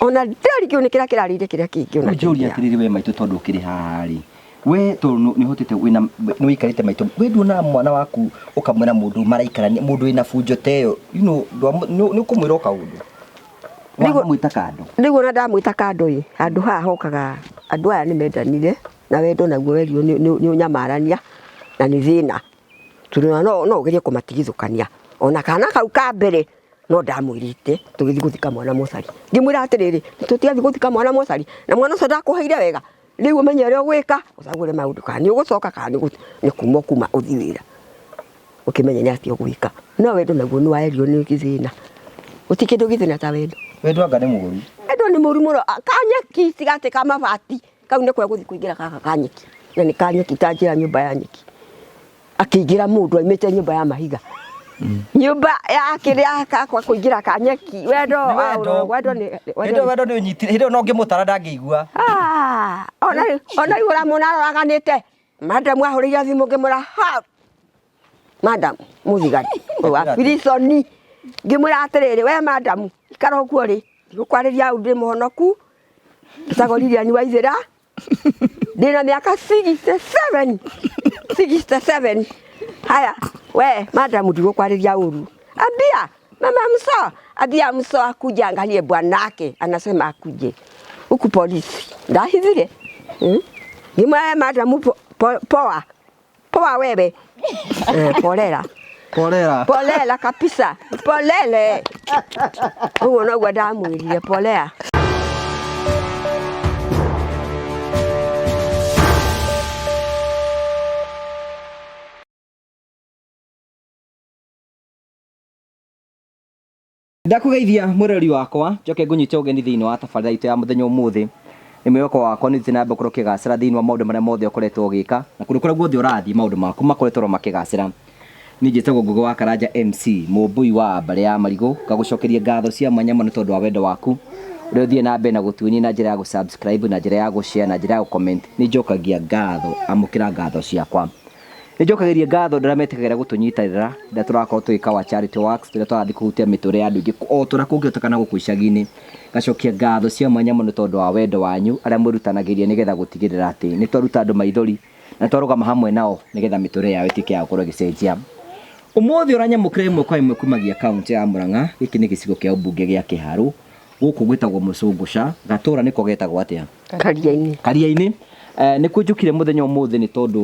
Ona ndarigĩrwo nĩ kĩrĩa kĩrarĩire kĩrĩa kĩngĩ ona. Njũria atĩrĩrĩ, we maitũ, tondũ ũkĩrĩ haha rĩ, we tondũ nĩ ũhotete wĩna nĩ ũikarĩte maitũ, we nduonaga mwana waku ũkamwĩra mũndũ maraikarania, mũndũ wĩna bunjo ta ĩyo, nĩ ũkũmwĩra o kaũndũ wamwĩta kando? Rĩu ona ndamwĩta kando ĩ, handũ haha hokaga andũ aya nĩ mendanire na wendo naguo werirwo nĩ ũnyamarania na nĩ thĩna, tondũ ona no ũgerie kũmatigithũkania. Ona kana kau ka mbere no ndamwĩrĩte tũgĩthiĩ gũthika mwana mocarĩ, ngĩmwĩra atĩrĩrĩ, tũtigathiĩ gũthika mwana mocarĩ na mwana ũcio ndakũheire wega, rĩu ũmenye ũrĩa ũgwĩka, ũcagũre maũndũ kana nĩ ũgũcoka kana nĩ kuma ũkuma ũthiĩ wĩra, ũkĩmenye nĩ atĩa ũgwĩka. No wendo naguo nĩ waerio nĩ gĩthĩna, gũtirĩ kĩndũ gĩthĩna ta wendo. Wendo anga nĩ mũũru? Wendo nĩ mũũru mũno, kanyeki tiga atĩ ka mabati, kau nĩko egũthiĩ kũingĩra gaka ka nyeki, na nĩ ka nyeki ta njĩra nyũmba ya nyeki. Akĩingĩra mũndũ aimĩte nyũmba ya mahiga, nyũmba ya kĩrĩa kakwa kũingĩra ka nyeki. Wendo. Nĩ wendo. Wendo nĩ Hĩndĩ ĩyo wendo nĩ ũnyitire, hĩndĩ ĩyo no ngĩmũtara ndangĩigua. Ah, ona rĩu ũramwona aroraganĩte. Madam ahũrĩire thimũ ngĩmwĩra ha madam mũthigari ũyũ wa birisoni, ngĩmwĩra atĩrĩrĩ, we madam, ikara ũguo rĩ, ndigũkwarĩria hau, ndĩ mũhonoku, njĩtagwo Lilian Waithĩra, ndĩna mĩaka 67, 67. Haya we madam, ndigũkwarĩria ũru, ambia mama mso, ambia mso akuje angalie bwanake, anasema akuje huku polisi ndahithire, Ngĩmwĩra we madam, poa poa wewe, polela. Polera. Polela kabisa, polele ũguo noguo ndamwĩrire, polea. Ndakũgeithia mwĩroreri wakwa, njoke ngũnyite ũgeni thĩinĩ wa tabarĩra itũ ya mũthenya ũmũthĩ. Nĩ mwĩhoko wakwa nĩ ũthiĩte na mbere gũkorwo ũkĩgacĩra thĩinĩ wa maũndũ marĩa mothe ũkoretwo ũgĩka, na kũndũ kũrĩa guothe ũrathiĩ maũndũ maku makoretwo oro makĩgacĩra. Niĩ njĩtagwo Ngũgĩ wa Karanja MC, mũmbũi wa mbarĩ ya Marigũ, ngagũcokeria ngatho cia mwanya mũno tondũ wa wendo waku ũrĩa ũthiĩ na mbere na gũtuonia na njĩra ya gũ-subscribe, na njĩra ya gũ-share, na njĩra ya gũ-comment. Nĩ njokagia ngatho, amũkĩra ngatho ciakwa. Nĩ njokagĩria ngatho andũ arĩa metĩkagĩra gũtũnyitanĩra rĩrĩa tũrakorwo tũgĩka our charity works, rĩrĩa tũrathiĩ kũhutia mĩtũrĩre ya andũ aingĩ o ta ũrĩa kũngĩhoteka na gũkũ icagi-inĩ. Ngacokia ngatho cia mwanya mũno tondũ wa wendo wanyu arĩa mwĩrutanagĩria nĩgetha gũtigĩrĩra atĩ nĩ twaruta andũ maithori na twarũgama hamwe nao nĩgetha mĩtũrĩre yao ĩtuĩke ya gũkorwo ĩgĩcenjia. Ũmũthĩ ũranyamũkĩra ĩmwe kwa ĩmwe kumagia kaũntĩ ya Murang'a, gĩkĩ nĩ gĩcigo kĩa ũmbunge gĩa Kĩharũ, gũkũ gwĩtagwo Mũcũngũca, gatũra nĩko getagwo atĩa? Karia-inĩ. Karia-inĩ. Nĩkuo njũkire mũthenya ũmũthĩ nĩ tondũ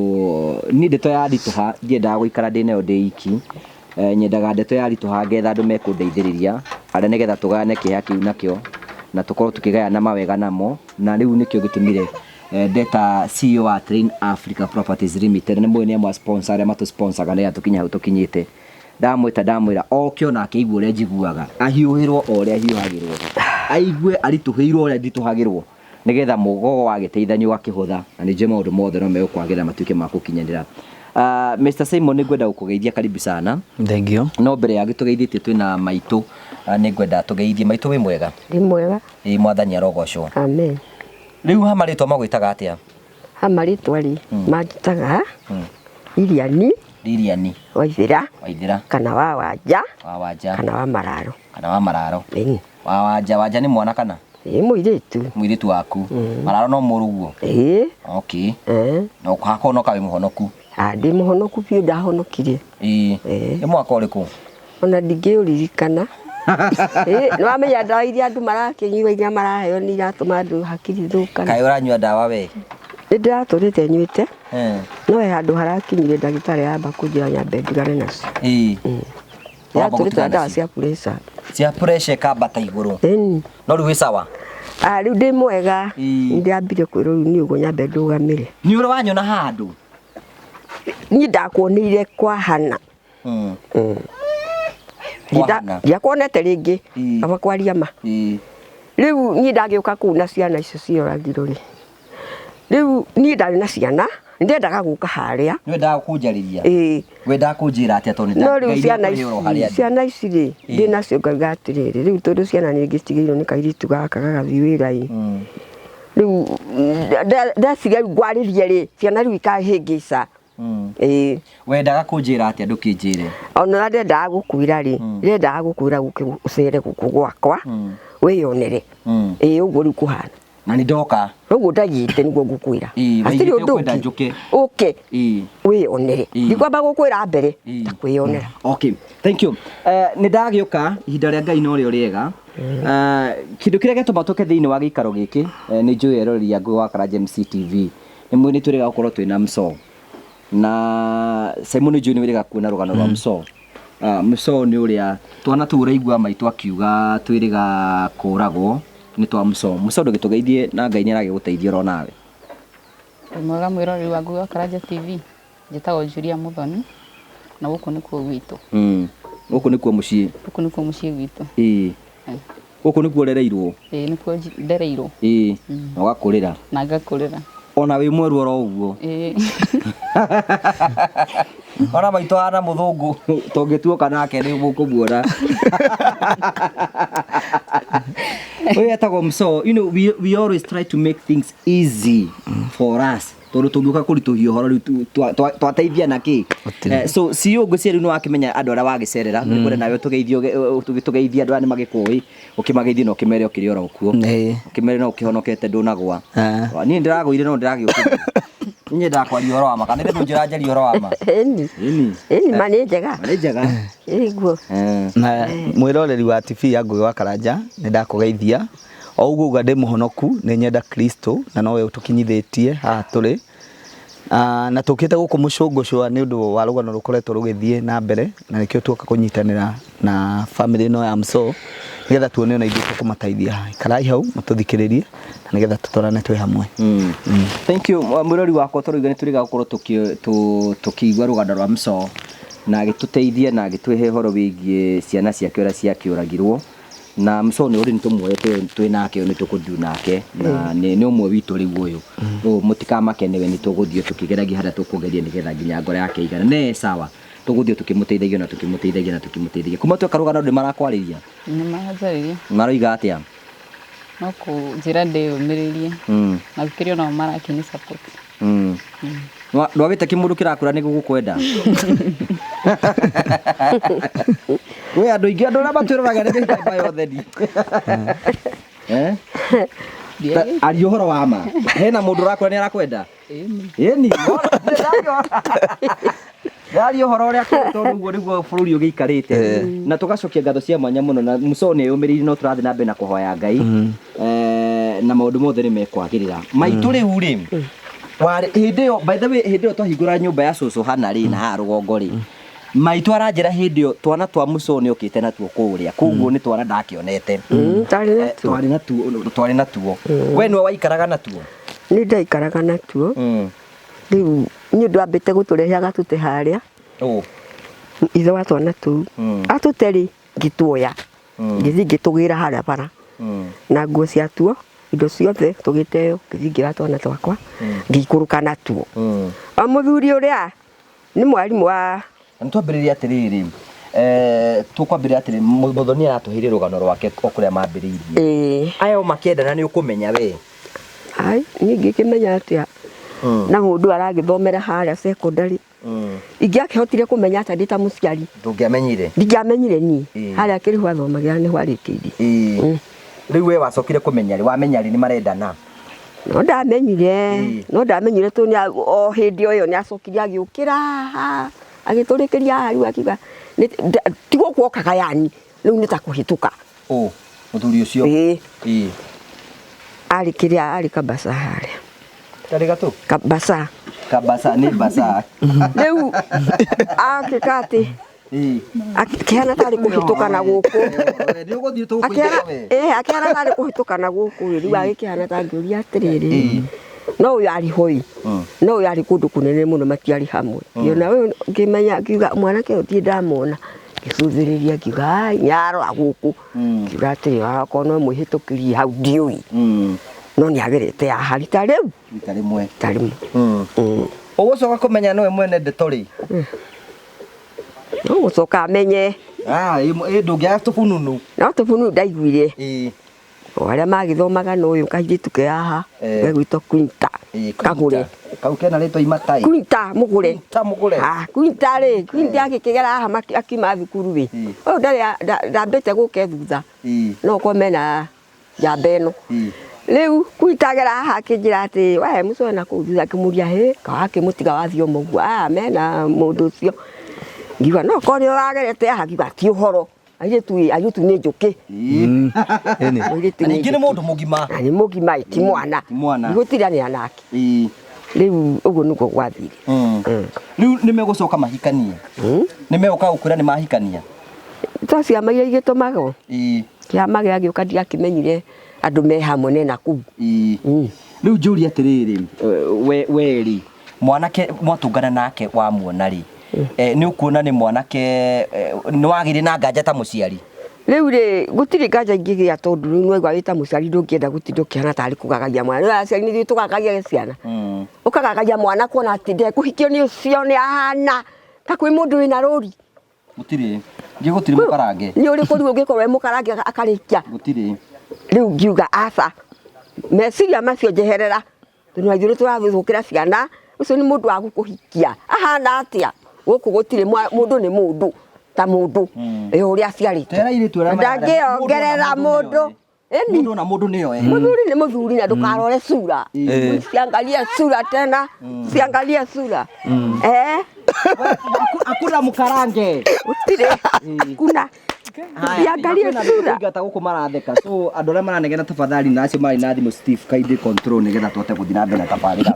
niĩ ndeto ya ritũha ndiendaga gũikara ndĩ nayo ndĩ iki. Nyendaga ndeto ya ritũha ngetha andũ mekũndeithĩrĩria arĩa nĩgetha tũgayane kĩeha kĩu nakĩo na tũkorwo tũkĩgayana mawega namo, na rĩu nĩkĩo gĩtũmire ndeta CEO wa Train Africa Properties Limited, nĩ mũĩ nĩ amwe a sponsor arĩa matũ sponsor ga nĩgetha tũkinye hau tũkinyĩte. Ndamwĩta ndamwĩra oke onake aigue ũrĩa njiguaga, ahiũhĩrwo o ũrĩa hiũhagĩrwo, aigue aritũhĩirwo ũrĩa nditũhagĩrwo, nĩgetha mũgogo wagĩteithania ũgakĩhũtha, na nĩ njũĩ maũndũ mothe no megũkwagĩrĩra matuĩke ma gũkinyanĩra. Mr. Simon, nĩ ngwenda gũkũgeithia, karibu sana. Thank you. No mbere ya gĩtũgeithĩtie twĩna maitũ, nĩ ngwenda tũgeithie maitũ. Wĩ mwega? Ndĩ mwega. Ĩ Mwathani arogocwo. Amen. Rĩu ha marĩtwa magwĩtaga atĩa? Ha marĩtwa rĩ, manjĩtaga Lilian. Lilian. Waithĩra. Waithĩra. Kana wa Wanja. Wa Wanja. Kana wa Mararo. Kana wa Mararo. Ĩni. Wa Wanja, Wanja nĩ mwana kana? Ĩ, mũirĩtu. Mũirĩtu waku. Mararo no mũrũguo? Ĩ. Okay. Eh. Na hakorwo no kawĩ mũhonoku? Ah, ndĩ mũhonoku biũ, ndahonokirie. Ĩ. Ĩ. Nĩ mwaka ũrĩkũ? Ona ndingĩũririkana. Ĩ, nĩwamenya ndawa iria andũ marakĩnyua, iria maraheo, nĩ iratũma andũ hakiri thũkane. Kaĩ ũranyua ndawa we? Nĩ ndĩratũrĩte nyuĩte, no he handũ harakinyire ndagĩtarĩ amba kũnjĩra nyambe ndigane nacio. Wamba Ndĩratũrĩte gũtigana na ndawa nacio. cia pressure. Cia pressure ĩkambata igũrũ. Ĩni. No rĩu wĩ sawa? Ah, rĩu ndĩ mwega. Ĩ. Ndĩrambire kwĩrwo rĩu nĩ ũguo nyambe ndũgamĩre. Nĩ ũrĩ wanyona handũ? Niĩ ndakuonire kwa Hana. Kwa Hana. Ndiakuonete rĩngĩ. Ĩ. Kaba kwaria ma. Rĩu niĩ ndagĩũka kũu na ciana icio cioragirwo rĩ, rĩu niĩ ndarĩ na ciana, ndendaga gũka harĩa. Nĩ wendaga kũnjarĩria? Ĩĩ. Wendaga kũnjĩra atĩa tondũ No rĩu Ngai ciana nĩakũhe ũhoro harĩa ici ndĩ? ciana ici rĩ, Ĩĩ. ndĩ nacio ngauga atĩrĩrĩ, rĩu tondũ ciana nĩ ngĩtigĩirwo nĩ kairĩtu gaka gagathiĩ wĩra ĩ, rĩu ndeciria rĩu ngwarĩrie rĩ, ciana rĩu ikahĩngĩca. Ĩĩ. Wendaga kũnjĩra atĩa ndũkĩnjĩre? Ona ũrĩa ndendaga gũkwĩra rĩ, ndendaga gũkwĩra ũke ũcere gũkũ gwakwa, Wĩyonere. Ĩĩ, ũguo rĩu kũhana. Na nĩ ndoka. Ũguo ndaigĩte nĩguo ngũkwĩra. Ĩĩ, Hatirĩ waigĩte ũndũ ũkwenda ũngĩ. njũke. Ũke. Ĩĩ. Wĩyonere. Ĩĩ. Ndikwamba gũkwĩra mbere, Ĩĩ. ndakwĩyonera. Okay, thank you. Nĩ ndagĩũka ihinda rĩa Ngai no rĩo rĩega. Kĩndũ kĩrĩa gĩatũma tũke thĩinĩ wa gĩikaro gĩkĩ, nĩ njũĩ eroreri a Ngũgĩ wa Karanja MCTV nĩ nĩ twĩrĩga gũkorwo twĩna Msoo na Simon nĩ njũĩ nĩ wĩrĩga kuona rũgano rwa Msoo. Msoo nĩ ũrĩa twana tũu ũraigua maitũ akiuga twĩrĩga kũragwo nĩ twa Msoo. Msoo ndũgĩtũgeithie na Ngai nĩ aragĩgũteithia oro nawe. Wĩ mwega mwĩroreri wa Ngũgĩ wa Karanja TV, njĩtagwo Julia Muthoni na gũkũ nĩkuo gwitũ. Gũkũ nĩkuo mũciĩ? Gũkũ nĩkuo mũciĩ gwitũ. Ĩĩ. Gũkũ nĩkuo ũrereirwo? Ĩĩ, nĩkuo ndereirwo. Ĩĩ. Na ũgakũrĩra? Na ngakũrĩra. Ona wĩ mwerũ oro ũguo? Ĩĩ. Ona maitũ hana mũthũngũ tũngĩtuoka nake nĩ mũkũmuona. Ũyũ etagwo Msoo. You know, we always try to make things easy for us. Tondũ tũngĩũka kũritũhia ũhoro rĩu twateithia na kĩ? So CEO ngwĩciria rĩu nĩ wakĩmenya andũ arĩa wagĩcerera, nĩ kwenda nawe tũgeithie andũ aya nĩ magĩkũĩ, ũkĩmageithie na ũkĩmere ũkĩrĩ oro kuo. Ũkĩmere no ũkĩhonokete ndũnagwa. Niĩ ndĩragũire no ndĩragĩũkĩra. Niĩ nyendaga kwaria ũhoro wa ma, kana nĩ ndũnjĩra njarie ũhoro wa ma? Ĩni. Ĩni. Ĩni, ma nĩ njega. Ma nĩ njega. Ĩguo. Na mwĩroreri wa TV ya Ngũgĩ wa Karanja, nĩ ndakũgeithia. O ũguo uga ndĩ mũhonoku, nĩ nyenda Kristo na nowe ũtũkinyithĩtie haha tũrĩ. Na tũkĩte gũkũ mũcũngũcũa nĩ ũndũ wa rũgano rũkoretwo rũgĩthiĩ na mbere, na nĩkĩo tuoka kũnyitanĩra na family ĩno ya Msoo nĩgetha tuone ona ithuĩ tũkũmateithia. Ikarai hau mũtũthikĩrĩrie na nĩgetha tũtwarane twĩ hamwe. Thank you mwĩrori wakwa, tũrauga nĩ tũrĩga gũkorwo tũkĩigua rũgano rwa Msoo na agĩtũteithia na agĩtũhe ũhoro wĩgiĩ ciana ciake ũrĩa ciakĩũragirwo. Na Msoo nĩ ũrĩ nĩ tũmuoete twĩ nake, nĩ tũkũthiĩ nake na nĩ ũmwe witũ rĩu ũyũ. Rĩu mũtikamake nĩwe, nĩ tũgũthiĩ tũkĩgeragia harĩa tũkũgeria nĩgetha nginya ngoro yake ĩigane. Ne sawa, tũgũthiĩ tũkĩmũteithagia na tũkĩmũteithagia na tũkĩmũteithagia. Kuma tweka rũgano ndĩ marakwarĩria? Nĩ maranjarĩria. Maroiga atĩa? No kũnjĩra ndĩyũmĩrĩrie. Na gũkĩrĩ onao marakĩnĩ support. Ndwagĩte kĩmũndũ kĩrakũra nĩ gũgũkwenda. We andũ aingĩ, andũ arĩa matwĩroraga nĩ mĩthemba yothe ni. Aria ũhoro wa ma. Hena mũndũ ũrakũra nĩ arakwenda? Ĩni. Ndaria ũhoro ũrĩa kũrĩ tondũ ũguo nĩguo bũrũri ũgĩikarĩte. Na tũgacokia ngatho cia mwanya mũno na Msoo nĩ eyũmĩrĩirie no tũrathiĩ na mbere na kũhoya Ngai. Na maũndũ mothe nĩ mekwagĩrĩra. Maitũ rĩu rĩ, warĩ hĩndĩ ĩyo, by the way, hĩndĩ ĩyo twahingũra nyũmba ya cũcũ Hana rĩ, na haha rũgongo rĩ, maitũ aranjĩra hĩndĩ ĩyo twana twa Msoo nĩ okĩte natuo kũrĩa, koguo nĩ twana ndakĩonete. Twarĩ natuo. Twarĩ natuo, twarĩ natuo. We nĩwe waikaraga natuo? Nĩ ndaikaraga natuo. Rĩu nĩ ũndũ ambĩte gũtũrehe agatũte harĩa. Ithe wa twana tũu. Atũte rĩ, ngĩtuoya. Ngĩthiĩ ngĩtũgĩra harĩa bara. Na nguo ciatuo, indo ciothe tũgĩteo, ngĩthiĩ ngĩoya twana twakwa, ngĩikũrũka natuo. O mũthuri ũrĩa nĩ mwarimũ wa Na nĩtwambĩrĩrie atĩrĩrĩ, tũkwambĩrĩria atĩrĩ, Mũthoni aratũheire rũgano rwake o kũrĩa mambĩrĩirie. Aya o makĩendana nĩ ũkũmenya we? Ai, niĩ ngĩkĩmenya atĩa? Na mũndũ aragĩthomera harĩa secondary. Ingĩakĩhotire kũmenya atĩa ndĩ ta mũciari? Ndũngĩamenyire? Ndingĩamenyire niĩ. Harĩa kĩrĩhu athomagĩra nĩho arĩkĩirie. Rĩu we wacokire kũmenya rĩ? Wamenya rĩ nĩ marendana? No ndamenyire, no ndamenyire tondũ o hĩndĩ o ĩyo nĩ acokire agĩũkĩra haha, agĩtũrĩkĩria haha rĩu akiuga, ti gũkũ okaga yani, rĩu nĩ ta kũhĩtũka. Ũ, mũthuri ũcio? Ĩĩ. Arĩ kĩrĩa, arĩ Kabasa harĩa. Karĩ gatũ? Kabasa. Kabasa, nĩ Basa. Rĩu akĩka atĩ, akĩhana tarĩ kũhĩtũka na gũkũ. Nĩ ũgũthiĩ tũgũkũingĩra we. Akĩhana tarĩ kũhĩtũka na gũkũ, rĩu agĩkĩhana ta ngĩũria atĩrĩrĩ, no ũyũ arĩ hoi, no ũyũ arĩ kũndũ kũnene mũno matiarĩ hamwe. Ngĩona ũyũ ngĩmenya ngiuga mwanake ũyũ ndirĩ ndamwona, ngĩcũthĩrĩria ngiuga ai nĩarora gũkũ. Ngiuga atĩrĩ akorwo no mwĩhĩtũkĩrie hau ndiũĩ. No nĩagerete haha rita rĩu. Rita rĩmwe. Rita rĩmwe. Ũgũcoka kũmenya nĩwe mwene ndeto rĩ? No gũcoka amenye. Ndũngĩaga tũbununu. No tũbununu ndaiguire. O arĩa magĩthomaga na ũyũ kairĩtu ke haha, gegwĩtwo Quinta. Kagũre. Kau kena rĩtwa imatai. Quinta mũgũre. Quinta mũgũre. Quinta rĩ, Quinta agĩkĩgera haha akiuma thukuru rĩ. Ũyũ ndarĩ ndambĩte gũke thutha. No ũkorwo mena Njamba ĩno. Rĩu kuitagera haha akĩnjĩra atĩ we mũcoe na kũu thutha akĩmũria hĩ kawakĩmũtiga wathiĩ ũmũguo aya mena mũndũ ũcio ngiuga no korwo nĩ ũragerete haha ngiuga ti ũhoro airĩtu airĩtu nĩ njũkĩ. Ĩni. Airĩtu Na nĩ ningĩ nĩ njũkĩ. mũndũ mũgima. Na nĩ mũgima ĩ, ti mwana. Ti mwana. Ndigũtiranĩra nake. Ĩĩ. Rĩu ũguo nĩguo gwathire. Rĩu nĩ megũcoka mahikanie? Nĩ megũka gũkwĩra nĩ mahikania? To ciama iria igĩtũmagwo. Ĩĩ. Kĩama gĩagĩũka ndiakĩmenyire andũ me hamwe nena kũu. Ĩĩ. Rĩu njũrie atĩrĩrĩ, we we rĩ, mwanake mwatũngana nake wamuona rĩ, nĩ ũkuona nĩ mwanake nĩ wagĩire na nganja ta mũciari? Rĩu rĩ gũtirĩ nganja ingĩgĩa tondũ rĩu nĩwaigua wĩ ta mũciari ndũngĩenda gũtinda ũkĩhana tarĩ kũgagagia mwana. Rĩu aciari nĩ ithuĩ tũgagagia ciana. Ũkagagagia mwana kuona atĩ ndekũhikio nĩ ũcio nĩ ahana ta kwĩ mũndũ wĩna rũri. Gũtirĩ. Ningĩ gũtirĩ mũkarange. Nĩ ũrĩkũ rĩu ũngĩkorwo wĩ mũkarange akarĩkia? Gũtirĩ. Rĩu ngiuga aca meciria macio njeherera tondũ na ithuĩ nĩ tũrathũkĩra ciana ũcio nĩ mũndũ wa gũkũhikia ahana atĩa gũkũ gũtirĩ mũndũ nĩ mũndũ ta mũndũ ĩ ũrĩa aciarĩtwo. Tera airĩtu arĩa mararĩa. Ndangĩongerera mũndũ. Ĩni. Mũndũ na mũndũ nĩoe. Mũthuri nĩ mũthuri na ndũkarore sura. Usiangalie sura tena, usiangalie sura. Hakuna mũkarange. Gũtirĩ. Hakuna. Usiangalie sura. Ingata gũkũ maratheka. So andũ arĩa maranegena tafadhali na acio marĩ na thimũ Steve kindly control nĩgetha tũhote gũthiĩ na mbere na tabarĩra.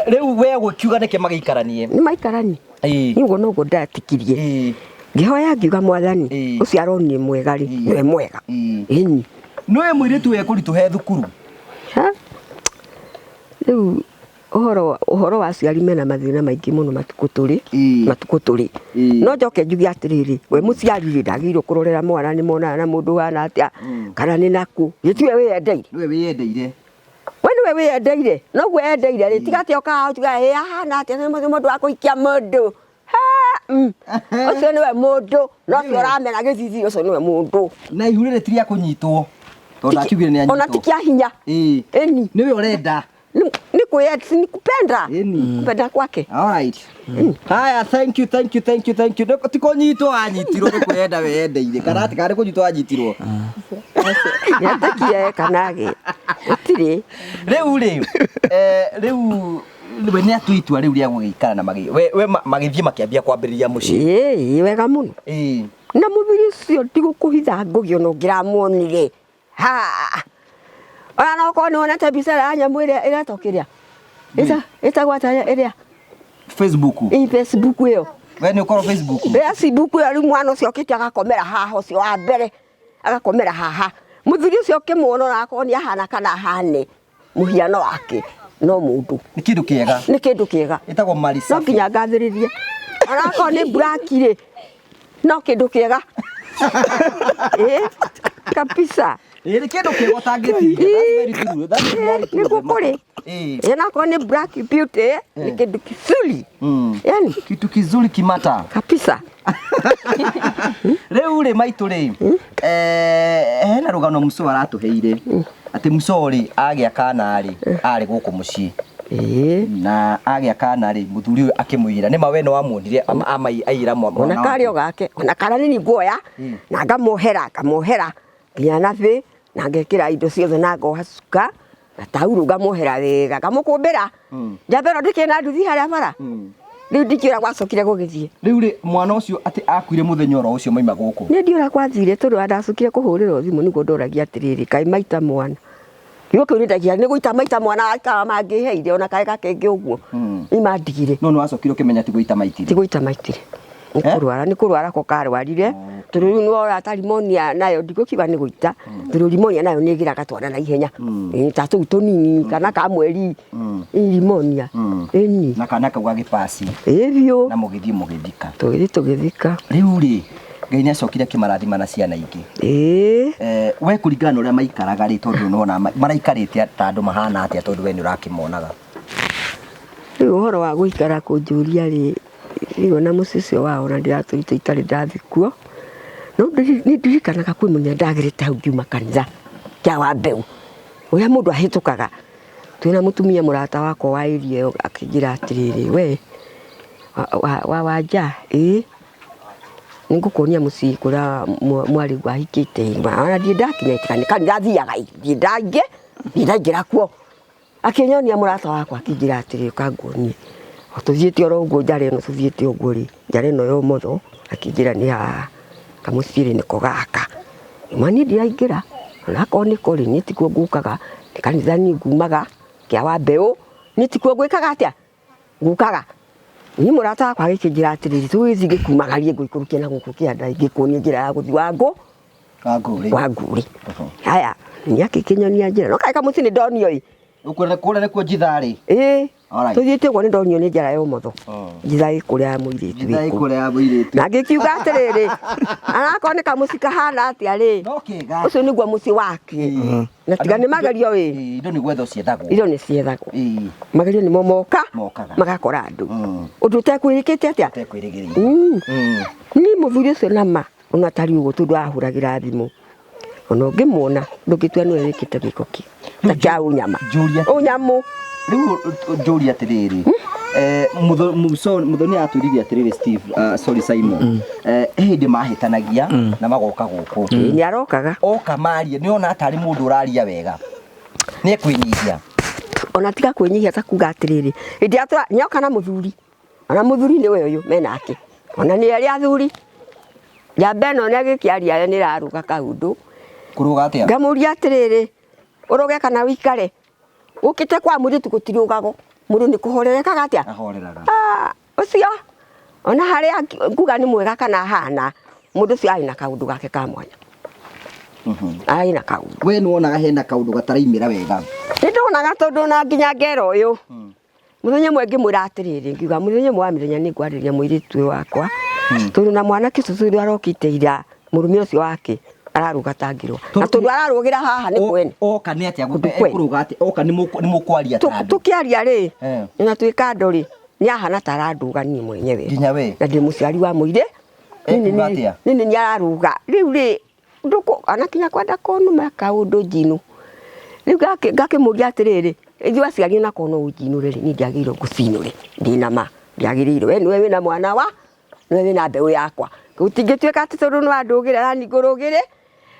Rĩu we gũkiuga nĩkĩ magĩikaranie? Nĩ maikaranie. Ĩĩ. Niĩ ũguo noguo ndatikirie. Ĩĩ. Ngĩhoya ngiuga mwathani Ĩĩ. ũcio aronire mwega rĩ Ĩĩ. nĩwe mwega. Ĩĩ. Ĩni. Nĩwe mũirĩtu wekũritũhe thukuru. Ha? Rĩu ũhoro ũhoro wa aciari mena mathĩna maingĩ mũno matukũ tũrĩ. Ĩĩ. Matukũ tũrĩ. Ĩĩ. No njoke njuge atĩrĩrĩ we mũciari rĩ ndagĩrĩirwo kũrorera mwana nĩ monana na mũndũ ũhana atĩa kana nĩ nakũ gĩtiwe wĩyendeire. Nĩwe wĩyendeire. We nĩwe wĩyendeire noguo endeire rĩ tiga atĩ okaga ũtuga ĩ ahana atĩa nĩ mũndũ wa kũhikia mũndũ. Ha, Ũcio nĩwe mũndũ no ũcio ũramera gĩthithi ũcio nĩwe mũndũ. Na ihu rĩrĩ ti rĩa kũnyitwo. Tondũ akiugire nĩ Ona ti anyitwo. kĩa hinya. Ĩĩ. Ĩni. Nĩwe ũrenda. Nĩ kwĩyenda ni kupenda. Ĩni. Kupenda kwake. All right. Haya, thank you, thank you, thank you, thank you. Ti kũnyitwo anyitirwo nĩ kwĩyenda weyendeire. Kana atĩ kana nĩ kũnyitwo anyitirwo. Nĩetĩkie kana age. Gũtirĩ. Rĩu rĩ, rĩu we nĩ atua itua rĩu rĩa gũgĩikara na we magĩthiĩ makĩambia kwambĩrĩria mũciĩ. Ĩĩ wega mũno. Ĩĩ. Na mũthuri ũcio ndigũkũhitha ngũgĩ ona ũngĩramuonire. Ha. Ona no korwo nĩ wonete mbica ĩrĩa ya nyamũ ĩrĩa ĩretwo kĩrĩa. Ĩtagwo atĩa ĩrĩa? Facebook. Ĩ Facebook ĩyo. We nĩ ũkorwo Facebook. Facebook ĩyo rĩu mwana ũcio okĩte agakomera haha ũcio wa mbere agakomera haha. Mũthuri ũcio ũkĩmuona onakorwo nĩ ahana kana ahane mũhiano wake no mũndũ. Nĩ kĩndũ kĩega. Nĩ kĩndũ kĩega. Ĩtagwo Mali No Safi. nginya ngathĩrĩrie. Onakorwo nĩ black rĩ no kĩndũ kĩega. Ĩ kabisa. Ĩ nĩ kĩndũ kĩega ũtangĩtiria. That's very true. That's very true. Nĩguo kũrĩ. Ĩ. Ĩ nakorwo nĩ black beauty nĩ kĩndũ kizuri. Yani Kitu kizuri kimata. kabisa. Rĩu rĩ maitũ rĩ, hena rũgano Muso aratũheire atĩ Muso rĩ agĩa kana rĩ arĩ gũkũ mũciĩ. Ĩĩ. Na agĩa kana rĩ mũthuri ũyũ akĩmũiyĩra nĩ ma we nĩ wamuonire aiyĩra mwana Ona karĩ o gake ona kana nĩ nguoya na ngamuohera ngamuohera nginya na thĩ na ngekĩra indo ciothe na ngoha cuka na taurũ ngamuohera wega ngamũkũmbĩra. Njamba ĩno ndĩkĩrĩ na nduthi harĩa bara. Rĩu ndikĩũra gwacokire gũgĩthiĩ. Rĩu rĩ mwana ũcio atĩ akuire mũthenya oro ũcio maima gũkũ. Niĩ ndiũra gwathire tondũ ndacokire kũhũrĩrwo thimũ nĩguo ndoragia atĩrĩrĩ kaĩ maita mwana. Kiugo kĩu nĩndagia nĩ gũita maita mwana aikara mangĩheire ona kaĩ gakenge ũguo. Nĩmandigire. No nĩ wacokire ũkĩmenya ti gũita maitire. Ti gũita maitire. Nĩ kũrwara nĩ kũrwara ko karwarire. Tondũ rĩu nĩwona ta rimonia nayo ndigũkiuga nĩ gũita. Tondũ rimonia nayo nĩ ĩgĩraga twana na ihenya. Ta tũu tũnini kana ka mweri. Ĩ rimonia. Ĩni. Na kana kau gagĩpasi. Ĩ biũ. Na mũgĩthiĩ mũgĩthika. Tũgĩthiĩ tũgĩthika. Rĩu rĩ Ngai nĩ acokire akĩmarathima na ciana ingĩ. Ĩĩ. We kũringana na ũrĩa maikaraga rĩ tondũ nĩwona maraikarĩte ta andũ mahana atĩa tondũ we nĩ ũrakĩmonaga. Rĩu ũhoro wa gũikara kũnjũria rĩ rĩu ona mũciĩ ũcio wao na ndĩratũrĩte itarĩ ndathiĩ kuo. No nĩ ndirikanaga kwĩ mũthenya ndagĩrĩte hau ngiuma kanitha kĩa wa mbeũ. Ũrĩa mũndũ ahĩtũkaga. Twĩna mũtumia mũrata wakwa wa area ĩyo akĩnjĩra atĩrĩrĩ we wa Wanja ĩĩ. Nĩngũkuonia mũciĩ kũrĩa mwarĩ ahikĩte. Ona ndirĩ ndakinya ĩtiga nĩ kanitha thiaga ĩ, ndirĩ ndaingĩ, ndirĩ ndaingĩra kuo. Akĩnyonia mũrata wakwa akĩnjĩra atĩrĩ ũka nguonie. O tũthiĩte oro ũguo njara ĩno tũthiĩte ũguo rĩ, njara ĩno ya ũmotho, akĩnjĩra nĩ haha, kamũciĩ rĩ nĩko gaka. Ngĩmwĩra niĩ ndiraingĩra, onakorwo nĩko rĩ, niĩ tikuo ngũkaga, nĩ kanitha niĩ ngumaga, kĩa wa mbeũ, niĩ tikuo ngwĩkaga atĩa, ngũkaga. Niĩ mũrata wakwa agĩkĩnjĩra atĩrĩrĩ, tũgĩthiĩ ngĩkumagarie ngũikũrũkie na gũkũ kĩanda ngĩkuonie njĩra ya gũthiĩ Wangũ, Wangũrĩ. Wangũrĩ. Haya, niĩ akĩkĩnyonia njĩra, no kaĩ kamũciĩ nĩ ndonio ĩ. Kũrĩa kũrĩa nĩkuo njitharĩ. Ĩĩ. Alright. Tũthiĩte ũguo nĩ ndonio nĩ njĩra ya ũmotho. Njitha ĩ kũrĩa ya mũirĩtu Njitha ĩ ĩ kũu. kũrĩa ya mũirĩtu. Na ngĩkiuga atĩrĩrĩ, anakorwo nĩ kamũciĩ kahana atĩa rĩ, No kega. ũcio nĩguo mũciĩ wake. Na tiga nĩ magerio ĩ, Ĩĩ, Indo nĩ gwetha ciethagwo. irio nĩ ciethagwo. Ĩĩ. Magerio nĩmo moka, Mokaga. magakora andũ. Ũndũ ũtekwĩrĩkĩte atĩa? Ũtekwĩrĩgĩrĩire. Niĩ mũthuri ũcio nama ona tarĩ ũguo tondũ ahũragĩra thimũ ona ũngĩmuona ndũngĩtua nĩwe wĩkĩte gĩko kĩu ta kĩa ũnyama Njũria atĩrĩrĩ. ũnyamũ Rĩu njũria atĩrĩrĩ Muthoni atwĩrire atĩrĩrĩ Steve, sorry Simon, he hĩndĩ mahĩtanagia na magoka gũkũ. Ĩĩ, nĩ arokaga Oka maria nĩ ona tarĩ mũndũ ũraria wega nĩ ekwĩnyihia. Ona tiga kwĩnyihia ta kuga atĩrĩrĩ hĩndĩ ĩrĩa nĩoka na mũthuri ona mũthuri nĩwe ũyũ menake ona nĩ erĩ athuri njamba ĩno nĩ agĩkĩaria nĩ ĩrarũga kaũndũ. Kũrũga atĩa? Ngamũria atĩrĩrĩ ũrũge kana wĩikare ũkĩte kwa mũirĩtu gũtirũgagwo mũndũ nĩ kũhorerekaga atĩa? Ahoreraga. Ũcio ona harĩa nguga nĩ mwega kana hana mũndũ ũcio arĩ na kaũndũ gake ka mwanya. Arĩ na kaũndũ. We nĩ wonaga hena kaũndũ gataraimĩra wega? Nĩ ndonaga tondũ na nginya ngera ũyũ mũthenya ũmwe ngĩmwĩra atĩrĩrĩ ngiuga mũthenya ũmwe wa mĩthenya nĩ ngwarĩria mũirĩtu ũyũ wakwa tondũ na mwanake ũcio tondũ arokĩte ira mũrũme ũcio wake araruga tangirwo na tondũ ararũgĩra haha nĩ kwene. Oka nĩ atĩa Kũndũ kwene. ekũrũga atĩa? Oka nĩ mũkwaria ta andũ? Tũkĩaria rĩ na twĩ kando rĩ nĩ ahana ta arandũga niĩ mwenyewe Nginya we? Na ndĩ mũciari wa mũirĩ. Ekuga atĩa? Nĩ nĩ araruga rĩu rĩ ndũkũ anakinya kwenda kũnuma kaũndũ njinu rĩu ngakĩmũria atĩrĩrĩ ithuĩ aciari ona korwo no ũnjinũre rĩ niĩ ndiagĩrĩirwo ngũcinũre ndĩna ma ndiagĩrĩirwo we nĩwe wĩna mwana wa nĩwe wĩna mbeũ yakwa gũtingĩtuĩka atĩ tondũ nĩ wandũgĩra nani ngũrũgĩre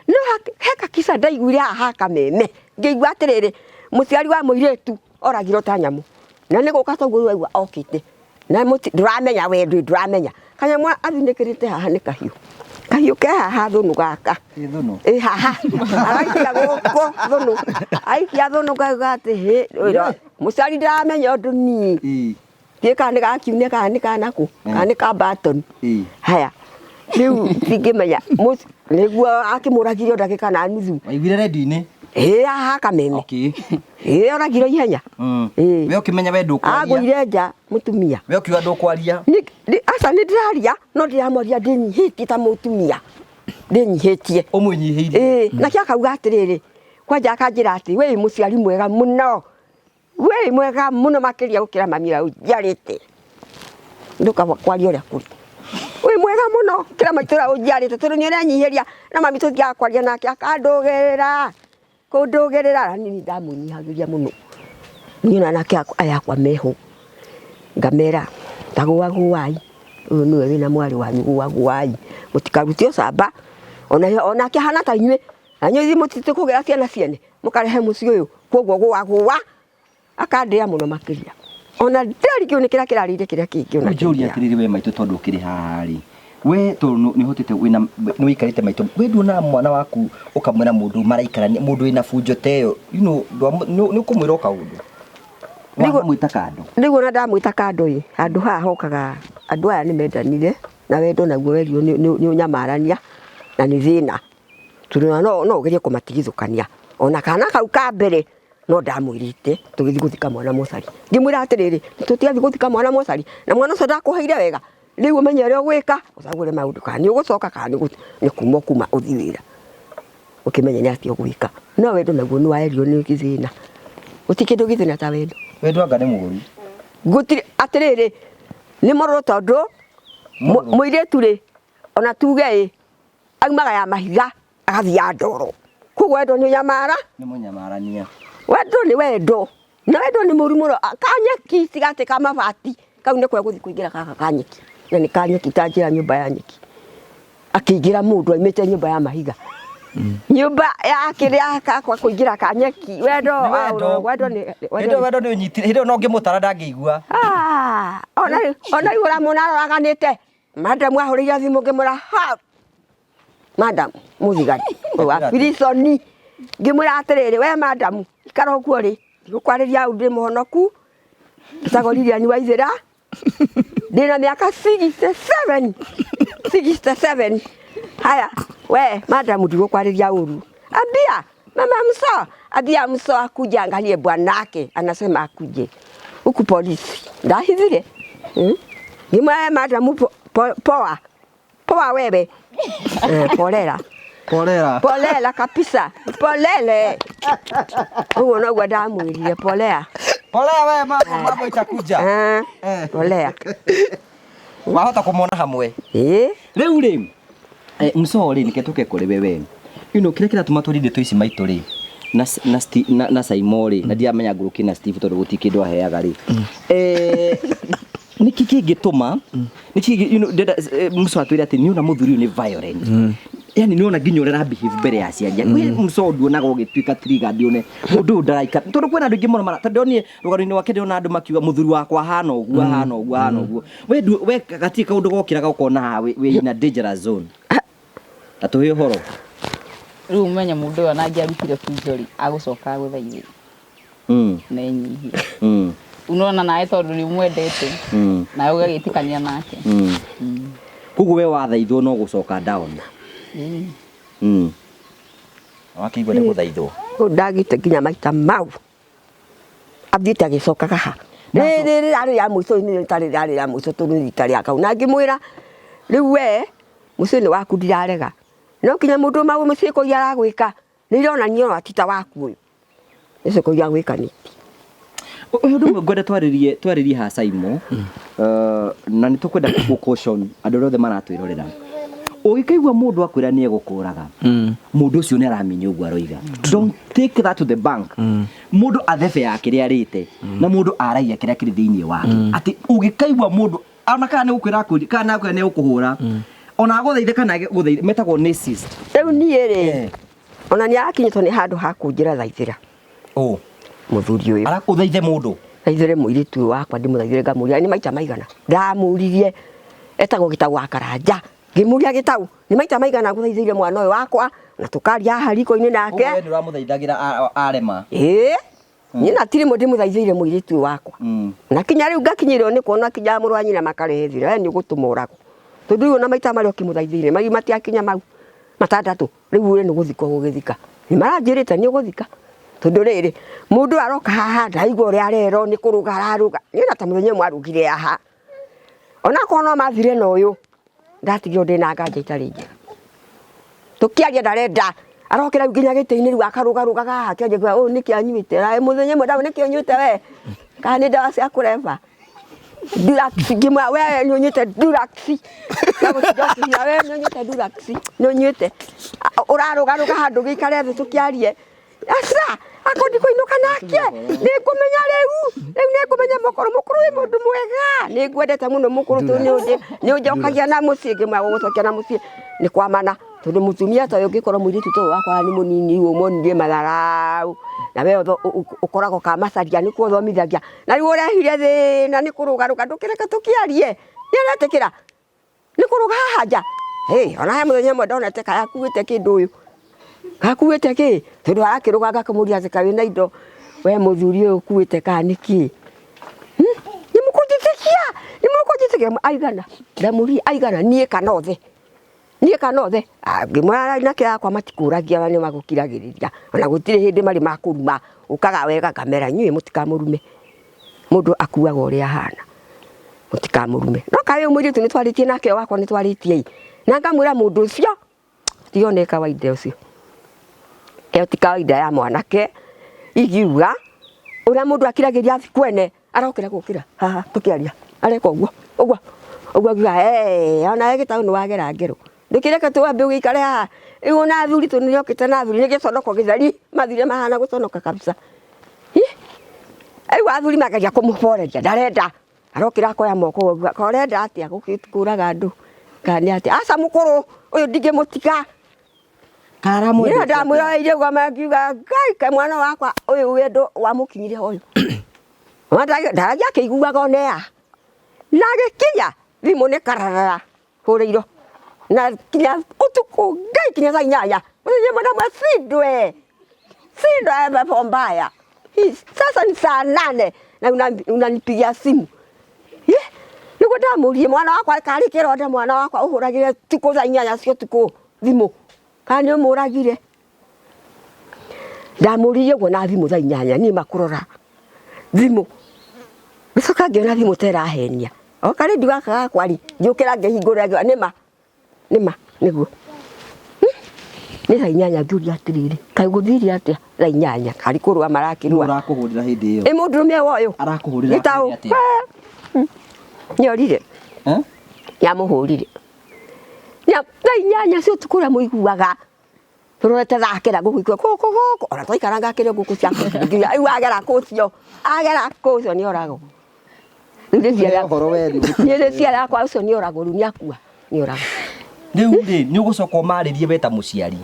no he kakisa ndaiguire haha kameme ngĩigua atĩrĩrĩ mũciari wa mũirĩtu oragirwo ta nyamũ na nĩ gũka toguo rĩu aigua okĩte na mũti ndũramenya we ndũĩ ndũramenya kanyamũ athinĩkĩrĩte haha nĩ kahiũ kahiũ ke haha thũnũ gaka. Ĩ thũnũ? Ĩ haha araikia gũkũ thũnũ aikia thũnũ ngauga atĩ hĩ mũciari ndĩramenya ũndũ niĩ. Ndiũĩ kana nĩ gakiune kana nĩ kanakũ kana nĩ ka button. Haya rĩu ndingĩmenya nĩguo akĩmũragire o ndagĩka na nuthu. Waiguire redio-inĩ? Ĩ haha kameme. Ĩ oragirwo ihenya. Ĩ. We ũkĩmenya we ndũkwaria. Agũire nja mũtumia. We ũkiuga ndũkwaria. Aca nĩ ndĩraria no ndĩramwaria ndĩnyihĩtie ta mũtumia. Ndĩnyihĩtie. Ũmwĩnyihĩirie. Ĩ nake akauga atĩrĩrĩ kwanja akanjĩra atĩ we wĩ mũciari mwega mũno. We wĩ mwega mũno makĩria gũkĩra mami ũrĩa ũnjiarĩte. Ndũka kwaria ũrĩa kũrĩ. Wĩ mwega mũno gũkĩra maitũ ũrĩa ũnjiarĩte tondũ nĩ ũrenyihĩria na mami tũthiaga kwaria nake akandũgĩrĩra. Kũndũgĩrĩra na niĩ ndamwĩnyihagĩria mũno. Niĩ ona anake aya akwa meho ngamera ta gũagũai ũyũ nĩwe wĩna mwarĩ wanyu gũagũai mũtikarute ũcamba onake ahana ta inyuĩ na inyuĩ ithuĩ mũtitũkũgĩra ciana ciene mũkarehe mũciĩ ũyũ koguo gũagũa akandĩa mũno makĩria ona ndarigio nĩ kĩrĩa kĩrarĩire kĩrĩa kĩngĩ ona Njũria kĩngĩ. atĩrĩrĩ we maitũ tondũ ũkĩrĩ haha rĩ we tondũ nĩ ũhotete wĩna nĩ ũikarĩte maitũ we nduonaga mwana waku ũkamwĩra mũndũ maraikarania mũndũ wĩna bunjo ta ĩyo you know, nĩ ũkũmwĩra o kaũndũ wamwĩta kando. Rĩu ona ndamwĩta kando ĩ handũ haha hokaga andũ aya nĩ mendanire na wendo naguo werirwo nĩ ũnyamarania na nĩ thĩna tondũ ona no ũgerie kũmatigithũkania ona kana kau ka mbere no ndamwĩrĩte tũgĩthiĩ gũthika mwana mocarĩ ngĩmwĩra atĩrĩrĩ tũtigathiĩ gũthika mwana mocarĩ na mwana ũcio ndakũheire wega rĩu ũmenye ũrĩa ũgwĩka ũcagũre maũndũ kana nĩ ũgũcoka kana nĩ kuma ũkuma ũthiĩ wĩra ũkĩmenye nĩ atĩa ũgwĩka no wendo naguo nĩ waerio nĩ gĩthĩna gũtirĩ kĩndũ gĩthĩna ta wendo. Wendo anga nĩ mũũru. Gũtirĩ atĩrĩrĩ nĩ mũrũrũ tondũ mũirĩtu rĩ ona tuge ĩ aumaga ya mahiga agathiĩ ya ndoro koguo wendo nĩ ũnyamara. Nĩ mũnyamarania. Wendo nĩ wendo na wendo nĩ mũru mũno kanyeki tiga atĩ ka mabati kau nĩko egũthiĩ kũingĩra gaka kanyeki na nĩ kanyeki ta njĩra nyũmba ya nyeki. Akĩingĩra mũndũ aimĩte nyũmba ya mahiga, nyũmba ya kĩrĩa kakwa kũingĩra kanyeki wendo. Nĩ wendo. Wendo nĩ Hĩndĩ ĩyo wendo nĩ ũnyitire, hĩndĩ ĩyo no ngĩmũtara ndangĩigua. Ah, ona ona rĩu ũramwona aroraganĩte. Madam ahũrĩire thimũ ngĩmwĩra ha madam mũthigari ũyũ wa birisoni, ngĩmwĩra atĩrĩrĩ, we madam, ikara ũguo rĩ, ndigũkwarĩria hau, ndĩ mũhonoku, njĩtagwo Lilian Waithĩra, ndĩna mĩaka 67, 67. Haya we madam, ndigũkwarĩria ũru, ambia mama mso, ambia mso akuje angalie bwanake, anasema akuje huku polisi ndahithire, Ngĩmwĩra we madam, poa poa wewe, polela. Polera. Polela kabisa, polele ũguo noguo ndamwĩrire, polea. Polea we mambo, mambo itakuja. Polea. Wahota kũmona hamwe. Ĩ. Rĩu rĩ, mso rĩ, nĩke tũke kũrĩ wewe. Kĩrĩa kĩratũma tũrinde ndeto ici maitũ rĩ, na Saimo rĩ, na ndiramenya ngũrũki na Steve tondũ gũtirĩ kĩndũ aheaga rĩ. Nĩkĩ kĩngĩtũma, nĩkĩ ndĩrenda, mso atwĩre atĩ nĩona mũthuri ũyũ nĩ violent. Yani nĩona nginya ũrĩa arabehave mbere ya ciana. We mso nduonaga ũgĩtuĩka trigger, ndione mũndũ ũyũ ndaraikara. Tondũ kwĩna andũ aingĩ mũno mara, tondũ ndonire rũgano-inĩ rwake ndĩrona andũ makiuga mũthuri wakwa ahana ũguo, ahana ũguo, ahana ũguo. We we gatirĩ kaũndũ gokĩraga ũkona haha wĩ in a dangerous zone. Ta tũhe ũhoro. Rĩu ũmenye mũndũ ũyũ ona angĩarutire bunjo rĩ, agũcoka agũthaithe. Na enyihie. Unaona nawe tondũ nĩ ũmwendete. Nawe ũgagĩtĩkania nake. Koguo we wathaithwo no gũcoka down. Wakĩigua nĩ gũthaithwo. Rĩu ndagĩte nginya maita mau. Athiĩte agĩcokaga ha. Rĩrĩ rĩrarĩ rĩa mũico, nĩ rĩtarĩ rĩrarĩ rĩa mũico tondũ nĩ rita rĩa kau. Na ngĩmwĩra, rĩu we mũciĩ-inĩ waku ndirarega. No kinya mũndũ ũmwe mũciĩ kũu aragwĩka, nĩ ironania ona ti ta waku ũyũ. Nĩ ciĩko iria agwĩka nĩ. Ũndũ ũmwe ngwenda twarĩrie haha Saimo, na nĩ tũkwenda gũ-caution andũ arĩa othe maratwĩrorera. Ũngĩkaigua mũndũ akwĩra nĩ egũkũraga, mũndũ ũcio nĩ aramenya ũguo aroiga. Don't take that to the bank. Mũndũ athebe ya kĩrĩa arĩte, na mũndũ aragia kĩrĩa kĩrĩ thĩinĩ wake. Atĩ ũngĩkaigua mũndũ, ona kana nĩ gũkwĩra akwĩrie, kana nĩ akwĩra nĩ egũkũhũra, ona agũthaithe kana agũthaithe, metagwo narcissist. Rĩu niĩ rĩ, ona nĩ arakinyĩtwo nĩ handũ ha kũnjĩra thaithĩra. Mũthuri ũyũ. Arakũthaithe mũndũ? Thaithĩre mũirĩtu ũyũ wakwa, ndĩmũthaithĩre ngamũria, nĩ maita maigana? Ndamũririe, etagwo Gĩtau wa Karanja. Ngĩmũria Gĩtau, nĩ maita maigana ngũthaithĩire mwana ũyũ wakwa, na tũkaria haha riko-inĩ nake. Ũguo we nĩ ũramũthaithagĩra arema? Ĩĩ. Niĩ na tirĩ mũndũ ndĩmũthaithĩire mũirĩtu ũyũ wakwa. Na kinya rĩu ngakinyĩrwo nĩ kuona kinya mũrũ wa nyina makarehe thĩna, we nĩ ũgũtũma ũragwo. Tondũ rĩu ona maita marĩa ũkĩmũthaithĩire, mau matiakinya mau matandatũ, rĩu we nĩ gũthika ũgũgĩthika. Nĩ maranjĩrĩte nĩ ũgũthika. Tondũ rĩrĩ, mũndũ aroka haha ndaigua ũrĩa arerwo nĩ kũrũga ararũga. Niĩ na ta mũthenya ũmwe arũgire haha. Onakorwo no mathire na ũyũ, ndatigirwo ndĩna nganja itarĩ njega. Tũkĩaria ndarenda, arokĩra rĩu nginya gĩtĩ-inĩ rĩu akarũgarũgaga haha akĩanjia kuga, ũyũ nĩkĩ anyuĩte? Na mũthenya ũmwe ndamwĩra, nĩkĩ ũnyuĩte we? Kana nĩ ndawa cia kũreba? Dulax, ngĩmwĩra, we nĩ ũnyuĩte Dulax. Na gũtinda ũkĩhinya, we nĩ ũnyuĩte Dulax, nĩ ũnyuĩte. Ũrarũgarũga handũ gĩikare thĩ tũkĩarie. Aca, akorwo ndikũinũka nake, nĩngũmenya rĩu, rĩu nĩngũmenya mũkũrũ, mũkũrũ wĩ mũndũ mwega, nĩngwendete mũno mũkũrũ tondũ nĩũnjokagia na mũciĩ, ngĩmwĩra gũgũcokia na mũciĩ nĩ kwamana, tondũ mũtumia ta ũyũ ũngĩkorwo mũirĩtu ta ũyũ wakwa nĩ mũnini ũmonirie matharau, na we ũkoragwo kamacaria nĩkuo ũthomithagia, na rĩu ũrehire thĩna nĩ kũrũgarũga, ndũkĩreke tũkĩarie, nĩaretĩkĩra nĩ kũrũga haha nja. Hey, ona he mũthenya ũmwe ndonete kaya akuĩte kĩndũ ũyũ, gakuĩte kĩ, tondũ arakĩrũga ngakĩmũria atĩ kaĩ wĩna indo we mũthuri ũyũ ũkuĩte kana nĩ kĩ? Nĩ mũkũnjĩtĩkia, nĩ mũkũnjĩtĩkia, aigana, ndamũria aigana, niĩ kana othe, niĩ kana othe. Ngĩmwĩra nake yakwa matikũragia na nĩ magũkiragĩrĩria, ona gũtirĩ hĩndĩ marĩ makũruma, ũkaga wega ngamera inyuĩ mũtikamũrume, mũndũ akuaga ũrĩa ahana, mũtikamũrume. No kaĩ ũyũ mũirĩtu nĩ twarĩtie nake wakwa nĩ twarĩtie ĩ, na ngamwĩra mũndũ ũcio tiga nĩ kawaida ũcio, ĩyo ti kawaida ya mwanake, ingiuga ũrĩa mũndũ akiragĩria athi kwene arokĩra gũkĩra haha tũkĩaria areka ũguo ũguo ũguo ngiuga, ona we Gĩtaũ nĩ wagera ngero, ndũkĩreke twambe ũgĩikare haha. Rĩu ona athuri tondũ nĩokĩte na athuri nĩ gĩconoko gĩtheri, mathire mahana gũconoka kabisa. Hi! Rĩu athuri mageria kũmũboreria ndarenda, arokĩra akoya moko ũguo, ka ũrenda atĩa gũkĩkũraga andũ kana nĩ atĩa? Aca mũkũrũ, Ũyũ ndingĩmũtiga. Kara Niĩ mwendete. ndamwĩroreire ũguo ngiuga Ngai kaĩ mwana wakwa ũyũ wendo wamũkinyire ũyũ. Ndaragia akĩiguaga onea. Na agĩkinya thimũ nĩ kararara hũrĩirwo. Na kinya ũtukũ Ngai kinya thaa 8. Mũthenya ũmwe ndamwĩra sindwe. Sindwe pepo mbaya. Hii, sasa ni saa 8 na unanipigia simu. Ye, nĩguo ndamũririe mwana wakwa karĩ kĩronda mwana wakwa ũhũragĩre tukũ thaa 8 cia ũtukũ thimũ. Kana nĩ ũmũragire. Ndamũririe ũguo na thimũ thaa 8 niĩ makũrora thimũ. Ngĩcoka ngĩona thimũ ta ĩrahenia. O karĩndiũ gaka gakwa rĩ, ngĩũkĩra ngĩhingũra ngĩona nĩma nĩma nĩguo. Nĩ thaa 8 ngĩũria atĩrĩrĩ, kaĩ gũthire atĩa thaa 8 karĩ kũrũa marakĩrũa. Ũrakũhũrĩra hĩndĩ ĩyo. Ĩ mũndũrũme wa ũyũ. Arakũhũrĩra Gĩtaũ. atĩa? Nĩorire. Eh? Nĩamũhũrire. Thaa 8 cia ũtukũ ũrĩa mũiguaga. Tũrorete thaa kenda ngũkũ ikue kũkũ gũkũ ona twaikaranga kĩrĩa ngũkũ ciaku nginya rĩu agera kũ ũcio agera kũ ũcio nĩoragwo. Rĩu nĩ Ũhoro we rĩu. Niĩ nĩ ciara yakwa ũcio nĩoragwo rĩu nĩakua nĩoragwo. Rĩu rĩ nĩ ũgũcoka ũmarĩrie we ta mũciari.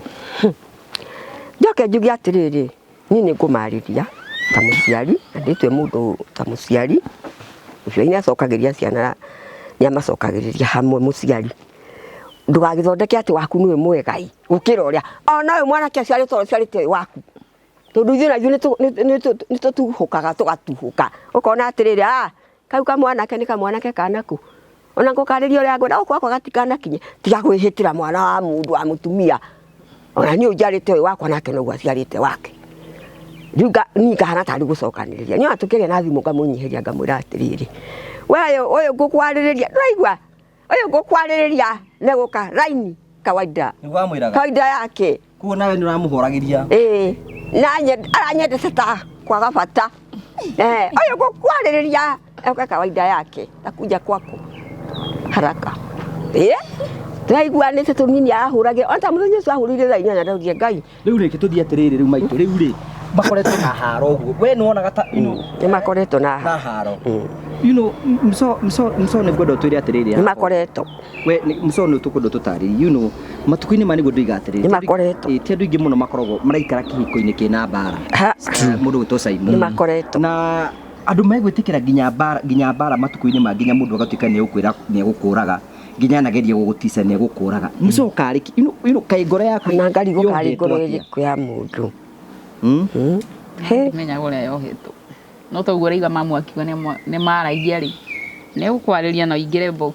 Njoke njuge atĩrĩrĩ, niĩ nĩ ngũmarĩria ta mũciari na ndĩtue mũndũ ta mũciari. Mũciari nĩ acokagĩria ciana nĩ amacokagĩrĩria hamwe mũciari. Ndũgagĩthondeke atĩ waku nĩwe mwega ĩ gũkĩra ũrĩa ona ũyũ mwanake aciarĩtwo ũciarĩte ũyũ waku. Tondũ ithuĩ na ithuĩ nĩ tũtuhũkaga tũgatuhũka. Ũkona atĩrĩrĩ, ah, kau kamwanake nĩ kamwanake kana kũ. Ona ngũkarĩria ũrĩa ngwenda gũkũ gwakwa gatikanakinye. Tiga kwĩhĩtĩra mwana wa mũndũ wa mũtumia. Ona niĩ ũnjiarĩte ũyũ wakwa nake noguo aciarĩte wake. Rĩu niĩ ngahana tarĩ gũcokanĩrĩria. Niĩ ona tũkĩaria na thimũ ngamũnyihĩria ngamwĩra atĩrĩrĩ, we ũyũ ngũkwarĩrĩria, ndũraigua? Ũyũ ngũkwarĩrĩria nĩ gũka raini kawaida. Nĩguo wamwĩraga? Kawaida yake. Koguo nawe nĩ ũramũhoragĩria. Ĩĩ, na aranyendete ta kwaga bata. Ũyũ ngũkwarĩrĩria oka kawaida yake, takuja kwako haraka. Tũraiguanĩte tũnini arahũragĩra, ona ta mũthenya ũcio ahũrĩire thaa 8 ndaugire Ngai. Rĩu rĩ, tũthiĩ atĩrĩrĩ rĩu maitũ, rĩu rĩ, makoretwo na haro ũguo. We nĩ wonaga ta, you know, Nĩ makoretwo na na haro. You know, mso mso mso nĩ ngwenda ũtwĩre atĩrĩrĩ. Nĩ makoretwo. We mso nĩ tũkwenda ũtũtarĩrie, you know, matukũ-inĩ maya nĩguo ndoiga atĩrĩrĩ. Nĩ makoretwo. Ti andũ aingĩ mũno makoragwo maraikara kĩhiko-inĩ kĩna mbara. Mũndũ gwĩtwo Simon. Nĩ makoretwo. Na andũ megwĩtĩkĩra nginya mbara matukũ-inĩ maya, nginya mũndũ agatuĩka nĩ egũkwĩra nĩ egũkũraga, nginya anageria gũgũtica nĩ egũkũraga. Mso karĩ kĩ? You know, kaĩ ngoro yaku Na ngarigwo karĩ yohetwo ngoro atĩa? ĩrĩkũ ya mũndũ. Ndimenya ũrĩa yohetwo. No toguo ũraigua mamu akiuga nĩ maragia rĩ, nĩ egũkwarĩria na ũingĩre box.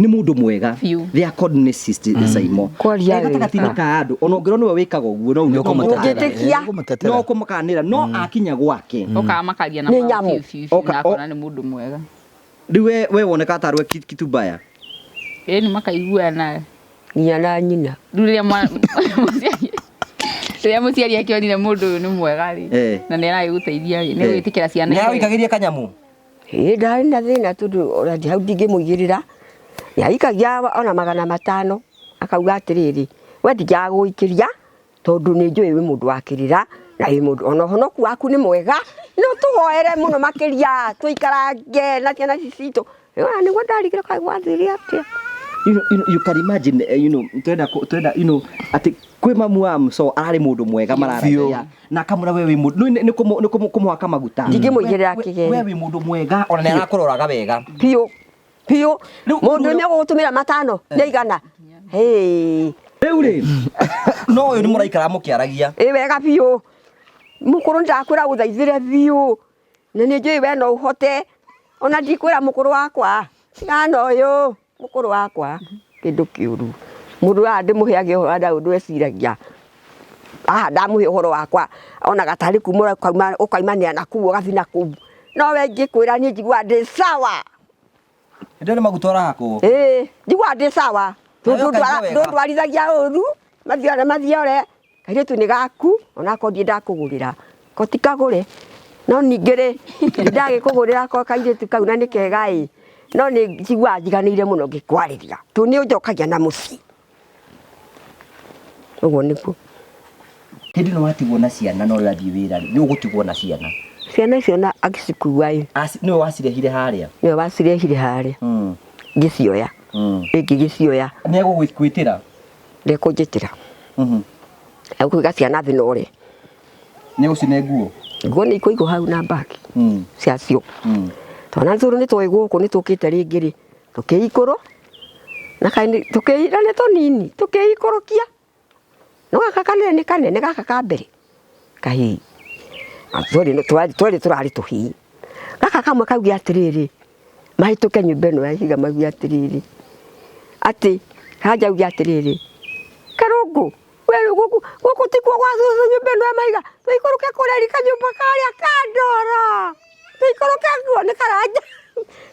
Nĩ mũndũ mwega. Biũ. They are called narcissists, Simon. Kwaria Gatagatĩ-inĩ wega. ka andũ, ona ũngĩrwo nĩwe wĩkaga ũguo, no Nĩ ũkũmũtetera. Ũngĩtĩkia. Nĩ ũkũmũtetera. No ũkũmũkanĩra, no akinya gwake. Ũkamakaria na Nĩ mau nyamũ. biũ, biũ, biũ, Oka, na akona nĩ mũndũ mwega. Rĩu we woneka tarĩ we kitubaya. Ĩĩ nĩ makaiguana. Nginya na nyina. Rĩu rĩrĩa rĩrĩa mũciari akĩonire mũndũ ũyũ nĩ mwega rĩ, na nĩ aragĩgũteithia rĩ, nĩ gwĩtĩkĩra ciana Nĩ araikagiria kanyamũ? Ĩĩ ndarĩ na thĩna tondũ ona hau ndingĩmũigĩrĩra. Nĩ aikagia ona 500 akauga atĩrĩrĩ, we ndingĩaga gũgũikĩria tondũ nĩ njũĩ wĩ mũndũ wa kĩrĩra na wĩ mũndũ ona ũhonoku waku nĩ mwega, no tũhoere mũno makĩria tũikarange na ciana ici citũ. Ona nĩguo ndarigire kaĩ gwathire atĩa. You know, you know, you can imagine, you know, twenda twenda, you know, atĩ kwĩ mamu wa mso ararĩ mũndũ mwega mararagia na akamwĩra we wĩ mũndũ, nĩ nĩ kũmũhaka maguta. Ndingĩmũigĩrĩra kĩgerio. We wĩ mũndũ mwega ona nĩ arakũroraga wega. Biũ, biũ. Rĩu Mũndũ nĩ egũgũtũmĩra 5 nĩ igana. Hĩ. Rĩu rĩ, no ũyũ nĩ mũraikara mũkĩaragia. Ĩ wega biũ. Mũkũrũ nĩndakwĩra ũthaithĩre biũ. Na nĩ njũĩ we no ũhote. Ona ndikwĩra mũkũrũ wakwa. Tigana na ũyũ mũkũrũ wakwa. Kĩndũ kĩũru. Mũndũ ũrĩa ndĩmũheage ũhoro na ũndũ eciragia. Haha ndamũhe ũhoro wakwa onaga tarĩ kuma ũkaumanĩra na kũu ũgathiĩ na kũu. No we ingĩkwĩra niĩ njiguaga ndĩ sawa. Ndĩrĩ maguta ũrahakwo. Ĩĩ, njiguaga ndĩ sawa. Nawe ũkaigua wega. Ndũndwarithagia ũru, mathiore mathiore. Kairĩtu nĩ gaku, onakorwo ndirĩ ndakũgũrĩra. Ko ti kagũre. No ningĩ rĩ, ndagĩkũgũrĩra ko kairĩtu kau na nĩ kega ĩ. No nĩ njiguaga njiganĩire mũno ngĩkwarĩria. Tondũ nĩ ũnjokagia na mũciĩ. Ũguo nĩguo. Hĩndĩ ĩno watigwo na ciana na ũrathiĩ wĩra rĩ, nĩ ũgũtigwo na ciana. Ciana icio na agĩcikua ĩ. Nĩwe wacirehire harĩa? Nĩwe wacirehire harĩa. Ngĩcioya. Rĩngĩ ngĩcioya. Nĩ egũgwĩtĩra? Ndekũnjĩtĩra. Egũkũiga ciana thĩ na ũrĩe. Nĩ gũcine nguo. Nguo nĩ ikũigwo hau na mbagi ciacio. Twana tũrũ nĩ tũĩ gũkũ nĩ tũkĩte rĩngĩ rĩ, tũkĩikũrũ na kaĩ tũkĩ na nĩ tũnini tũkĩikũrũkia. No gaka kanene nĩ kanene gaka ka mbere kahii. Twerĩ twerĩ tũrarĩ tũhii. Gaka kamwe kauge atĩrĩrĩ, mahĩtũke nyũmba ĩno ya ihiga mauge atĩrĩrĩ, atĩ Kanja auge atĩrĩrĩ, Karũngũ we gũkũ gũkũ tikuo gwa cũcũ nyũmba ĩno ya mahiga, tũikũrũke kũrĩa rika nyũmba karĩa ka ndoro, tũikũrũke kuo nĩ karanja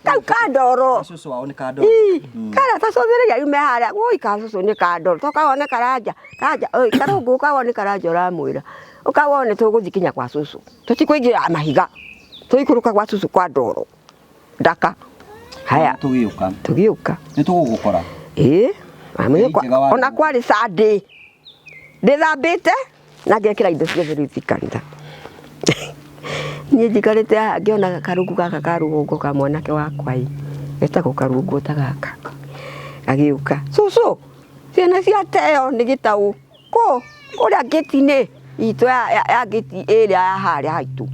kau ka ndoro. Cũcũ wao nĩ ka ndoro. Ii, karĩa ta cũthĩrĩria yume harĩa, woi ka cũcũ nĩ ka ndoro, toka wone karanja, karanja, oi Karũngũ ũka wone karanja ũramwĩra, ũka wone tũgũthiĩ kinya kwa cũcũ, tũtikũingĩra mahiga, tũikũrũka gwa cũcũ kwa ndoro, ndaka. Haya, Tũgĩũka. tũgĩũka. Nĩ tũgũgũkora. Ĩĩ, Ngai njega wa ona kwarĩ Sunday, ndĩthambĩte na ngekĩra indo ciothe rĩu thi kanitha. Niĩ njikarĩte haha ngĩona karũngũ gaka ka rũgongo ka mwanake wakwa ĩ, getagwo karũngũ ta gaka, gagĩũka, cũcũ ciana ciateo nĩ gĩtaũ, kũ? Kũrĩa ngĩti-inĩ itũ ya ngĩti ĩrĩa ya harĩa haitũ.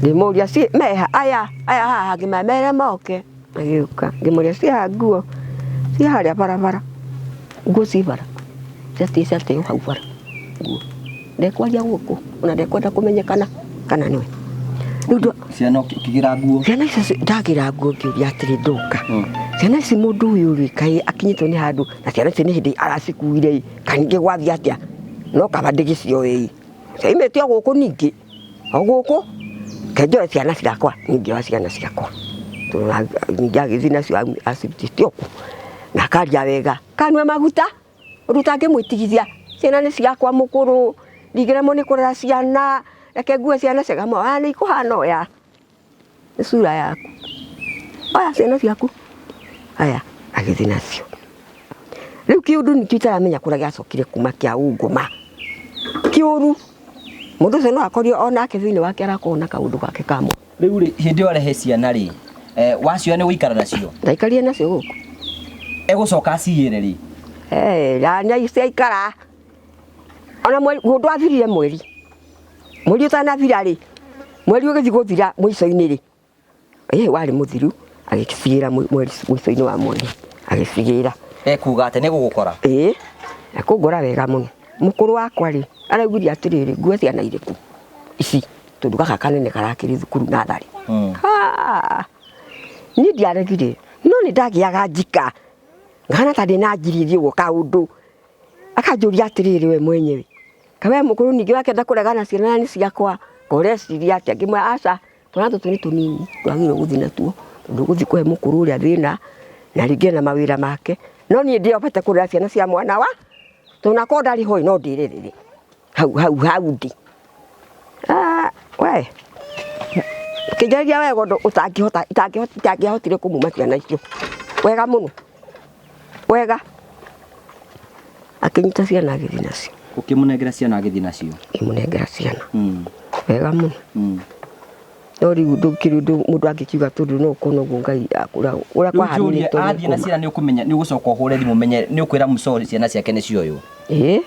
Ngĩmũria meha aya aya haha ngĩmera moke, magĩũka ngĩmũria ciĩ nguo ciĩ harĩa barabara, nguo ciĩ bara, ciateo hau bara nguo. Ndekwaria gũkũ ona ndekwenda kũmenyekana kana nĩwe. Rĩu Ciana ũkĩgĩra nguo. Ciana icio ndagĩra nguo ngĩũria atĩrĩ ndoka. Ciana ici mũndũ ũyũ rĩ kaĩ akinyĩtwo nĩ handũ na ciana ici nĩ hĩndĩ aracikuire ĩ, kaĩ ningĩ gwathiĩ atĩa? No kaba ndĩgĩcioe ĩ. Ciaumĩte o gũkũ ningĩ, o gũkũ, reke njoe ciana ciakwa, niĩ ngĩoya ciana ciakwa. Ningĩ agĩthiĩ nacio acirutĩte o kũu, na akaria wega, kanua maguta, ũndũ ũtangĩmwĩtigithia, ciana nĩ ciakwa mũkũrũ, ndingĩremwo nĩ kũrera ciana, reke ngue ciana ciakwa, nĩ ikũhana oya, nĩ sura yaku, oya ciana ciaku, aya, agĩthiĩ nacio. Rĩu kĩũndũ nĩkĩo itaramenya kũrĩa gĩacokire kuma kĩa ungoma, kĩũru, mũndũ ũcio no akorio onake thĩinĩ wake arakorwo na kaũndũ gake ka mũndũ. Rĩu rĩ, hĩndĩ ĩyo arehe ciana rĩ, wacioya nĩ gũikara nacio? Ndaikarire nacio gũkũ. Egũcoka aciyĩre rĩ? Nĩ ciaikara. Ona mweri, mũndũ athirire mweri. Mweri ũtanathira rĩ, mweri ũgĩthiĩ gũthira mũico-inĩ rĩ, warĩ mũthiru, agĩcigĩra mweri mũico-inĩ wa mweri, agĩcigĩra. Ekuga atĩ nĩ gũgũkora? Ĩĩ, ekũngora wega mũno. Mũkũrũ wakwa rĩ, araugire atĩrĩrĩ, ngue ciana irĩkũ ici, tondũ gaka kanene karakĩrĩ thukuru natharĩ. Niĩ ndiaregire, no nĩ ndagĩaga njika, ngahana ta ndĩna njiriri ũguo kaũndũ. Akanjũria atĩrĩrĩ we mwenyewe, kaĩ we mũkũrũ ningĩ wakĩenda kũregana ciana nĩ ciakwa, ũreciria atĩa? Ngĩmwĩra aca, twana tũtũ nĩ tũnini, ndwagĩrĩirwo gũthiĩ natuo, tondũ ũgũthiĩ kũhe mũkũrũ ũrĩa thĩna, na rĩngĩ ena mawĩra make. No niĩ ndĩhotete kũrera ciana cia mwana wa, tondũ onakorwo ndarĩ ho ĩ, no ndĩrerere hau hau hau ndĩ. We, ũkĩnjarĩria wega ũndũ ũtangĩhota, itangĩahotire kũmuma ciana icio. Wega mũno, wega. Akĩnyita ciana agĩthiĩ nacio. Ũkĩmũnengera ciana agĩthiĩ nacio? Ngĩmũnengera ciana. Wega mũno. No rĩu ndũkĩrĩ ũndũ mũndũ angĩkiuga tondũ no ũkorwo noguo Ngai akũra, ũrĩa Rĩu kwahanire njũrie, athiĩ na ciana nĩ ũkũmenya, nĩ ũgũcoka ũhũre thimũ ũmenye, nĩ ũkwĩra mũcori ciana ciake nĩ cioywo? Ĩĩ.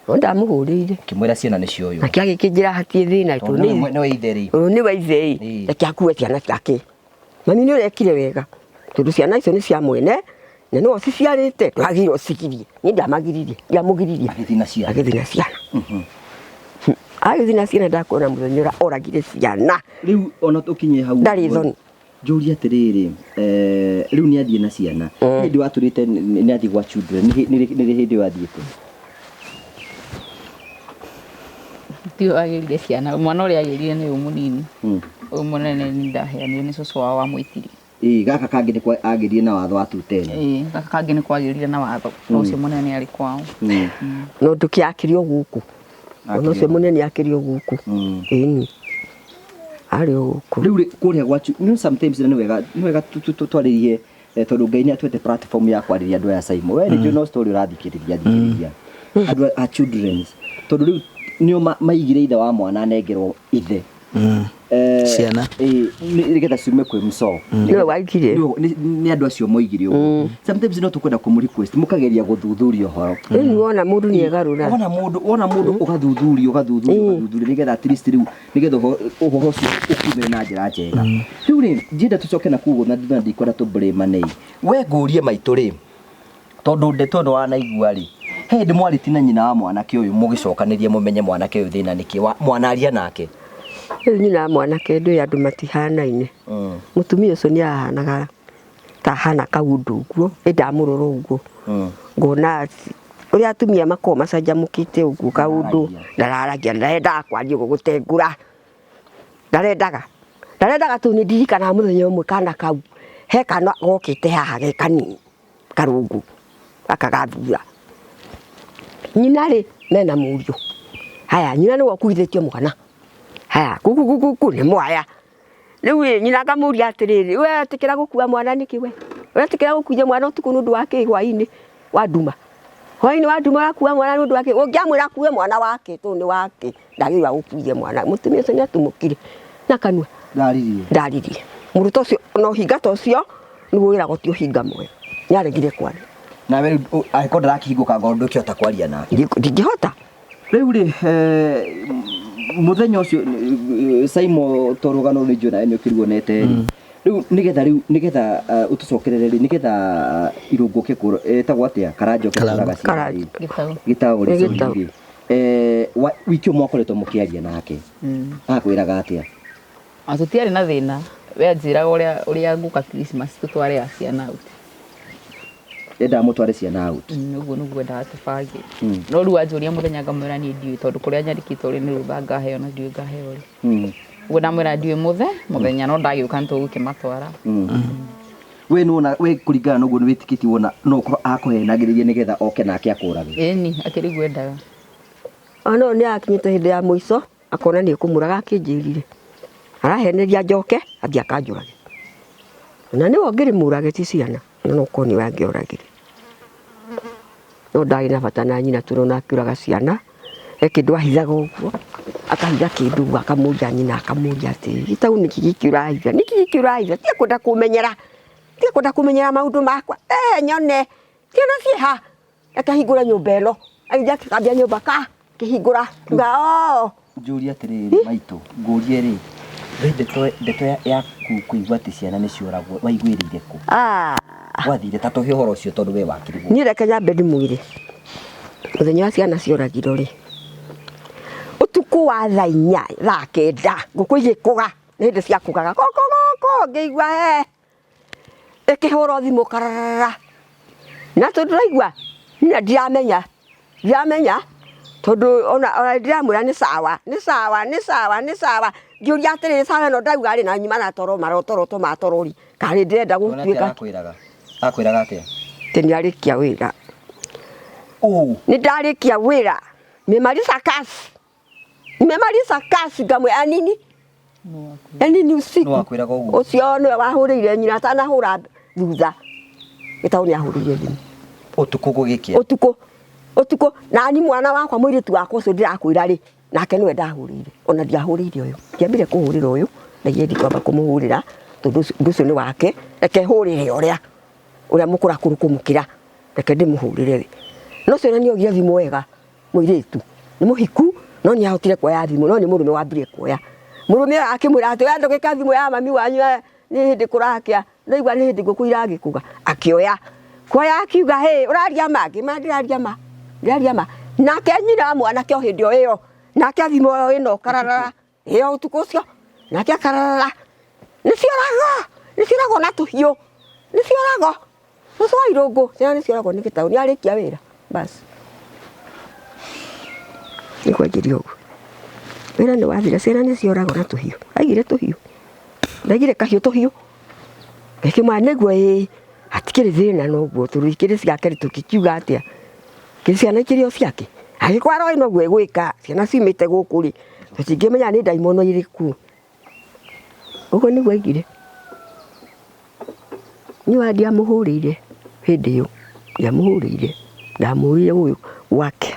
No ndamũhũrĩire. Ũkĩmwĩra ciana nĩ cioywo. Nake agĩkĩnjĩra hatirĩ thĩna, Tondũ nĩwe ithe rĩ. Ũyũ nĩwe ithe ĩ. Reke akue ciana ciake. Mami nĩ ũrekire wega, tondũ ciana icio nĩ cia mwene, na nĩwe ũciciarĩte, ndwagĩrĩirwo ũcigirie. Niĩ ndiamagiririe, ndiamũgiririe. Agĩthiĩ na ciana. Agĩthiĩ na ciana. Agĩthiĩ na ciana ndakuona mũthenya ũrĩa oragire ciana. Rĩu ona tũkinye hau. Ndarĩ thoni. Njũrie atĩrĩrĩ, rĩu nĩ athiĩ na ciana. Hĩndĩ watũrĩte nĩ athiĩ gwa children, nĩ hĩndĩ ĩyo athiĩte? Ti agĩrire ciana, mwana ũrĩa agĩrire nĩ ũyũ mũnini. Ũyũ mũnene nĩ ndaheanire nĩ cũcũ wao wamwĩtirie. Ĩĩ, gaka kangĩ nĩ kwa agĩrire na watho wa 210. Ĩĩ, gaka kangĩ nĩ kwagĩrire na watho, no ũcio mũnene arĩ kwao. No ndũkĩ akĩrĩ o gũkũ. Ona ũcio mũnene akĩrĩ o gũkũ. Ĩni. Arĩ o gũkũ. Rĩu rĩ, kũrĩa gwa sometimes nĩ wega, nĩ wega twarĩrie, tondũ Ngai nĩ atwete platform ya kwarĩria andũ aya Simon. We nĩ no story ũrathikĩrĩria, thikĩrĩria. Andũ a children's. Tondũ rĩu nĩo maigire ithe wa mwana anengerwo ithe. Ciana. Nĩgetha ciume kwĩ mso. Nĩwe waigire. Nĩ andũ acio moigire ũguo. Sometimes no tũkwenda kũmũ request mũkageria gũthuthuria ũhoro. Rĩu wona mũndũ nĩ egarũra. Wona mũndũ, wona mũndũ ũgathuthuria, ũgathuthuria, ũgathuthuria nĩgetha at least rĩu nĩgetha ũhoro ũcio ũkumĩre na njĩra njega. Rĩu rĩ, ndienda tũcoke na kũu na thutha, ndikwenda tũ blame. We ngũrie maitũ rĩ, tondũ ndeto ĩno wanaigua rĩ, he hĩndĩ mwarĩti na nyina wa mwanake ũyũ mũgĩcokanĩria mũmenye mwanake ũyũ thĩna nĩkĩ mwanaria nake? Rĩu nyina wa mwanake ndũĩ andũ matihanaine. Mũtumia ũcio nĩ ahanaga ta ahana kaũndũ ũguo, ĩ ndamũrora ũguo ngona ũrĩa atumia makoragwo macanjamũkĩte ũguo kaũndũ, ndararagia, ndarendaga kwaria ũguo gũtengũra, ndarendaga tu. Nĩ ndirikanaga mũthenya ũmwe kana kau he kana gokĩte haha ge kanini karũngũ gaka ga thutha nyina rĩ mena mũriũ. Haya, nyina nĩwe ũkuithĩtie mwana. Haya, kuku kuku kuku nĩ mwaya. Rĩu ĩ nyina ngamũria atĩrĩrĩ, we etĩkĩra gũkua mwana nĩkĩ? We ũretĩkĩra gũkuithia mwana ũtukũ nĩ ũndũ wa kĩ? Hwaĩ-inĩ wa nduma, hwaĩ-inĩ wa nduma ũrakua mwana nĩ ũndũ wa kĩ? Ũngĩamwĩra akue mwana wake tondũ nĩ wake, ndagĩrĩirwo gũkuithia mwana. Mũtumia ũcio nĩ atumũkire na kanua. Ndaririe. Ndaririe mũrutwo ũcio na ũhinga ta ũcio nĩguo wĩragwo ti ũhinga mwega. Nĩ aregire kwaria. Nawe rĩu angĩkorwo ndarakĩhingũka ngoro ndũkĩhota kwaria nake? Ndingĩhota. Rĩu rĩ, mũthenya ũcio, Simon, to rũgano rũrĩ njũĩ nawe nĩ ũkĩruonete rĩ, rĩu nĩgetha rĩu nĩgetha ũtũcokerere rĩ, nĩgetha irũngũ ũke kũra ĩtagwo atĩa, Karanja ũke kũraga ciana? Karanja. Rĩ Gĩtaũ. Gĩtaũ rĩ. Nĩ Sorry. Gĩtaũ. Rĩ, wiki ũmwe mwakoretwo mũkĩaria nake, akwĩraga atĩa? Na tũtiarĩ na thĩna. We anjĩraga ũrĩa ngũka Christmas tũtware ciana out. Endaga mũtware ciana out? Ũguo nĩguo endaga tũbange. No rĩu anjũria mũthenya ngamwĩra niĩ ndiũĩ, tondũ kũrĩa nyandĩkĩtwo rĩ nĩ rũtha ngaheo na ndiũĩ ngaheo rĩ. Ũguo ndamwĩra ndiũĩ mũthenya, no ndagĩũka nĩ tũgũkĩmatwara. We nĩwona we kũringana na ũguo nĩ wĩtĩkĩtie wona no ũkorwo akũhenagĩrĩria nĩgetha oke nake akũrage? Ĩni, akĩrĩ guo endaga. Ona ũyũ nĩ akinyĩte hĩndĩ ya mũico akona nĩ ekũmũraga, akĩnjĩrire araheneria njoke athiĩ akanjũrage, na nĩwe ũngĩrĩ mũrage ti ciana, na no korwo nĩwe angĩoragire, no ndarĩ na bata na nyina tũrona akĩũraga ciana. He kĩndũ ahithaga ũguo, akahitha kĩndũ ũguo, akamũria nyina, akamũria atĩrĩ, gĩtau nĩkĩ gĩkĩ ũrahitha, nĩkĩ gĩkĩ ũrahitha? Tiga kwenda kũmenyera, tiga kwenda kũmenyera maũndũ makwa. Nyone ciana ciĩha, akahingũra nyũmba ĩno, agĩthiĩ akĩgambia nyũmba ka kĩhingũra kuga o. Njũrie atĩrĩrĩ maitũ, ngũrie rĩ, we ndeto yaku kũigua atĩ ciana nĩ cioragwo waiguĩrĩire kũ? Gwathire ta tũhe ũhoro ũcio tondũ we wakĩrĩ gũkũ. Niĩ reke nyambe ndĩmwĩre mũthenya wa ciana cioragirwo rĩ, ũtukũ wa thaa 4, thaa 9, ngũkũ igĩkũga, nĩ hĩndĩ ciakũgaga koko, ngĩigua he ĩkĩhũrwo thimũ kararara, na tondũ ndĩraigua niĩ ndiramenya tondũ ona ndiramwĩra nĩ sawa, nĩ sawa, nĩ sawa, nĩ sawa. Ngĩũria atĩrĩrĩ, sawa ĩno ndauga rĩ, na nyuma na toro marotoroto ma toro rĩ, kana ndĩrenda gũtuĩka. Akwĩraga akwĩraga atĩa? Atĩ nĩ arĩkia wĩra. Ũ? Nĩ ndarĩkia wĩra, nimemaliza kazi, nimemaliza kazi. Ngamwĩra nini nini usiku. Nĩ wakwĩraga ũguo? Ũcio nĩwe wahũrĩire nyina atanahũra thutha. Gĩtaũ nĩ ahũrĩire thimũ. Ũtukũ gũgĩkĩa? Ũtukũ, ũtukũ. Nani mwana wakwa, mũirĩtu wakwa ũcio ndĩrakwĩra rĩ, nake nĩwe ndahũrĩire, ona ndiahũrĩire ũyũ. Ndiambire kũhũrĩra ũyũ, ndaigire ndikwamba kũmũhũrĩra tondũ ũndũ ũcio nĩ wake, reke hũrĩre ũrĩa mũkũrakũrũ kũmũkĩra, reke ndĩmũhũrĩre we. No ũcio nĩ ogire thimũ wega, mũirĩtu nĩ mũhiku, no nĩ ahotire kuoya thimũ, no nĩ mũrũme wambire kuoya. Mũrũme ũyũ akĩmwĩra atĩ we ndũgĩka thimũ ya mami wanyu, nĩ hĩndĩ kũrakĩa, ndaigua nĩ hĩndĩ ngũkũ iragĩkũga. Akĩoya kuoya, akiuga hĩ, ũraria ma? Ngĩmwĩra ndĩraria ma, ndĩraria ma. Nake nyina wa mwanake o hĩndĩ o ĩyo nake thimũ ĩyo ĩno kararara ĩyo ũtukũ ũcio, nake akararara, nĩ cioragwo, nĩ cioragwo na tũhiũ, nĩ cioragwo cũcũ wa irũngũ, ciana nĩ cioragwo nĩ gĩtaũ, nĩ arĩkia wĩra basi. Nĩ kwanjĩria ũguo wĩra nĩ wathira, ciana nĩ cioragwo na tũhiũ. Aigire tũhiũ, ndaigire kahiũ tũhiũ, ngĩkĩmwĩra nĩguo ĩĩ, hatikĩrĩ thĩna noguo tondũ ikĩrĩ ciake rĩ, tũngĩkiuga atĩa? Kĩrĩ ciana ikĩrĩ o ciake, angĩkorwo aroĩ noguo egwĩka, ciana ciumĩte gũkũ rĩ, tũtingĩmenya nĩ ndaimono irĩkũ. Ũguo nĩguo aigire. Niĩ ndiamũhũrĩire hĩndĩ ĩyo, ndiamũhũrĩire, ndamũhũrĩire ũyũ gwake.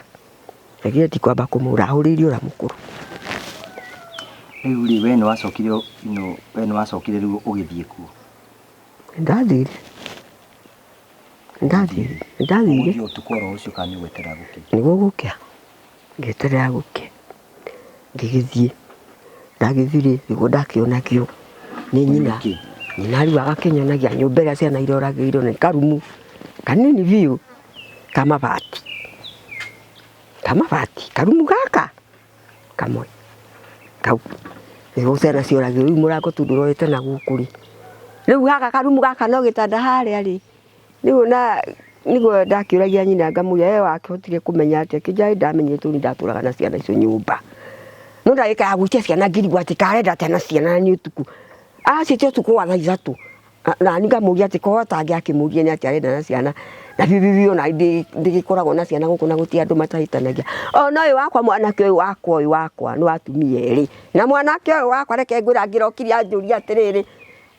Ndaigire ndikwamba kũmũhũra, ahũrĩire ũrĩa mũkũrũ. Rĩu rĩ, we nĩ wacokire we nĩ wacokire rĩu ũgĩthiĩ kuo? Ndathire, ndathire, ndathire. Ũgũthiĩ ũtukũ oro ũcio kana nĩ ũgweterera gũkĩe? Nĩguo gũkĩa, ngĩeterera gũkĩe, ngĩgĩthiĩ. Ndagĩthiĩ rĩ, nĩguo ndakĩonagio nĩ nyina. Nĩkĩ? Nyina rĩu agakĩnyonagia nyũmba ĩrĩa ciana iroragĩirwo nĩ karumu kanini biũ ka mabati, ka mabati, karumu gaka kamwe kau nĩguo ciana cioragĩrwo. Rĩu mũrango tu ndũrorete na gũkũ rĩ, rĩu gaka karumu gaka no gĩtanda harĩa rĩ, rĩu ona nĩguo ndakĩũragia nyina ngamũria we wakĩhotire kũmenya atĩa, akĩnjĩra nĩ ndamenyire tondũ nĩ ndatũraga na ciana icio nyũmba. No ndagĩka ya gwĩtia ciana ngĩrigwo atĩ karenda atĩa na ciana na nĩ ũtukũ. Aciĩtia ũtukũ wa thaa 3 na niĩ ngamũria atĩ korwo atangĩakĩmũria nĩ atĩa arenda na ciana, na biũ biũ ona ndĩgĩkoragwo na ciana gũkũ na gũtirĩ andũ matahĩtanagia. Ona ũyũ wakwa mwanake ũyũ wakwa ũyũ wakwa nĩ wa atumia erĩ, na mwanake ũyũ wakwa reke ngwĩre angĩrokire anjũrie atĩrĩrĩ,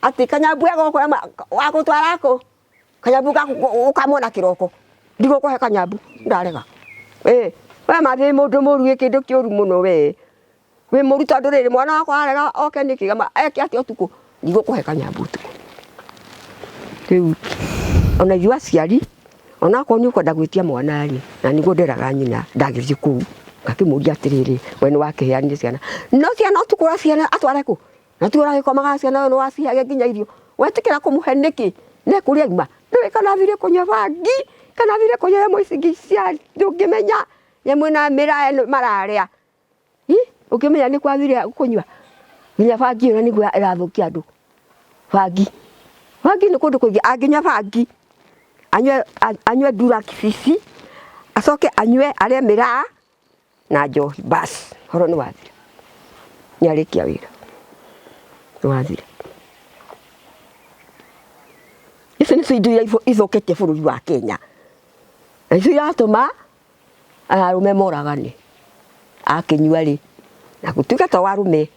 atĩ kanyambu egũkũ wagũtwara kũ? Kanyambu gaku ũkamwona kĩroko, ndigũkũhe kanyambu, ndarega. Ĩ we mathi wĩ mũndũ mũru wĩ kĩndũ kĩũru mũno we. Wĩ mũru tondũ rĩrĩ mwana wakwa arega oke nĩkĩ eke atĩa ũtukũ, ndigũkũhe kanyambu ũtukũ. Rĩu ona ithuĩ aciari onakorwo nĩ ũkwenda gwĩtia mwana rĩ, na nĩguo nderaga nyina ndagĩthiĩ kũu ngakĩmũria atĩrĩrĩ, we nĩ wakĩheanire ciana, no ciana ũtukũ wa ciana atware kũ? Na tiwe ũragĩkomaga ciana we nĩ waciheage nginya irio, wetĩkĩra kũmũhe nĩkĩ? Na kũrĩa auma ndũĩ kana athire kũnyua bangi kana athire kũnyua nyamũ ici ingĩ cia ndũngĩmenya nyamũ ĩno ya mĩraa ĩno mararĩa. Ũngĩmenya nĩ kwathire kũnyua nginya bangi ĩyo nĩguo ĩrathũkia andũ. Bangi, bangi nĩ kũndũ kũingĩ, angĩnyua bangi anyue anyue drugs ici acoke anyue arĩe mĩraa na njohi bas ũhoro nĩ wathira, nĩ arĩkia wĩra nĩ wathira. Ici nĩcio indo iria ithũkĩtie bũrũri wa Kenya na nĩcio iratũma arũme moragane. Akĩnyua rĩ, na gũtuĩka to arũme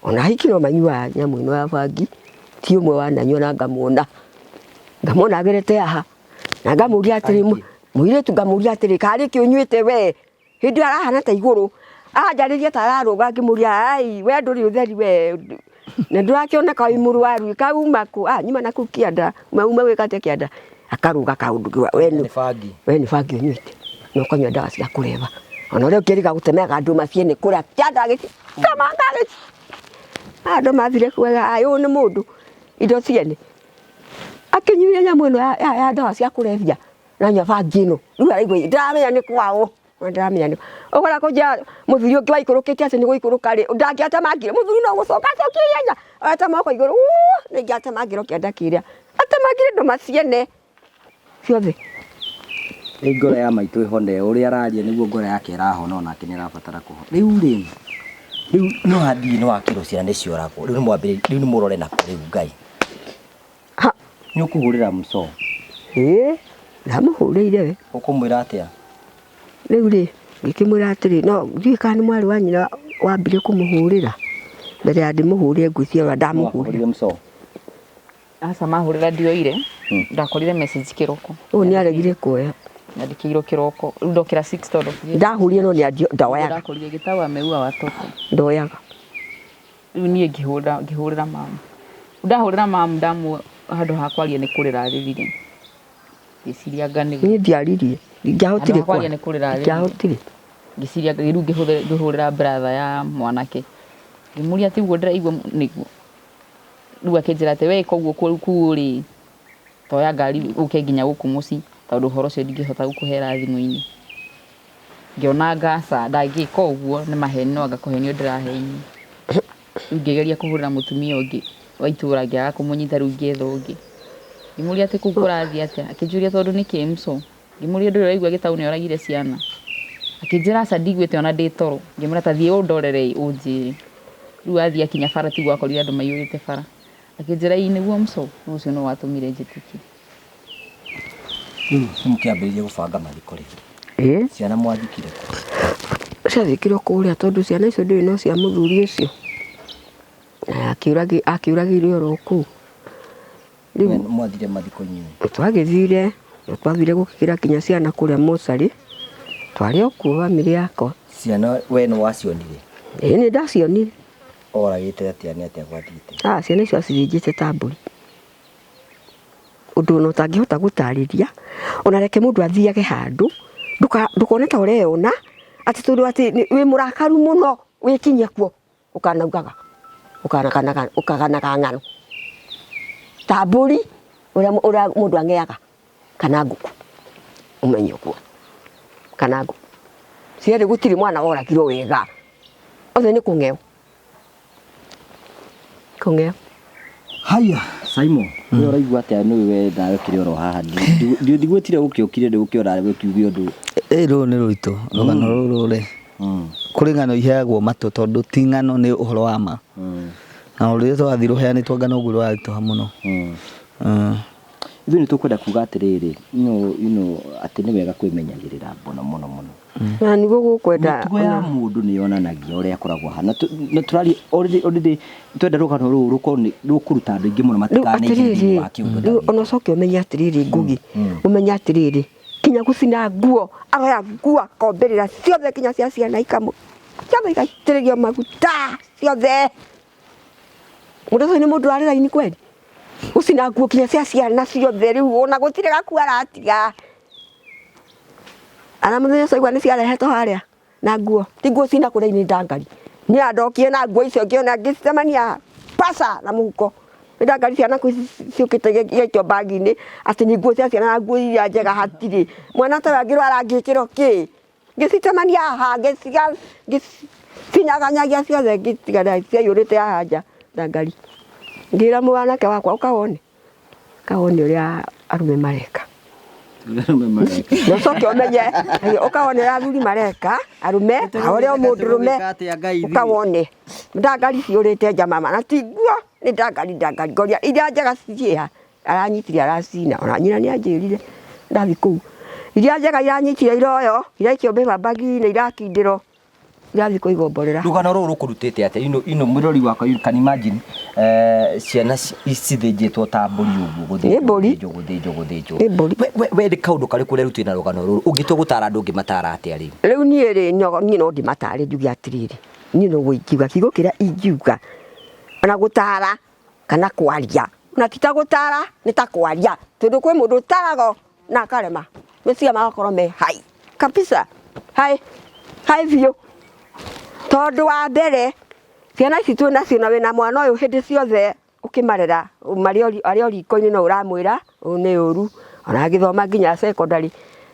ona ahiki no manyuaga nyamũ ĩno ya bangi, ti ũmwe wananyua na ngamuona, ngamuona agerete haha na ngamũria atĩrĩ, mũirĩtu ngamũria atĩrĩ, karĩ kĩ ũnyuĩte we? Hĩndĩ ĩyo arahana ta igũrũ, aranjarĩria ta ararũga ngĩmũria ai we ndũrĩ ũtheri we na ndũrakĩoneka wĩ mũrwaru kauma kũ? Ah nyuma na kũu kĩanda, uma gwĩka atĩa kĩanda? Akarũga kaũndũ we nĩ bangi, we nĩ bangi ũnyuĩte na ũkanyua ndawa cia kũreba, ona ũrĩa ũkĩrĩga gũtemenga ndũma ciene kũrĩa kĩanda gĩtitemanga gĩti andũ mathire kuga ai ũyũ nĩ mũndũ indo ciene akĩnyuire nyamũ ĩno ya ndawa cia kũrebia na nyua bangi ĩno rĩu araigua ndĩramenya nĩ kwaũ ndĩramenya nĩ ũkora kũnjĩra mũthuri ũngĩ waikũrũkĩte atĩ nĩ gũikũrũka rĩ ndangĩatemangire mũthuri no gũcoka acokie ihenya oete moko igũrũ nĩ ingĩatemangire kĩanda kĩrĩa atemangire ndũma ciene ciothe. Rĩu ngoro ya maitũ ĩhone, ũrĩa araria nĩguo ngoro yake ĩrahona onake nĩ arabatara kũhona. Rĩu rĩ, rĩu nĩ wathiĩ nĩ wakĩrwo ciana nĩ cioragwo, rĩu nĩ mwambĩrĩrie, rĩu nĩ mũrore nakũ rĩu Ngai? Nĩ ũkũhũrĩra mũco? Ĩĩ, ndamũhũrĩire we. Ũkũmwĩra atĩa? Rĩu rĩ, ngĩkĩmwĩra atĩrĩ, no ndiũĩ kana nĩ mwarĩ wa nyina wambire kũmũhũrĩra mbere ya ndĩmũhũrĩre ngwĩciria ũrĩa ndamũhũrĩra. Nĩ mũco? Aca mahũrĩra ndioire, ndakorire message kĩroko. Ũyũ nĩ aregire kuoya. Nyandĩkĩirwo kĩroko, rĩu ndokĩra 6 tondũ ndahũrire no nĩ ndoyaga. Ndakorire gĩtawa ameua watoto. Ndoyaga. Rĩu niĩ ngĩhũrĩra ngĩhũrĩra mamu. Ndahũrĩra mamu ndamu handũ ha kwaria nĩ kũrĩra arĩrire. Ngĩciria anga nĩguo. Niĩ ndiaririe, ndingĩahotire Handũ ha kwaria nĩ kũrĩra arĩrire. Ndingĩahotire. Ngĩciria rĩu ngĩhũrĩra brother ya mwanake. Ngĩmũria atĩ ũguo ndĩraigua nĩguo. Rĩu akĩnjĩra atĩ we ĩka ũguo kũu rĩ, toya ngari ũke nginya gũkũ mũciĩ tondũ ũhoro ũcio ndingĩhota gũkũhera thimũ-inĩ. Ngĩona ngaca ndangĩka ũguo nĩ maheni no anga kũhenio ndĩrahenio. Rĩu ngĩgeria kũhũrĩra mũtumia ũngĩ wa itũũra ngĩaga kũmũnyita rĩu ngĩetha ũngĩ. Ngĩmũria atĩ kũu kũrathiĩ atĩa, akĩnjũria tondũ nĩkĩ mso. Ngĩmũria ndũrĩ ũraigua gĩtaũ nĩ oragire ciana. Akĩnjĩra aca ndiguĩte ona ndĩ toro. Ngĩmwĩra ta thiĩ ũndorere ũnjĩre. Rĩu athiĩ akinya bara tiguo akorire andũ maiyũrĩte bara. Akĩnjĩra ĩĩ nĩguo mso, rĩu ũcio nĩwe watũmire njĩtĩkie. Rĩu nĩ mũkĩambĩrĩria gũbanga mathiko rĩ? Ĩĩ. Ciana mwathikire kũ? Ciathikirwo kũrĩa tondũ ciana icio ndĩũĩ no cia mũthuri ũcio. Na akĩũragĩire oro kũu. Rĩu mwathire mathiko inyuĩ? Twagĩthire, twathire gũkĩra kinya ciana kũrĩa mocarĩ. Twarĩ o kuo bamĩrĩ yakwa. Ciana we nĩ wacionire? Ĩĩ nĩ ndacionire. Oragĩte atĩa nĩ atĩa gwathiĩte? Ah, ciana icio acithĩnjĩte ta mbũri. Ũndũ ona ũtangĩhota gũtarĩria, ona reke mũndũ athiage handũ, ndũkone ta ũreyona, atĩ tondũ atĩ wĩ mũrakaru mũno wĩkinyie kuo, ũkanaugaga, ũkanaganaga ũkaganaga ng'ano. Ta mbũri ũrĩa ũrĩa mũndũ ang'eaga, kana ngũkũ, ũmenye ũguo, kana ngũkũ. Cierĩ gũtirĩ mwana woragirwo wega, othe nĩ kũng'eo. Kũng'eo. Haya, Simon, we ũraigua atĩa nĩ we nawe kĩrĩ oro haha? Ndigwĩtire ũkĩũkire ndĩgũkĩona ũkiuge ũndũ. Ĩ rũrũ nĩ rũritũ rũgano rũrũ rĩ kũrĩ ng'ano iheagwo matũ tondũ ti ng'ano nĩ ũhoro wa ma na rũrĩa tũrathiĩ rũheanĩtwo ng'ano ũguo rũraritũha mũno. Ithuĩ nĩ tũkwenda kuga atĩrĩrĩ, atĩ nĩ wega kwĩmenyagĩrĩra mũno mũno mũno. Na nĩguo gũkwenda Mĩtugo ya mũndũ nĩ yonanagia ũrĩa akoragwo ahana. Na tũraria already already twenda rũgano rũrũ rũkorwo nĩ rũkũruta andũ aingĩ mũno rĩu matikaneingĩre thĩinĩ atĩrĩrĩ wa kĩũndũ ta rĩu gĩkĩ. ona ũcoke ũmenye atĩrĩrĩ Ngugi ũmenye atĩrĩrĩ kinya gũcina nguo aroya nguo akombĩrĩra ciothe kinya cia ciana ikamũ ciothe igaitĩrĩrio maguta ciothe mũndũ ũcio nĩ mũndũ warĩ raini kweli gũcina nguo kinya cia ciana ciothe rĩu ona gũtirĩ gakuo aratiga ana mũthenya ũcio aigua nĩ ciarehetwo harĩa na nguo ti nguo cina kũrĩa nĩ ndangari niĩ andokire na nguo icio ngĩona ngĩcemania paca na mũhuko nĩ ndangari ciana kũ ciũkĩte igaikio bagi-inĩ atĩ nĩ nguo cia ciana na nguo iria njega hatirĩ mwana ta ũyũ angĩrwara angĩkĩrwo kĩ ngĩcicemania haha ngĩciga ngĩcinyaganyagia ciothe ngĩtigana ciaiyũrĩte haha nja ndangari ngĩra mwanake wakwa ũka wone ũka wone ũrĩa arũme mareka Arũme mareka. na ũcoke ũmenye ũka wone ũrĩa athuri mareka arũme ũrĩa mũndũrũme Atĩa Ngai ithuĩ? ũka wone ndangari ciũrĩte nja mama na ti nguo nĩ ndangari ndangari ngoria iria njega ciĩha aranyitire aracina ona nyina nĩ anjĩrire ndathi kũu iria njega iranyitire iroyo iraikio mbĩba bagi-inĩ irakindĩrwo irathi kũigwo mborera Rũgano rũrũ rũkũrutĩte atĩa? Ino mwĩrori wakwa you can imagine ciana cithĩnjĩtwo ta mbũri ũguo Nĩ mbũri. gũthĩnjwo gũthĩnjwo gũthĩnjwo. Nĩ mbũri. We nĩ kaũndũ karĩkũ ũrerutire na rũgano rũrũ ũngĩtua gũtara andũ ũngĩmatara atĩa rĩu? Rĩu niĩ rĩ niĩ no ndĩmatare njuge atĩrĩrĩ niĩ no ingiuga kiugo kĩrĩa ingiuga ona gũtara kana kwaria ona ti ta gũtara nĩ ta kwaria tondũ kwĩ mũndũ ũtaragwo na akarema meciria magakorwo me hai kabisa hai hai biũ tondũ wa mbere ciana ici twĩ nacio na wĩna mwana ũyũ hĩndĩ ciothe ũkĩmarera marĩ arĩ o riko-inĩ no ũramwĩra ũũ nĩ ũru ona agĩthoma nginya secondary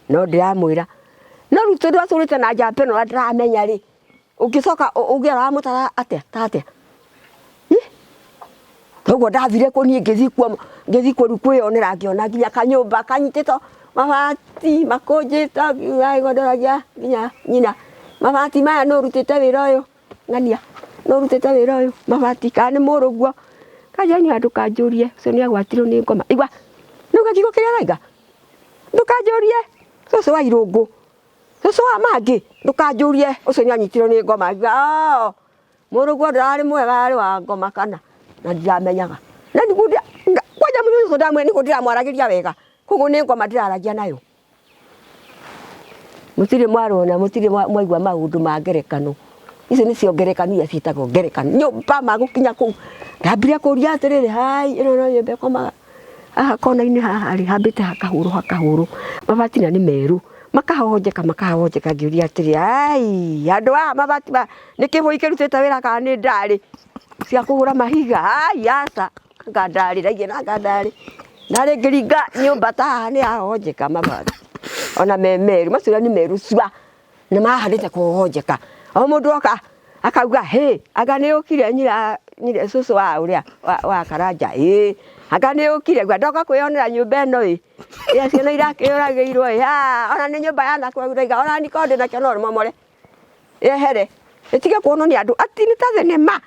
no ndĩramwĩra no rĩu tondũ atũrĩte na njamba ĩno na ndĩramenya rĩ ũngĩcoka ũngĩ aramũtara atĩa ta atĩa Toguo ndathire kũ niĩ ngĩthiĩ kuo ngĩthiĩ kuo rĩu kwĩyonera ngĩona nginya kanyũmba kanyitĩtwo mabati makũnjĩtwo ngiuga ndoragia nginya nyina mabati maya nũ ũrutĩte wĩra ũyũ ng'ania nũ ũrutĩte wĩra ũyũ mabati kana nĩ mũrũguo kanjania ndũkanjũrie ũcio nĩ agwatirwo nĩ ngoma igua nĩuga kiugo kĩrĩa araiga ndũkanjũrie cũcũ wa irũngũ cũcũ wa mangĩ ndũkanjũrie ũcio nĩ anyitirwo nĩ ngoma ngiuga oo mũrũguo ndararĩ mwega arĩ wa ngoma kana na ndiramenyaga na nĩguo kwanja mũthenya ũcio ndamwĩra nĩguo ndĩramwaragĩria wega koguo nĩ ngoma ndĩraragia nayo mũtirĩ mwarona mũtirĩ mwaigua maũndũ ma ngerekano icio nĩcio ngerekano iria ciĩtagwo ngerekano nyũmba magũkinya kũu ndambire kũria atĩrĩrĩ hai ĩno no nyũmba ĩkomaga haha kona-inĩ haha rĩ hambĩte hakahũrwo hakahũrwo mabati na nĩ merũ makahonjeka makahonjeka ngĩũria atĩrĩ ai handũ haha mabati maya nĩ kĩbũi kĩrutĩte wĩra kana nĩ ndarĩ cia kũhũra mahiga ai aca anga ndarĩ ndaigua na anga ndarĩ ndarĩ ngĩringa nyũmba ta haha nĩ yahonjeka mabati ona me merũ macio nĩ merũ cua nĩ mahandĩte kũhonjeka o mũndũ oka akauga hĩ anga nĩ ũkire nyira nyira cũcũ wa ũrĩa wa Karanja ĩ anga nĩ ũkire gua ndoka kwĩyonera nyũmba ĩno ĩ ĩrĩa ciana irakĩũragĩirwo ĩ ona nĩ nyũmba yanakwau ndaiga ona nikorwo ndĩnakĩo no rĩmomore yehere ĩtige kuonwo nĩ andũ ati nĩ ta thenema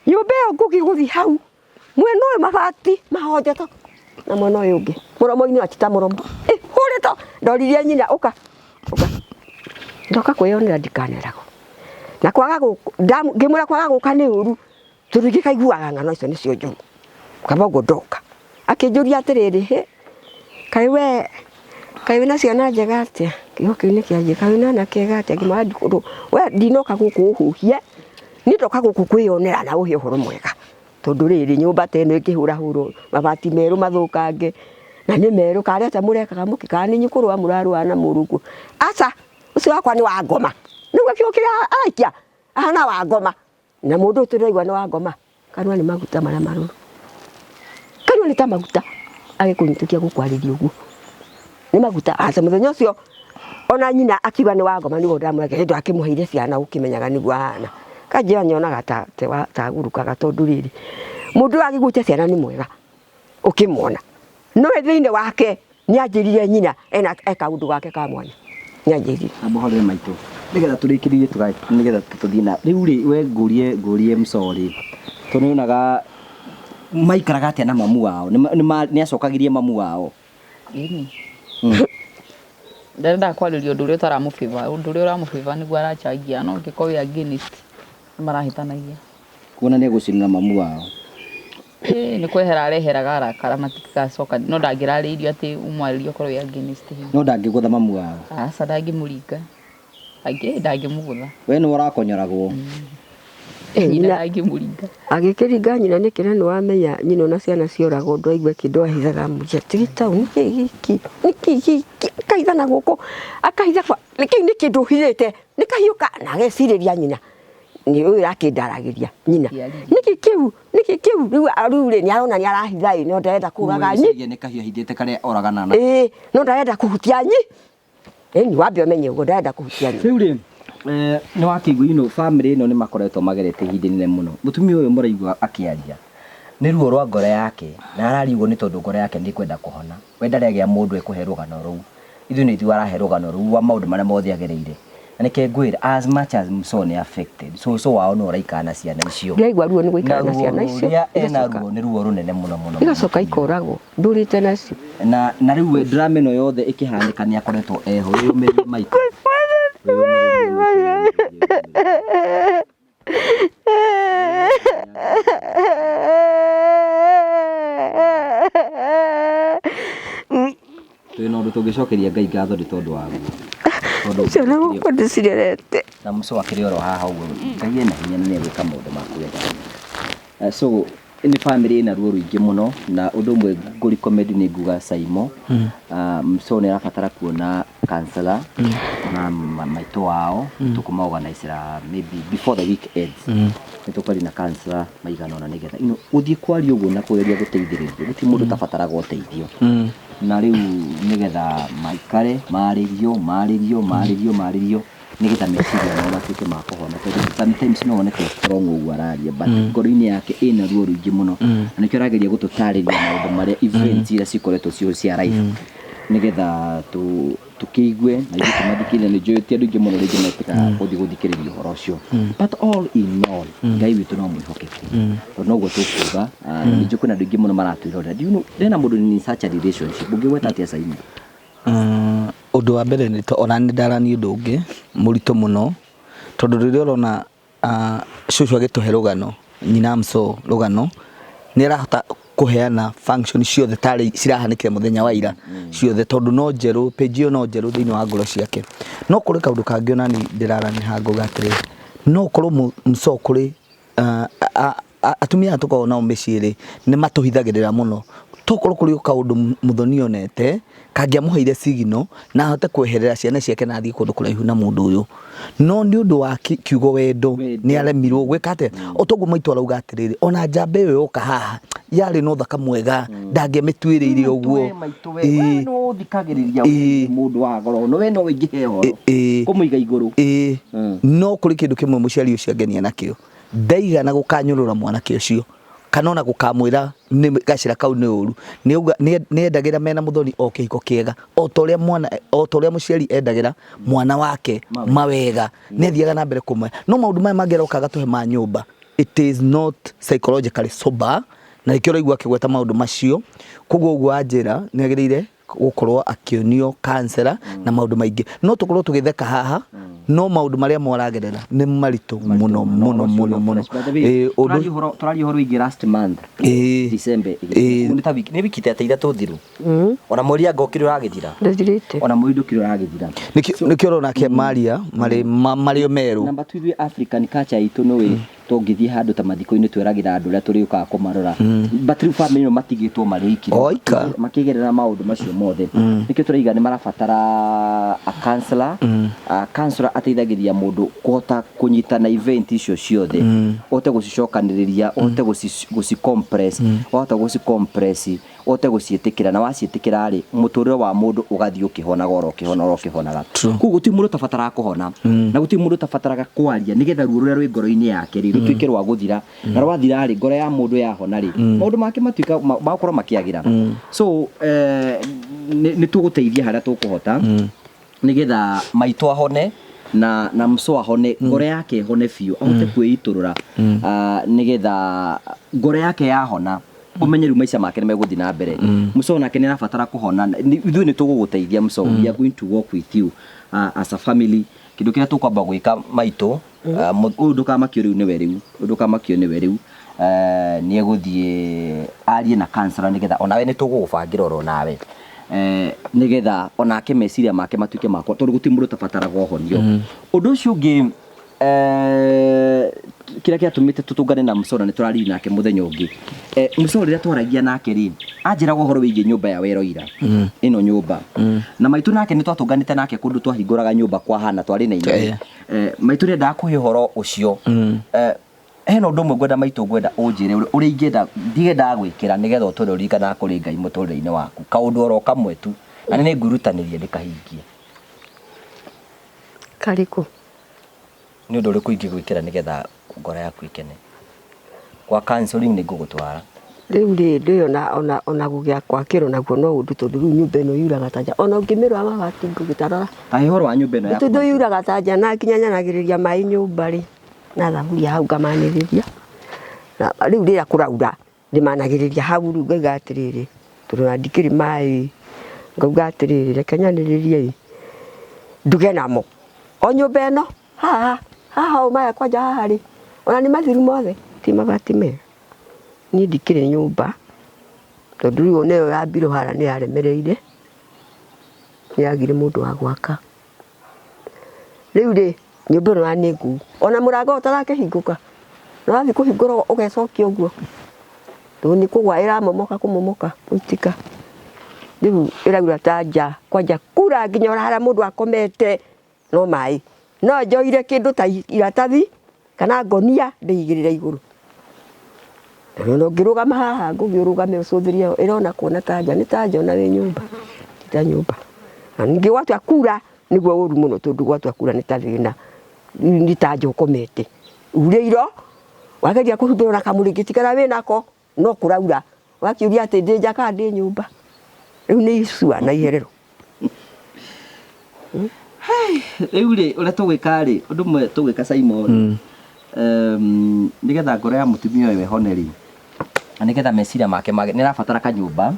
nyũmba ĩyo Ngugi gũthiĩ hau mwena ũyũ mabati mahonjetwo na mwena ũyũ ũngĩ mũromo-inĩ ati ta mũromo ĩhũrĩtwo ndoririe nyina ũka ũka ndoka kwĩyonera ndikaneragwo na kwaga ngĩmwĩra kwaga gũka nĩ ũru tondũ ingĩkaiguaga ng'ano icio nĩcio njũru kaba ũguo ndoka akĩnjũria atĩrĩrĩ hĩ kaĩ we kaĩ wĩna ciana njega atĩa kiugo kĩu nĩ kĩanjia kaĩ wĩna anake ega atĩa ngĩmwĩra we ndinoka gũkũ ũhuhie Niĩ ndoka gũkũ kwĩyonera na ũhe ũhoro mwega, tondũ rĩrĩ nyũmba ta ĩno ĩngĩhũrahũrwo mabati merũ mathũkange na nĩ merũ, karĩ atĩa mũrekaga mũkĩ, kana nĩ inyuĩ kũrũa mũrarũa na mũrũguo? Aca, ũcio wakwa nĩ wa ngoma. Nĩguo kiugo kĩrĩa araikia ahana wa ngoma, na mũndũ ũyũ tũraigua nĩ wa ngoma, kanua nĩ maguta marĩa marũrũ, kanua nĩ ta maguta agĩkũnyitũkia gũkwarĩria ũguo nĩ maguta. Aca mũthenya ũcio ona nyina akiuga nĩ wa ngoma nĩguo ndamũreke hĩndĩ akĩmũheire ciana ũkĩmenyaga nĩguo ahana. Kanjĩra nyonaga ta ta agurukaga tondũ rĩrĩ mũndũ ũyũ agĩgucia ciana nĩ mwega ũkĩmuona, no we thĩinĩ wake nĩ anjĩrire nyina ena e kaũndũ gake ka mwanya nĩ anjĩrire. Amũhorere maitũ nĩgetha tũrĩkĩrĩrie nĩgetha tũthiĩ na rĩu rĩ we ngũrie ngũrie msorĩ tondũ nĩonaga maikaraga atĩa na mamu wao nĩ acokagĩrie mamu wao. Ĩni. Ndarenda kwarĩria ũndũ ũrĩa ũtaramũ favor, ũndũ ũrĩa ũramũ favor nĩguo arachangia, no ũngĩkorwo wĩ against nĩ marahĩtanagia. Kuona nĩ egũcinĩra mamu wao. Ĩĩ nĩ kwehera areheraga arakara matigacoka, no ndangĩrarĩirio atĩ ũmwarĩrie ũkorwo wĩ against him. No ndangĩgũtha mamu wao. Aca ndangĩmũringa. Ndangĩmũgũtha. We nĩwe ũrakonyoragwo. Nyina ndangĩmũringa. Agĩkĩringa nyina nĩkĩ na nĩwamenya nyina ona ciana cioragwo ũndũ aigue kĩndũ ahithaga amũria tigita ũũ nĩkĩ gĩkĩ nĩkĩ gĩkĩ akahitha na gũkũ akahitha kwa kĩu nĩ kĩndũ ũhithĩte nĩ kahiũ ka na agecirĩria nyina nĩ ũyũ ũrakĩndaragĩria nyina nĩkĩ kĩu nĩkĩ kĩu rĩu rĩu rĩ nĩarona nĩarahitha ĩ no ndarenda kũraga nyi Nĩ kahiũ ahithĩte karĩa oragana na. Ĩĩ no ndarenda kũhutia nyi. Ĩni wambe ũmenye ũguo ndarenda kũhutia nyi. Rĩu rĩ nĩ wakĩigua you know, family ĩno nĩ makoretwo magerete ihinda inene mũno. Mũtumia ũyũ mũraigua akĩaria nĩ ruo rwa ngoro yake na araria ũguo nĩ tondũ ngoro yake nĩ ĩkwenda kũhona. We ndarĩ agĩa mũndũ ekũhe rũgano rũu. Ithuĩ nĩ ithuĩ arahe rũgano rũu rwa maũndũ marĩa mothe agereire. Na nĩkĩo ngwĩra as much as Muso nĩ affected, cũcũ wao no ũraikara na ciana icio. Ndĩraigua ruo nĩ gũikara na ruo ciana icio. rũrĩa ena ruo nĩ ruo rũnene mũno mũno. Igacoka ikoragwo ndũrĩte nacio. Na rĩu we drama ĩno yothe ĩkĩhanĩka nĩ akoretwo eho. Wĩyũmĩrĩrie maitũ. Wĩyũmĩrĩrie maitũ. Twĩna ũndũ tũngĩcokeria Ngai ngatho nĩ tondũ waguo. Tondũ Ciana gũkũ ndĩcirerete. Na mũco akĩrĩ oro haha ũguo Ngai ena hinya na nĩegwĩka maũndũ ma kũgegania. So nĩ family ĩna ruo rũingĩ mũno na ũndũ ũmwe ngũ recommend nĩ nguga Saimo so nĩ arabatara kuona counselor na maitũ wao tũkũma organizera maybe before the week ends nĩ tũkwaria na counselor maigana ũna nĩgetha you know, gũthiĩ kwaria ũguo na kũgeria gũteithĩrĩrio gũtirĩ mũndũ ũtabataraga ũteithio na rĩu nĩgetha maikare marĩrio marĩrio marĩrio marĩrio nĩgetha meciria mao matuĩke ma kũhona tondũ sometimes no one ta strong ũguo araria but ngoro-inĩ yake ĩna ruo rũingĩ mũno na nĩkĩo arageria gũtũtarĩria maũndũ marĩa events iria cikoretwo cio cia life nĩgetha tũkĩigue na ithuĩ tũmathikĩrĩrie nĩ njũĩ ti andũ aingĩ mũno rĩngĩ metĩkaga gũthiĩ gũthikĩrĩria ũhoro ũcio but all in all Ngai witũ no mwĩhokeku tondũ noguo tũkuga na nĩ njũĩ kwĩna andũ aingĩ mũno maratwĩrorera. Do you know ndĩrena mũndũ in such a relationship ũngĩgweta atĩa Saimo? Ũndũ wa mbere nĩ ona nĩ ndarania ũndũ ũngĩ mũritũ mũno tondũ rĩrĩa ũrona cũcũ agĩtũhe rũgano nyina Amso rũgano nĩ arahota kũheana function ciothe tarĩ cirahanĩkire mũthenya wa ira ciothe tondũ no njerũ page ĩyo no njerũ thĩinĩ wa ngoro ciake. No kũrĩ kaũndũ kangĩ ona niĩ ndĩrarania haha ngauga atĩrĩrĩ, no ũkorwo Amso kũrĩ atumia aya tũkoragwo nao mĩciĩ rĩ nĩ matũhithagĩrĩra mũno. Tokorwo kũrĩ o kaũndũ Muthoni onete kangĩamũheire signal na ahote kweherera ciana ciake na athiĩ kũndũ kũraihu na mũndũ ũyũ. No nĩ ũndũ wa kiugo wendo nĩ aremirwo gwĩka atĩa? O toguo maitũ arauga atĩrĩrĩ, ona njamba ĩyo yoka haha yarĩ na ũthaka mwega ndangĩamĩtuĩrĩire ũguo. Maitũ we we no ũthikagĩrĩria mũndũ wa goro no we no ũingĩhe ũhoro kũmũiga igũrũ. No kũrĩ kĩndũ kĩmwe mũciari ũcio angenia nakĩo, ndaigana gũkanyũrũra mwanake ũcio kana ona gũkamwĩra nĩ gacĩra kau nĩ ũru. Nĩ endagĩra mena Muthoni o kĩhiko kĩega o ta ũrĩa mwana o ta ũrĩa mũciari endagĩra mwana wake mawega. Nĩ athiaga na mbere kũmwe. No maũndũ maya mangĩ aroka agatũhe ma nyũmba, it is not psychologically sober na nĩkĩo ũraigua akĩgweta maũndũ macio. Koguo ũguo anjĩra nĩ agĩrĩire gũkorwo akĩonio counselor na maũndũ maingĩ. No tũkorwo tũgĩtheka haha no maũndũ marĩa mwaragerera nĩ maritũ mũno mũno mũno mũno. Ũndũ tũraria ũhoro wĩgiĩ last month December nĩ ta wiki nĩ wiki ta ithatũ thiru ona mweri anga ũkĩrĩ ũragĩthira Ndũthirĩte. Ona mweri ndũkĩrĩ ũragĩthira. Nĩkĩo ũrona Kemaria marĩ marĩ o merũ. Namba tu ithuĩ African culture itũ nĩ Tũngĩthiĩ handũ ta mathiko-inĩ tweragĩra andũ ũrĩa tũrĩũkaga kũmarora, but rĩu family ĩno matigĩtwo marĩ oiki. Oika. Makĩgerera maũndũ macio mothe. Nĩkĩo tũraiga nĩ marabatara a counselor. A counselor ateithagĩrĩria mũndũ kũhota kũnyitana event icio ciothe, ũhote gũcicokanĩrĩria, ũhote gũci compress, wahota gũci compress, ũhote gũciĩtĩkĩra, na waciĩtĩkĩra rĩ, mũtũrĩre wa mũndũ ũgathiĩ ũkĩhonaga oro ũkĩhona oro ũkĩhonaga. Koguo gũtirĩ mũndũ ũtabataraga kũhona, na gũtirĩ mũndũ ũtabataraga kwaria nĩgetha ruo rũrĩa rwĩ ngoro-inĩ yake rĩ rũtuĩke rwa gũthira, na rwathira rĩ, ngoro ya mũndũ yahona rĩ, maũndũ make matuĩka magakorwo makĩagĩra. So nĩ tũgũteithia harĩa tũkũhota nĩgetha maitũ ahone na mso ahone, ngoro yake ĩhone biũ, ahote kwĩitũrũra, nĩgetha ngoro yake yahona ũmenye rĩu maica make nĩ megũthiĩ na mbere. Mso nake nĩ arabatara kũhona. Ithuĩ nĩ tũgũgũteithia mso, we are going to work with you as a family. Kĩndũ kĩrĩa tũkwamba gwĩka maitũ, ũyũ ndũkamakio rĩu nĩwe rĩu, ũyũ ndũkamakio nĩwe rĩu, nĩ egũthiĩ arie na counselor nĩgetha onawe nĩ tũgũgũbangĩra oro nawe, nĩgetha onake meciria make matuĩke makwa, tondũ gũtirĩ mũndũ ũtabataraga ũhonio. Ũndũ ũcio ũngĩ, kĩrĩa gĩatũmĩte tũtũngane na Msora, nĩ tũraririe nake mũthenya ũngĩ. Msora rĩrĩa twaragia nake rĩ, anjĩraga ũhoro wĩgiĩ nyũmba ya Weroira, ĩno nyũmba, na maitũ nake nĩ twatũnganĩte nake kũndũ twahingũraga nyũmba kwa Hana twarĩ na inyuĩ. Maitũ nĩ endaga kũhe ũhoro ũcio. Hena ũndũ ũmwe ngwenda maitũ, ngwenda ũnjĩre ũrĩa ingĩenda ndiendaga gwĩkĩra nĩgetha ũtũre ũririkanaga kũrĩ Ngai mũtũrĩre-inĩ waku, kaũndũ oro kamwe tu, na nĩ ngwĩrutanĩria ndĩkahingie. Karĩkũ? Nĩ ũndũ ũrĩkũ ingĩgwĩkĩra nĩgetha ngoro yaku ĩkene? Kwa counseling nĩ ngũgũtwara. Rĩu rĩ, ndĩyo ona ona ona gũgĩa gwakĩrwo naguo no ũndũ, tondũ rĩu nyũmba ĩno yuraga ta nja, ona ũngĩmĩrora mabati ngũgĩtarora. Ta ũhoro wa nyũmba ĩno yaku. Tondũ yuraga ta nja, na nginya nyanagĩrĩria maĩ nyũmba rĩ na thaburia hau ngamanĩrĩria, na rĩu rĩrĩa kũraura ndĩmanagĩrĩria hau. Rĩu ngauga atĩrĩrĩ, tondũ ona ndikĩrĩ maĩ, ngauga atĩrĩrĩ, reke nyanĩrĩrie ĩ nduge namo o nyũmba ĩno haha haha ũũ maya kwanja haha rĩ, ona nĩ mathiru mothe, ti mabati mega. Niĩ ndikĩrĩ nyũmba, tondũ rĩu ona ĩyo ya mbirũ harĩa nĩ yaremereire, nĩ yagire mũndũ wa gwaka. Rĩu rĩ, nyũmba ĩno nĩ ngũu, ona mũrango ũyũ ũtarakĩhingũka, ũrathiĩ kũhingũra ũgecokia ũguo, tondũ nĩ kũgwa ĩramomoka kũmomoka gũitĩka. Rĩu ĩraura ta nja, kwanja kura nginya ona harĩa mũndũ akomete no maĩ. No njoire kĩndũ ta iratathi kana ngonia ndĩigĩrĩre igũrũ. Tondũ ona ũngĩrũgama haha ngũgĩ ũrũgame ũcũthĩrĩrie ĩrona kuona ta nja, nĩ ta nja ona wĩ nyũmba, ti ta nyũmba. Na ningĩ gwatua kura nĩguo ũru mũno, tondũ gwatua kura nĩ ta thĩna, nĩ ta nja ũkomete. Urĩirwo, wageria kũhumbĩrwo na kamũrĩngĩti karĩa wĩnako no kũraura, ũgakĩũria atĩ ndĩ nja kana ndĩ nyũmba. Rĩu nĩ icua na iherero. Rĩu rĩ, ũrĩa tũgwĩka rĩ, ũndũ ũmwe tũgwĩka Simon, nĩgetha ngoro ya mũtumia ũyũ ĩhone rĩ, na nĩgetha meciria make mage, nĩ arabatara kanyũmba.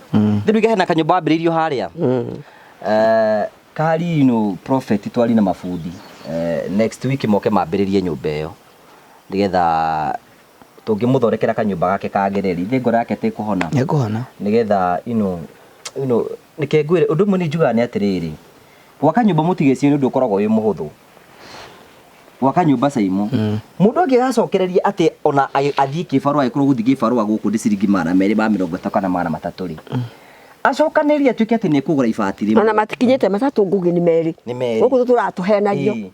Rĩu hena kanyũmba wambĩrĩirio harĩa karino prophet twari na mabundi, next week moke mambĩrĩrie nyũmba ĩyo, nĩgetha tũngĩmũthondekera kanyũmba gake kagĩrĩri, ithe ngoro yake tĩkũhona? Nĩkũhona. Nĩgetha reke ngwĩre ũndũ ũmwe, nĩ njugaga nĩ atĩrĩrĩ, gwaka nyũmba mũtigĩcie nĩ ũndũ ũkoragwo wĩ mũhũthũ gwaka nyũmba Saimo. Mũndũ angĩgacokereria atĩ ona athiĩ kĩbarũa, agĩkorwo gũthiĩ kĩbarũa gũkũ nĩ ciringi 230 kana 300 rĩ, acokanĩrie atuĩke atĩ nĩ ekũgũra ibati rĩmwe. Ona matikinyĩte matatũ, ngũgĩ nĩ merĩ. Nĩ merĩ. Gũkũ tũratũhenagio.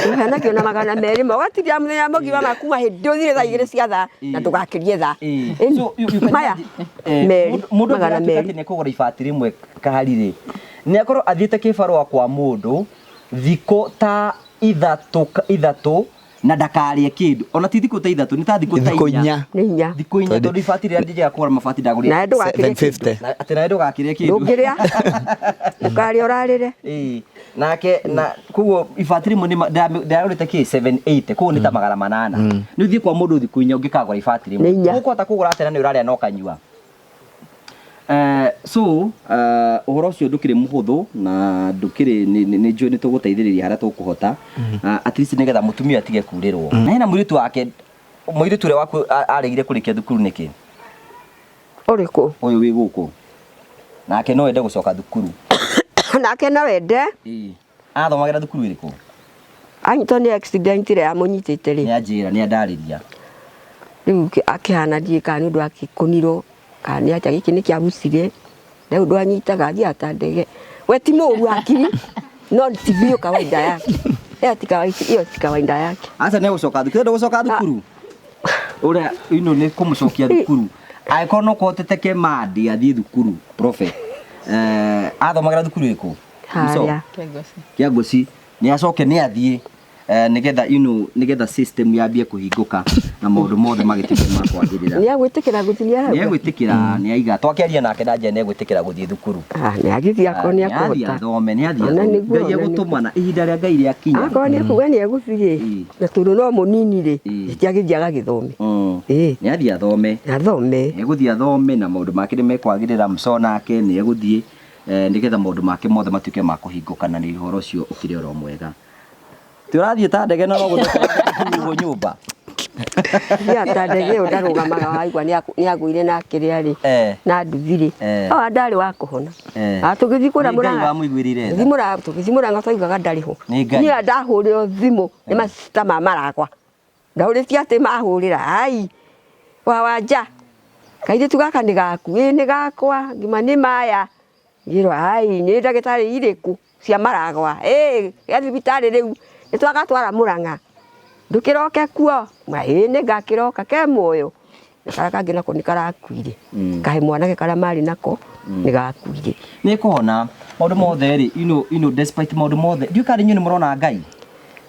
Tũhenagio na 200 ma ũgatinda mũthenya mũgima makuma hĩndĩ ũthire thaa 2 cia thaa na ndũgakĩrie thaa. So, you can Maya imagine, merĩ, mũndũ magana angĩgatuĩka merĩ. atĩ nĩ ekũgũra ibati rĩmwe kahari rĩ, nĩ akorwo athiĩte kĩbarũa kwa mũndũ thikũ ta ithatũ na ndakarĩe kĩndũ, ona ti thikũ ta 3, nĩ ta thikũ ta Thikũ 4. 4. Nĩ 4. Thikũ 4, tondũ ibati rĩrĩa njĩjaga kũgũra mabati ndagũrire Nawe ndũgakĩrĩe kĩndũ. 750. Atĩ nawe ndũgakĩrĩe kĩndũ. Ndũngĩrĩa, ũkarĩa ũrarĩre. Ĩĩ. Nake na koguo ibati rĩmwe nĩ ndagũrĩte kĩ 780, koguo nĩ ta 800. Nĩ ũthiĩ kwa mũndũ thikũ 4 ũngĩkagũra ibati rĩmwe. Nĩ 4. Ũkũhota kũgũra atĩa na nĩ ũrarĩa na ũkanyua? So ũhoro ũcio ndũkĩrĩ mũhũthũ na ndũkĩrĩ nĩ njũĩ nĩ tũgũteithĩrĩria harĩa tũkũhota, at least nĩgetha mũtumia atige kurĩrwo. Na hena mũirĩtu wake, mũirĩtu ũrĩa waku aregire kũrĩkia thukuru nĩkĩ? Ũrĩkũ? Ũyũ wĩ gũkũ nake no ende gũcoka thukuru. Nake no ende. Ĩĩ. Athomagĩra thukuru ĩrĩkũ? Anyitwo nĩ accident ĩrĩa yamũnyitĩte rĩ. Nĩ anjĩra, nĩ andarĩria. Rĩu akĩhana ndiũĩ kana nĩ ũndũ akĩkũnirwo kana nĩ atĩa, gĩkĩ nĩ kĩagucire, rĩu ũndũ anyitaga athiaga ta ndege. We ti mũru hakiri, no ti biũ kawaida yake. Ĩyo ti kawaida, ĩyo ti kawaida yake. Aca nĩ egũcoka thukuru, ndũgũcoka thukuru? Ũrĩa ino nĩ kũmũcokia thukuru. Angĩkorwo no kũhoteteke Mandy athiĩ thukuru, prophet. Eh, athomagĩra thukuru ĩkũ? Harĩa. Kĩangoci. Kĩangoci. Nĩ acoke nĩ athiĩ nĩgetha ino nĩgetha system yambie kũhingũka na maũndũ mothe magĩtuĩke ma kwagĩrĩra. Nĩ agwĩtĩkĩra gũthiĩ nĩ Nĩ arauga. egwĩtĩkĩra, nĩ aiga. Twakĩaria nake na njĩra nĩ egwĩtĩkĩra gũthiĩ thukuru. Ah, nĩ agĩthiĩ akorwo nĩ Nĩ athiĩ akũhota. athome, nĩ athiĩ Ona athome. nĩguo, Ngai ona nĩguo. egũtũmana ihinda rĩa Ngai rĩakinya. Akorwo nĩ ekuga nĩ egũthiĩ rĩ, Ĩĩ. na tondũ no mũnini rĩ, Ĩĩ. ti agĩthiĩ agagĩthome. Ĩĩ. Nĩ athiĩ athome. Athome. Nĩ egũthiĩ athome na maũndũ make nĩ mekwagĩrĩra mco nake nĩ egũthiĩ nĩgetha maũndũ make mothe matuĩke ma kũhingũka na nĩ ũhoro ũcio ũkĩrĩ oro mwega. Ti ũrathiĩ ta ndege na no gũtheka nyũmba. Thiaga ta ndege ĩyo ndarũgamaga waigua nĩ agũire na akĩrĩa rĩ na nduthi rĩ. O ndarĩ wa kũhona. Ah, tũgĩthiĩ kũrĩa Nĩ Ngai Mũrang'a. wamũiguĩrĩire tha. Tũgĩthiĩ Mũrang'a, tũgĩthiĩ Mũrang'a twaugaga ndarĩ ho. Nĩ Ngai. Niĩ ndahũrĩrwo thimũ nĩ macita ma maragwa. Ndahũrĩtie atĩ mahũrĩra, ai wa wanja kairĩtu gaka nĩ gaku? Ĩĩ nĩ gakwa, ngima nĩ maya. Ngĩrwo ai nĩ ndagĩtarĩ irĩkũ cia maragwa? Ĩĩ ge thibitarĩ rĩu nĩ twagatwara Mũrang'a. Ndũkĩroke kuo? Ma ĩĩ nĩ ngakĩroka ke muoyo. Na karĩa kangĩ nako nĩ karakuire. Kahe mwanake karĩa marĩ nako nĩ gakuire. Nĩ kũhona maũndũ mothe rĩ, you know, despite maũndũ mothe, ndiũĩ kana inyuĩ nĩ mũrona Ngai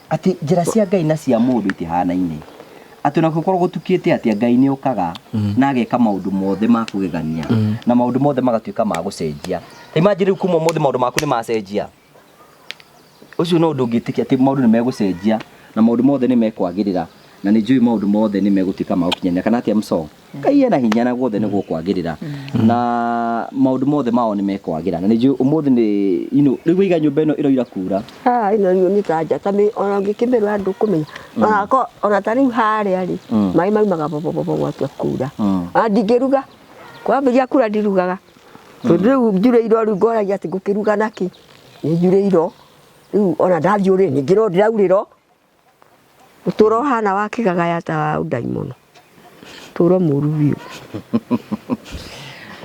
atĩ njĩra cia Ngai na cia mũndũ itihanaine, atĩ ona kũngĩkorwo gũtukĩte atĩa Ngai nĩ okaga na ageka maũndũ mothe ma kũgegania na maũndũ mothe magatuĩka ma gũcenjia. Ta imagine rĩu kuma ũmũthĩ maũndũ maku nĩ macenjia. Ũcio no ũndũ ũngĩtĩkia atĩ maũndũ nĩ megũcenjia na maũndũ mothe nĩ mekwagĩrĩra na nĩ njũĩ maũndũ mothe nĩ megũtuĩka ma gũkinyanĩra kana atĩa mco? Ngai ena hinya na guothe nĩ gũkwagĩrĩra na maũndũ mothe mao nĩ mekwagĩra na nĩ njũĩ ũmũthĩ nĩ rĩu waiga nyũmba ĩno ĩroira kura. Ah, ĩno rĩu nĩ ta nja ta ona ũngĩkĩmĩrora ndũkũmenya. Ona ko ona ta rĩu harĩa rĩ, maĩ maumaga bobobobo gwatua kura. Ona ndingĩruga, kwambĩrĩria kura ndirugaga. Tondũ rĩu njurĩirwo rĩu ngoragia atĩ ngũkĩruga nakĩ? Nĩ njurĩirwo. Rĩu ona ndathiĩ rĩ, ningĩ no ndĩraurĩrwo. Ũtũro ũhana wa kĩgagaya ta wa ũndaimono. Ũtũro mũru biũ.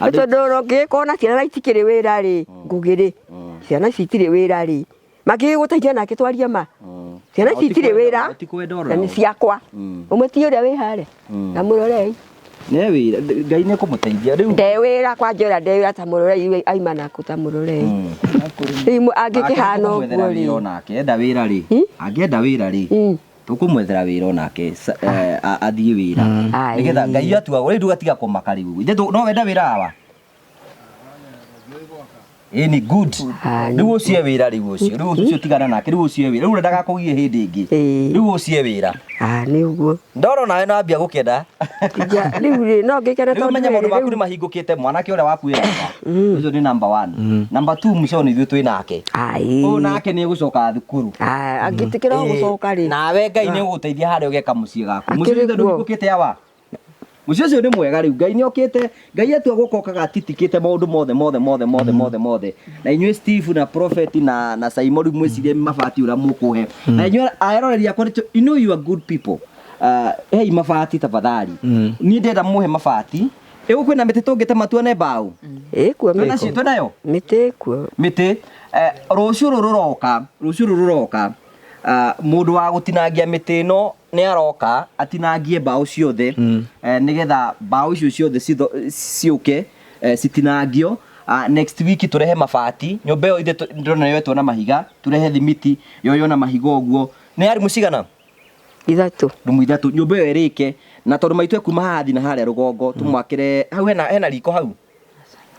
Nĩ tondũ ona ũngĩgĩkorwo na ciana na itikĩrĩ wĩra rĩ, Ngũgĩ rĩ, ciana ici itirĩ wĩra rĩ, mangĩgĩgũteithia nake twarie ma. Ciana ici itirĩ wĩra na nĩ ciakwa. Ũmwe ti ũrĩa wĩ harĩa, na mũrorei. Nĩ wĩra, Ngai nĩ ekũmũteithia rĩu. Nde wĩra kwanja ũrĩa nde wĩra ta mũrorei aima naku ta mũrorei. Rĩu angĩkĩhana ũguo rĩ. Wĩra onake, enda wĩra rĩ, angĩenda wĩra rĩ, tũkũmwethera wĩra onake athiĩ wĩra. Nĩgetha Ngai atuagwo, rĩu ndũgatiga kũmaka rĩu. Ithe no wenda wĩra hawa? Ĩni good. Rĩu ũcio wĩra rĩu ũcio. Rĩu ũcio tigana nake, rĩu ũcio wĩra. Rĩu ũrĩa ndagakũgie hĩndĩ ĩngĩ. Rĩu ũcio wĩra. Ah, nĩ ũguo. Ndoro nawe no ambia gũkena. Rĩu rĩ, no ngĩkene Rĩu menye maũndũ maku nĩ mahingũkĩte, mwanake ũrĩa waku wĩ haha. Ũcio nĩ number 1. Number 2 mũico nĩ ithuĩ twĩ nake. Ũyũ nake nĩ egũcoka thukuru. Angĩtĩkĩra gũcoka rĩ. Nawe Ngai nĩ egũgũteithia harĩa ũgeka mũciĩ gaku. Mũciĩ ũcio ndũhingũkĩte awa. Mũciĩ ũcio nĩ mwega rĩu, Ngai nĩ okĩte, Ngai atua gũka okaga atitikĩte maũndũ mothe mothe mothe mothe mothe mothe. Na inyuĩ Steve na Prophet na Simon rĩu mwĩcirie mabati ũrĩa mũkũhe. Na inyuĩ eroreri akwa nĩ you know you are good people. Hei mabati tafadhali. Niĩ ndĩrenda mũhe mabati. Ĩgũ kwĩna mĩtĩ tũngĩtema tuone mbaũ? Ĩkuo Twĩna cio, twĩnayo? Mĩtĩ ĩkuo. Mĩtĩ. Rũciũ rũrũ rũroka, rũciũ rũrũ rũroka, mũndũ wa gũtinangia mĩtĩ ĩno nĩ aroka atinangie mbaũ ciothe, nĩgetha mbaũ icio ciothe ciũke, citinangio. Next week tũrehe mabati. Nyũmba ĩyo ithe ndĩrona yoetwo na mahiga, tũrehe thimiti yoywo na mahiga ũguo. Nĩ ya rumu cigana? Ithatũ. Rumu ithatũ. Nyũmba ĩyo ĩrĩke, na tondũ maitũ ekuma haha athiĩ na harĩa rũgongo, tũmwakĩre hau hena riko hau.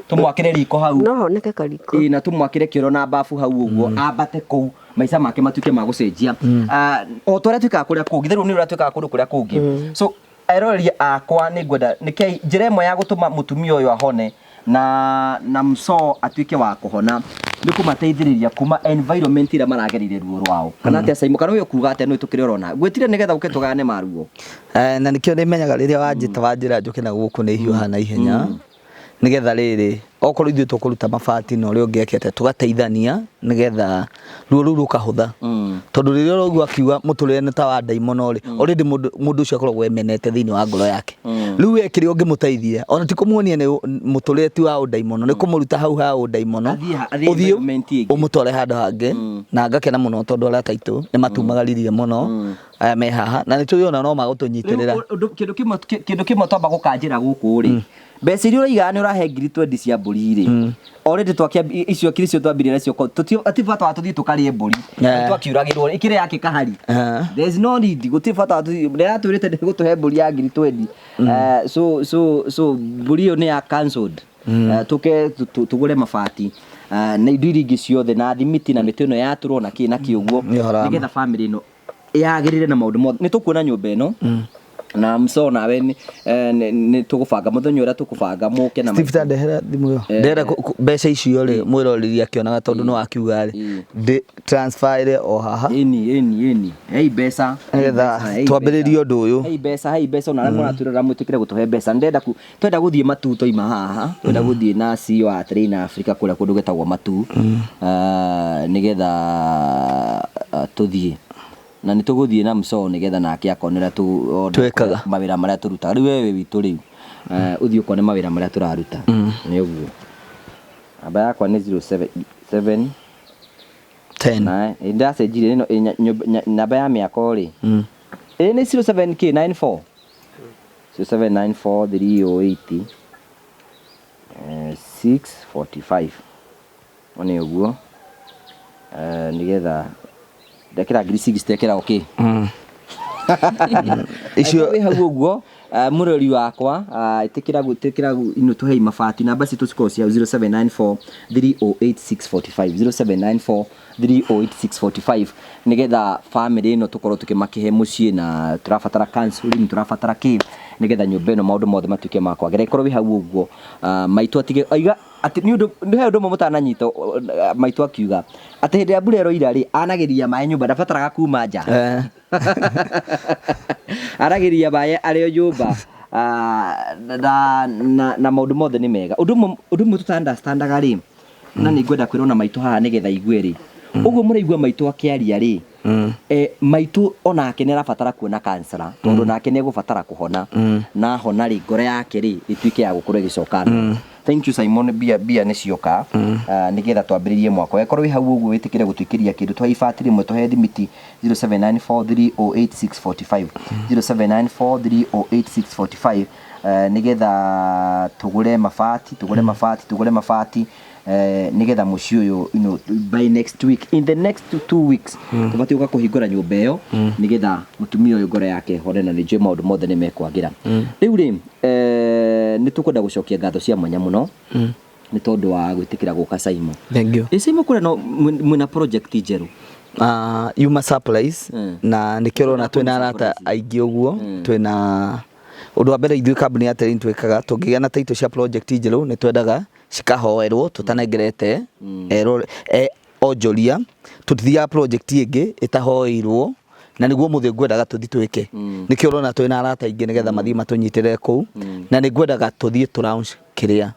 Tũmwakĩre riko hau. No honeke kariko. Ĩĩ, na tũmwakĩre kĩoro na bafu hau ũguo, ambate kũu, maica make matuĩke ma gũcenjia. O ta ũrĩa twĩkaga kũrĩa kũngĩ, rĩu nĩ ũrĩa twĩkaga kũndũ kũrĩa kũngĩ. So eroreri akwa nĩ ngwenda nĩkĩi njĩra ĩmwe ya gũtũma mũtumia ũyũ ahone na mco atuĩke wa kũhona nĩ kũmateithĩrĩria kuma environment ĩrĩa maragereire ruo rwao. Kana atĩa Simon, kana ũyũ kuga atĩa nĩ tũkĩrĩ orona. Ngwĩtire nĩgetha ũke tũgayane maruo. Na nĩkĩo nĩmenyaga rĩrĩa wanjĩta wanjĩra njũke na gũkũ nĩ hiũha na ihenya. Nĩgetha rĩrĩ Okorwo ithuĩ tũkũruta mabati na ũrĩa ũngĩ ekete, tũgateithania nĩgetha ruo rũu rũkahũtha. Tondũ rĩrĩa ũraigua akiuga mũtũrĩre nĩ ta wa ndaimono rĩ, already mũndũ mũndũ ũcio akoragwo emenete thĩinĩ wa ngoro yake. Rĩu we kĩrĩa ũngĩmũteithia ona ti kũmuonia nĩ mũtũrĩre ti wa ũndaimono, nĩ kũmũruta hau ha ũndaimono, Athiĩ ũthiĩ environment ĩngĩ. ũmũtware handũ hangĩ. Na ngakena mũno tondũ arata aitũ nĩ matumagaririe mũno aya me haha, na nĩ tũĩ ona no magũtũnyitĩrĩra. Rĩu ũndũ- kĩndũ kĩmwe kĩndũ kĩmwe twamba gũkanjĩra gũkũ rĩ, mbeca iria ũraigaga nĩ ũrahe ngiri twendi cia mbũri rĩ, already twakĩa icio kiri cio twambirie nacio ati bata wa tũthiĩ tũkarĩe mbũri. Twakiuragĩrwo ĩkĩrĩ yake kahari. There is no need, gũtirĩ bata wa tũthiĩ, nĩaratwĩrĩte nĩ gũtũhe mbũri ya ngiri twendi. So mbũri ĩyo nĩ ya cancelled. Tũke tũgũre mabati na indo iria ingĩ ciothe na thimiti na mĩtĩ ĩno yatũrwo na kĩ na kĩ ũguo, Nĩ ũhoro wa ma. nĩgetha family ĩno yagĩrĩre na maũndũ mothe. Nĩ tũkuona nyũmba ĩno na mso nawe nĩ tũgũbanga mũthenya ũrĩa tũkũbanga mũke na Steve, ta ndehera thimũ ĩyo, ndehera mbeca icio rĩ, mwĩroreri akĩonaga tondũ nĩ wakiuga rĩ, ndĩ transfer ĩrĩ o haha. Ĩni ĩni ĩni, hei mbeca, hei Nĩgetha mbeca, hei twambĩrĩrie mbeca. ũndũ ũyũ. Hei mbeca, hei mbeca, ona arĩa mũratwĩrora mwĩtĩkĩre gũtũhe mbeca. Ndĩrenda ku twenda gũthiĩ Matu, twaima haha twenda gũthiĩ na CEO wa Train Africa kũrĩa kũndũ gwĩtagwo Matu. Ah, nĩgetha tũthiĩ na nĩ tũgũthiĩ na mso nĩgetha nake akone ũrĩa Twĩkaga. mawĩra marĩa tũrutaga. Rĩu wewe witũ rĩu, ũthiĩ ũkone mawĩra marĩa tũraruta. Nĩ ũguo namba yakwa nĩ 07 10. Na ndacenjirie ĩno namba ya mĩako rĩ, ĩ nĩ 07 k 94 0794 308 645. Nĩ ũguo. Nĩgetha ndekĩra ngiri 60 ĩkĩra okay. Icio wĩ hau ũguo, mũrori wakwa, ĩtĩkĩra gwĩtĩkĩra ino tũhei mabati. Namba citũ cikoragwo cia 0794 308645, 0794 308645, nĩgetha family ĩno tũkorwo tũkĩmakĩhe mũciĩ, na tũrabatara counseling, tũrabatara kĩ nĩgetha nyũmba ĩno maũndũ mothe matuĩke ma kwagĩra. Ĩkorwo wĩ hau ũguo, maitũ atige aiga atĩ nĩ ũndũ nĩ he ũndũ ũmwe mũtananyita, maitũ akiuga atĩ hĩndĩ ya mbura ĩroira rĩ, anagĩria maĩ nyũmba, ndabataraga kuma nja. Aragĩria maĩ arĩ o nyũmba. Na maũndũ mothe nĩ mega. Ũndũ ũmwe tũta-understandaga rĩ, na nĩ ngwenda kwĩrwo na maitũ haha nĩgetha igue rĩ, ũguo mũraigua maitũ akĩaria rĩ, maitũ onake nĩ arabatara kuona counselor, tondũ nake nĩ egũbatara kũhona, na hona rĩ, ngoro yake rĩ ĩtuĩke ya gũkorwo ĩgĩcoka normal. Thank you, Simon. Mbia mbia nĩ cioka, nĩgetha twambĩrĩrie mwaka. Wekorwo wĩ hau ũguo wĩtĩkĩre gũtwĩkĩria kĩndũ, tũhe ibati rĩmwe, tũhe thimiti, 0794 308645, 0794 308645, nĩgetha tũgũre mabati, tũgũre mabati, tũgũre mabati, nĩgetha mũciĩ ũyũ, by next week, in the next 2 weeks, tũbatiĩ gũka kũhingũra nyũmba ĩyo, nĩgetha mũtumia ũyũ ngoro yake ĩhone, na nĩ njũĩ maũndũ mothe nĩ mekwagĩra. Rĩu rĩ, nĩ tũkwenda gũcokia ngatho cia mwanya mũno nĩ tondũ wa gwĩtĩkĩra gũka, Simon. Thank you. Ĩ Simon, kũrĩa no mwĩna project njerũ? Yuma surprise. Na nĩkĩo ũrona twĩna arata aingĩ ũguo. Twĩna ũndũ wa mbere, ithuĩ kambuni ya Terrain twĩkaga tũngĩgĩa na title cia project njerũ, nĩ twendaga cikahoerwo tũtanengerete onjoria. Tũtithiaga project ĩngĩ ĩtahoeirwo, na nĩguo mũthĩ ngwendaga tũthi twĩke. Nĩkĩo ũrona twĩna arata aingĩ, nĩgetha mathiĩ matũnyitĩrĩre kũu, na nĩ ngwendaga tũthiĩ tũ launch kĩrĩa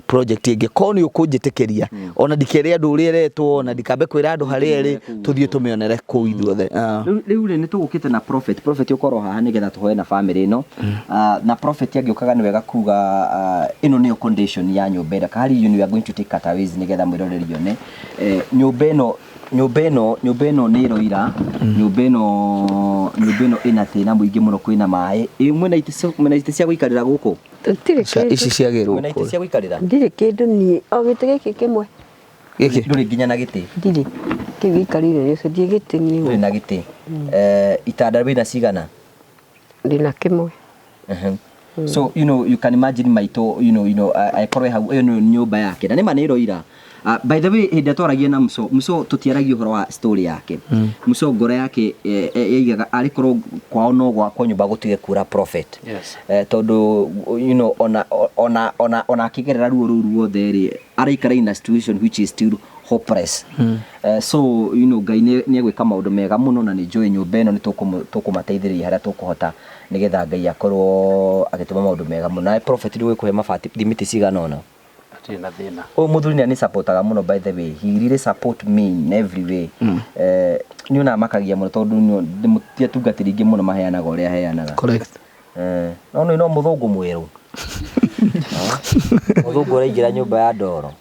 project ĩngĩ ko nĩ ũkũnjĩtĩkĩria, ona ndikere andũ ũrĩa ĩretwo, ona ndikambe kwĩra andũ harĩa ĩrĩ, tũthiĩ tũmĩonere kũu ithuothe. Rĩu rĩ, nĩ tũgũkĩte na prophet ũkorwo haha nĩgetha tũhoe na family ĩno. Na prophet angĩũkaga nĩ wega kuga, ĩno nĩyo condition ya nyũmba ĩrĩa kahari you we are going to take cutaways nĩgetha mwĩroreri one. Nyũmba ĩno, nyũmba ĩno nĩ ĩroira. Nyũmba ĩno ĩna thĩna mũingĩ mũno, kwĩna maĩ. Ĩ mwĩna itĩ cia gũikarĩra gũkũ? Tũtirĩ Ici kĩndũ. Ciagĩrwo Mwĩna itĩ cia gũikarĩra? Ndirĩ kĩndũ niĩ, o gĩtĩ gĩkĩ kĩmwe. Gĩkĩ. Ndũrĩ nginya na gĩtĩ? Ndirĩ kĩu gĩikarĩire nĩ ũcio, ndirĩ gĩtĩ niĩ. Ndũrĩ na gĩtĩ. Itanda wĩna cigana? Ndĩna kĩmwe. So you can imagine maitũ akorwo hau ĩyo nĩyo nyũmba yake, na nĩma nĩ ĩroira. By the way, hĩndĩ ĩrĩa twaragia na Muso, Muso tũtiaragia ũhoro wa story yake. Muso ngoro yake yaigaga arĩ korwo kwao no gwakwo nyũmba gũtige kura, prophet. Yes. Tondũ ona akĩgerera ruo rũu ruothe rĩ, araikara in a situation which is still hopeless. So Ngai nĩ egwĩka maũndũ mega mũno, na nĩ njũĩ nyũmba ĩno nĩ tũkũmateithĩrĩria harĩa tũkũhota, nĩgetha Ngai akorwo agĩtũma maũndũ mega mũno. Nawe prophet, nĩ ũgũkũhe mabati, thimiti cigana ũna? Hatirĩ na thĩna. Ũyũ mũthuri nĩ anisupportaga mũno, by the way, he really support me in every way. Nĩ ona makagia mũno tondũ ti atungatĩri aingĩ mũno maheanaga ũrĩa aheanaga. Correct. No nĩ no mũthũngũ mwerũ. Mũthũngũ ũraingĩra nyũmba ya ndoro.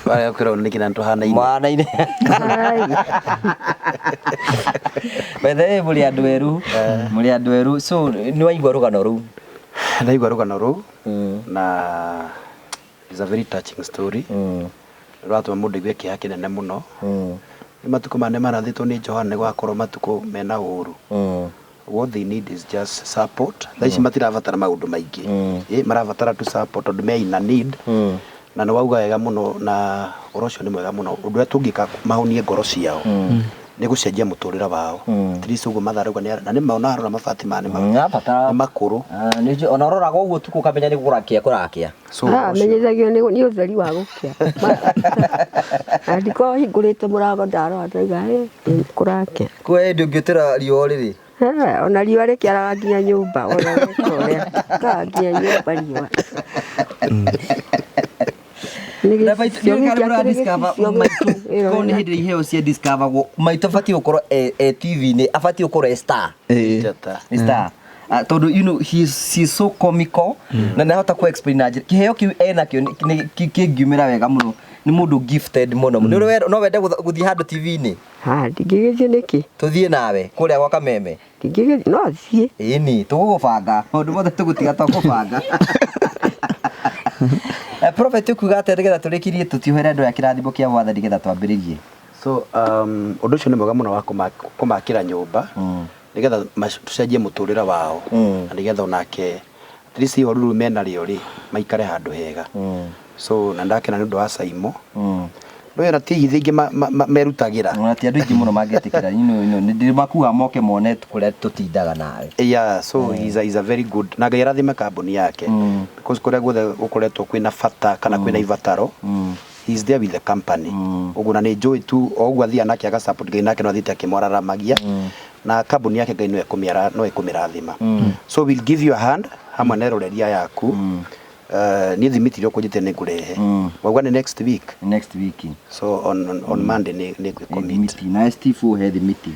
Warĩa kwĩrwo nĩ kĩna tũhanaine. Mwanaine. By the way, mũrĩ andũ erũ. Mũrĩ andũ erũ. So nĩ waigua rũgano rũu. Ndaigua rũgano rũu na it's a very touching story. Rũratũma mũndũ aigue kĩeha kĩnene mũno. Nĩ matukũ maya nĩ marathĩtwo nĩ Johana nĩ gũgakorwo matukũ mena ũũru. What they need is just support. Thaa ici matirabatara maũndũ maingĩ. Marabatara tu support tondũ me in a need. Na nĩ wauga wega mũno na ũhoro ũcio nĩ mwega mũno. Ũndũ ũrĩa tũngĩka mahonie ngoro ciao nĩ gũcenjia mũtũrĩre wao. At least ũguo mathaa rauga na nĩ ma ona arora mabati maya Nĩrabatara nĩ makũrũ. Ah, ona ũroraga ũguo ũtukũ ũkamenya nĩ kũrakĩa kũrakĩa. So ũhoro ũcio- Menyithagio nĩ ũtheri wa gũkĩa. Na ndikorwo hingũrĩte mũrango ndarora ndauga, "Ĩ, nĩ kũrakĩa." Kwa hĩndĩ ũngĩũtĩra riũa rĩrĩ. Ona riũa rĩkĩaraga nginya nyũmba, ona weka ũrĩa kaga nginya nyũmba riũa. Nĩ Na maitũ gĩcicio nĩ gĩkĩ karĩ akĩrĩ discover gĩcicio maitũ gĩkĩ. korwo nĩ hĩndĩ ĩrĩa iheo cia discoveragwo maitũ abatiĩ gũkorwo e TV-inĩ, abatiĩ gũkorwo e star. Njata. Nĩ star. Ah, tondũ he's so comical na nĩ ahota ku explain na njĩra kĩheo kĩu enakĩo kĩngiumĩra wega mũno. Nĩ mũndũ gifted mũno. Nĩ ũrĩ no wende gũthiĩ handũ TV-inĩ? Ha, ndingĩgĩthiĩ nĩkĩ? Tũthiĩ nawe kũrĩa gwa Kameme. Ndingĩgĩthiĩ, no thiĩ. Ĩni tũgũgũbanga maũndũ mothe tũgũtiga twakũbanga. Prophet, ũkuga atĩa nĩgetha tũrĩkirie tũtiohere andũ aya kĩrathimo kĩa Mwathani nĩgetha twambĩrĩrie? So ũndũ ũcio nĩ mwega mũno wa kũmakĩra nyũmba nĩgetha tũcenjie mũtũrĩre wao na nĩgetha onake at least ihoru rĩu menarĩo rĩ maikare handũ hega. So na ndakena nĩ ũndũ wa Saimo. No ti aigithia aingĩ merutagĩra. Ona ti andũ aingĩ mũno mangĩtĩkĩra, nĩ makuaga moke mone kũrĩa tũtindaga nawe. Yeah, so he's a very good na Ngai arathime kambuni yake because kũrĩa guothe gũkoretwo kwĩna bata kana kwĩna ibataro, he is there with the company. Ũguo na nĩ njũĩ tu o ũguo athiaga nake aga support Ngai nake no athiĩte akĩmwararamagia na kambuni yake Ngai no ekũmĩrathima. So we'll give you a hand hamwe na eroreria yaku. Niĩ thimiti iria ũkũnjĩte nĩ ngũrehe. Wauga nĩ next week. Next week. So on Monday nĩ ngwĩ-commit. Thimiti na Steve ũhe thimiti.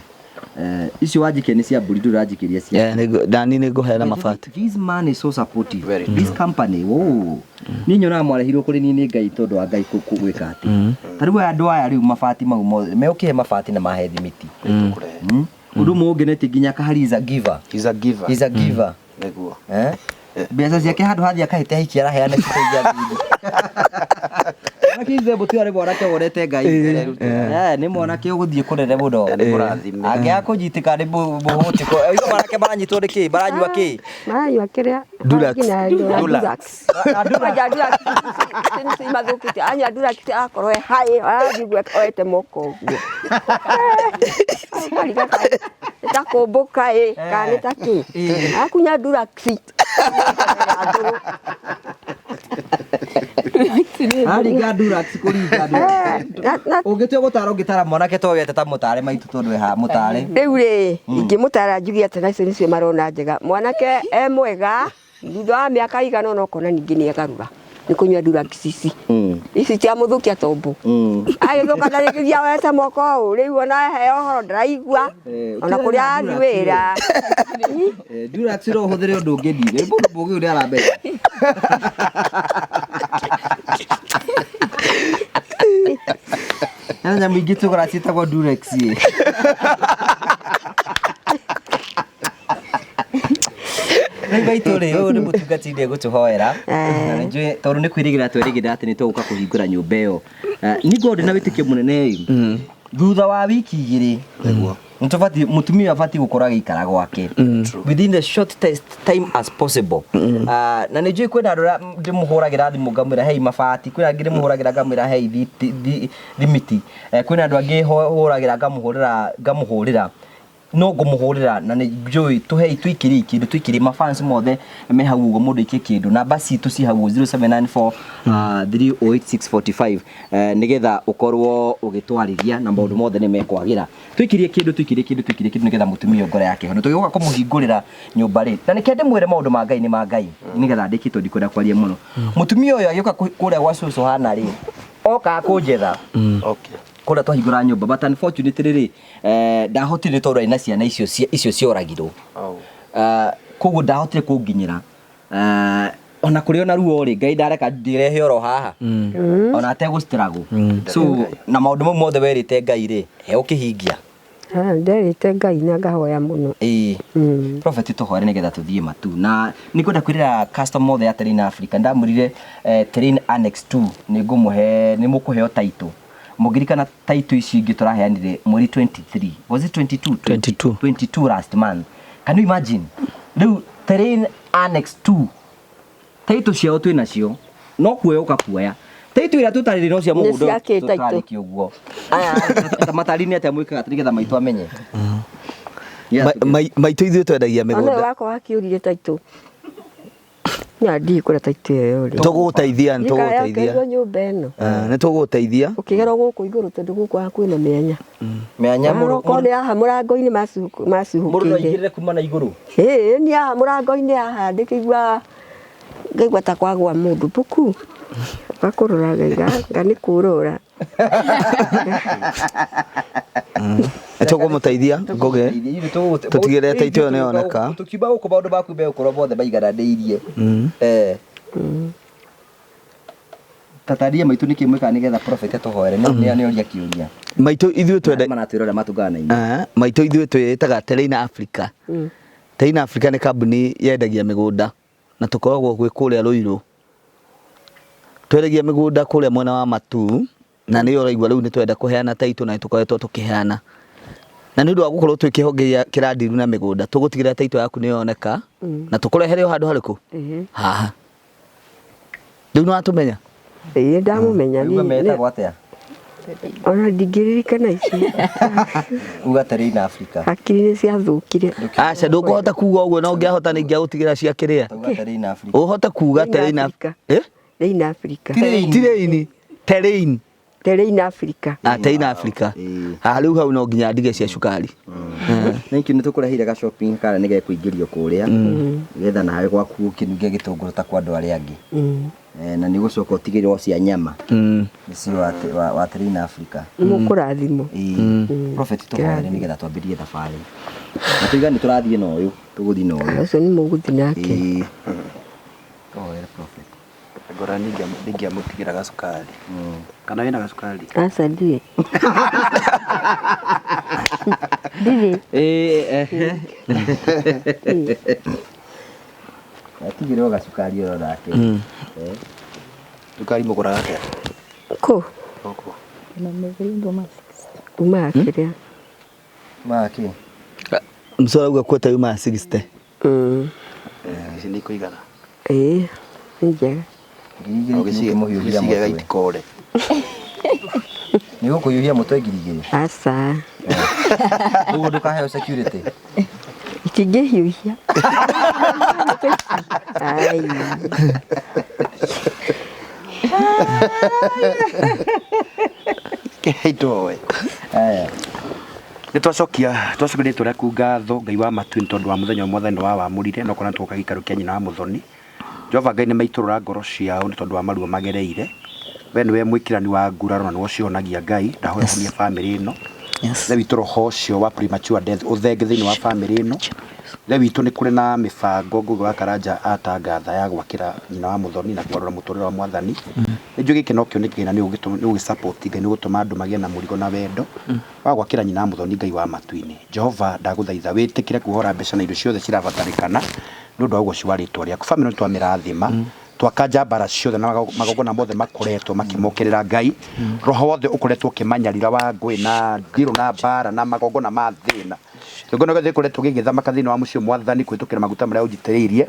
Icio wanjikia nĩ cia mbũri, ndũrĩ ũranjikĩria cia Eh, nani nĩ ngũheana mabati. This man is so supportive. Very. This company, oh. Niĩ nyonaga mwarehirwo kũrĩ niĩ nĩ Ngai tondũ wa Ngai gwĩka atĩ. Ta rĩu aya andũ aya rĩu mabati mau mothe meũkĩhe mabati na mahe thimiti. Nĩtũkũrehe. Ũndũ ũmwe ũngenetie nginya Kahari is a giver. He's a giver. He's a giver. Nĩguo. Mbeca ciake handũ hathiĩ akahĩte hikia araheana citeithia athuri. Mwanake ithe mũtu arĩ mwanake wonete Ngai. Nĩ mwanake ũgũthiĩ kũnene mũno. Nĩ mũrathime. Angĩaga kũnyitĩka nĩ mũhũtĩko. Oiga mwanake maranyitwo nĩ kĩ? Maranyua kĩ? Maranyua kĩrĩa? Dulax. Dulax. Anja Dulax nĩ mathũkĩte. Anya Dulax akorwo e high, arathiĩ ũguo oete moko ũguo. Akariga nĩ ta kũmbũka ĩ, kana nĩ ta kĩ. Akunya Dulax. Aringa Dulax kũringa Dulax. Na Ũngĩtua gũtara ũngĩtara mwanake to wete ta mũtare maitũ tondũ e haha mũtare. Rĩu rĩ, ingĩmũtara njuge atĩ na icio nĩcio marona njega. Mwanake e mwega, thutha wa mĩaka igana ũna ũkona ningĩ nĩ egarũra. Nĩ kũnyua Dulax ici. Ici ciamũthũkia tombo. Agĩthũka na rĩngĩ oete moko ũũ, rĩu ona heo ũhoro ndaraigua. Ona kũrĩa arathiĩ wĩra. Dulax no ũhũthĩre ũndũ ũngĩ ndirĩ. Mũndũ mũũgĩ ũyũ nĩ aramenya. Hena nyamũ ingĩ tũgũra ciĩtagwo Durex ĩ. Rĩu maitũ rĩ, ũyũ nĩ mũtungati nĩ egũtũhoera. Na nĩ njũĩ tondũ nĩ kwĩrĩgĩrĩra twerĩgĩrĩra atĩ nĩ tũgũka kũhingũra nyũmba ĩyo. Niĩ ngorwo ndĩna wĩtĩkio mũnene ĩ. Thutha wa wiki igĩrĩ Nĩguo. nĩtũbatiĩ mũtumia abatiĩ gũkorwo agĩikara gwake within the shortest time as possible. Na nĩ njũĩ kwĩna andũ arĩa ndĩmũhũragĩra thimũ ngamwĩra hei mabati, kwĩna angĩ ndĩmũhũragĩra ngamwĩra hei thimiti, kwĩna andũ angĩ hũragĩra ngamũhũrĩra. No ngũmũhũrĩra na nĩ njũĩ tũhei tũikĩrie kĩndũ tũikĩrie mafans mothe me hau ũguo mũndũ aikie kĩndũ namba citũ ci hau 0794 308645 nĩgetha ũkorwo ũgĩtwarĩria na maũndũ mothe nĩ mekwagĩra. Tũikĩrie kĩndũ tũikĩrie kĩndũ tũikĩrie kĩndũ nĩgetha mũtumia ũyũ ngoro yake ĩhone. Tũgĩũka kũmũhingũrĩra nyũmba rĩ, na nĩkĩo ndĩmwĩre maũndũ ma Ngai nĩ ma Ngai nĩgetha ndĩkie tondũ ndikwenda kwaria mũno. Mũtumia ũyũ agĩũka kũrĩa gwa cũcũ hana rĩ, okaga kũnjetha Okay. kũrĩa twahingũra nyũmba, but unfortunately rĩ, ndahotire nĩ tondũ arĩ na ciana icio icio cioragirwo. Oh. Koguo ndahotire kũnginyĩra. Ona kũrĩ ona ruo rĩ, Ngai ndareka ndĩrehe oro haha ona ategũstruggle. So na maũndũ mau mothe werĩte Ngai rĩ, he ũkĩhingia. Nderĩte Ngai na ngahoya mũno. Ĩĩ. Prophet tũhoere nĩgetha tũthiĩ matu. Na nĩngwenda kwĩrĩra customer othe a Terrain Africa, ndamwĩrire Terrain Annex 2 nĩngũmũhe, nĩmũkũheo title. Mũngĩririkana title ici ingĩ tũraheanire mweri 23. Was it 22? 22. 22 last month. Can you imagine? Rĩu Terrain Annex 2 title ciao twĩ nacio no kuoya ũkakuoya. Title ĩrĩa tũtarĩrĩ no cia Nĩ mũgũnda cia kĩ title? tũtarĩkia ũguo. Aya, matari-inĩ atĩa mwĩkaga nĩgetha maitũ amenye? Maitũ ithuĩ twendagia Ona mĩgũnda. wakwa wakiũrire taitũ. Nya ndiĩ kũrĩa taitũ ĩyo rĩ. Tũgũgũteithia, nĩ tũgũgũteithia. Nĩkayakĩirwo nyũmba ĩno. Nĩ tũgũgũteithia. Ũkĩgerwo gũkũ igũrũ tondũ gũkũ hakuhĩ na mĩanya. Mĩanya mũndũ Okorwo nĩ haha mũrango-inĩ mũndũ no macuhũkĩire. aingĩrĩre kuma na igũrũ. Ĩĩ niĩ haha mũrango-inĩ haha ndĩkĩigua ngaigua ta kwagwa mũndũ mbuku. Gakũrora ngaiga nga nĩ kũrora. Nĩ tũkũmũteithia Ngũgĩ. Tũtigĩrĩre taitũ ĩyo nĩyoneka. Tũkiuma gũkũ maũndũ maku megũkorwo mothe maigananĩirie. Tataria maitũ nĩkĩ mwĩkaga nĩgetha prophet atũhoere nĩ nĩ oria kĩũria. Maitũ ithuĩ twenda Maratwĩra ũrĩa matungana na inyuĩ. Maitũ ithuĩ twĩtaga Terrain Africa. Terrain Africa nĩ kambuni yendagia mĩgũnda na tũkoragwo gwĩ kũrĩa Ruiru. Twendagia mĩgũnda kũrĩa mwena wa Matuu na nĩyo ũraigua rĩu nĩ twenda kũheana taitũ na nĩ tũkoretwo tũkĩheana. Na nĩ ũndũ wa gũkorwo twĩ kĩhonge gĩa kĩrandiru na mĩgũnda, tũgũtigĩrĩra taitũ yaku nĩ yoneka na tũkũrehere o handũ harĩkũ? Haha. Rĩu nĩ watũmenya? Ĩĩ ndamũmenya Uga metagwo atĩa? Ona ndingĩririkana ici. Uga Terrain Africa. Hakiri nĩ ciathũkire. Aca ndũkũhota kuga ũguo na ũngĩahota nĩ ingĩagũtigĩra cia kĩrĩa. Uga Terrain Africa. Ũhote kuga Terrain Terrain Africa. Eh? Terrain Africa. Terrain. Terrain. Terrain Africa. Ah, Terrain Africa. Ah, rĩu hau no nginya ndige cia cukari. Thank you nĩ tũkũreheire ga shopping kana nĩ gekũingĩrio kũrĩa nĩgetha nawe gwaku ũkĩnunge gĩtũngũrũ ta kwa andũ arĩa angĩ. Na nĩ ũgũcoka ũtigĩrwo cia nyama nĩcio wa Terrain Africa. Mũkũrathimwo. Prophet tũhoere nĩgetha twambĩrĩrie thabarĩ. Na tuiga nĩ tũrathiĩ na ũyũ, tũgũthiĩ na ũyũ. Ũcio nĩ mũgũthiĩ nake. Tũhoere prophet. Ngora ningĩamũtigĩra gacukari. Kana wĩna gacukari? Aca ndirĩ. Ndirĩ. Atigĩrwo gacukari oro nake. Cukari mũgũraga atĩa? Kũ? Gũkũ. Umaga kĩrĩa? Maki. Msora auga kweta yumaga 60. Ici nĩ ikũigana. Ĩĩ nĩ njega. Ngiri igĩrĩ mũhiũhia Ũgĩcigega mũtwe. itikore. Nĩ gũkũhiũhia mũtwe ngiri igĩrĩ. Aca. Ũguo ndũkaheo security. Itingĩhiũhia. Ai. Kĩhaitwoe. Aya. Nĩ twacokia twacokia rĩtwa rĩaku ngatho Ngai wa matu nĩ tondũ wa mũthenya wa mwathani wa wamũrire na ũkona twoka gĩikaro kĩa nyina wa mũthoni. Jehova Ngai nĩ maitũrũra ngoro ciao nĩ tondũ wa maruo magereire. We nĩwe mwĩkĩrani wa nguraro na nĩwe ũcihonagia Ngai. Ndahoya ũhonie bamĩrĩ ĩno. Ithe witũ roho ũcio wa premature death ũthenge thĩinĩ wa bamĩrĩ ĩno. Ithe witũ nĩ kũrĩ na mĩbango Ngũgĩ wa Karanja atangatha ya gwakĩra nyina wa mũthoni na kwarũra mũtũrĩre wa mwathani. Nĩ njũĩ gĩkĩ nokĩo nĩ kĩgĩna nĩ ũgĩ support Ngai nĩ ũgũtũma andũ magĩe na mũrigo na wendo wa gwakĩra nyina wa mũthoni Ngai wa matu-inĩ. Jehova ndagũthaitha wĩtĩkĩre kuohora mbeca na indo ciothe cirabatarĩkana nĩ ũndũ wa ũgoci wa rĩtwa rĩaku. Bamĩrĩ nĩ twamĩrathima Twakanja mbara ciothe na magongona mothe makoretwo makĩmokĩrĩra Ngai. Roho wothe ũkoretwo ũkĩmanyarira wa ngũĩ na ndirũ na mbara na magongona ma thĩna. Kĩgongona gĩothe gĩkoretwo gĩgĩthamaka thĩinĩ wa mũciĩ Mwathani kũhĩtũkĩra maguta marĩa ũnjitĩrĩirie.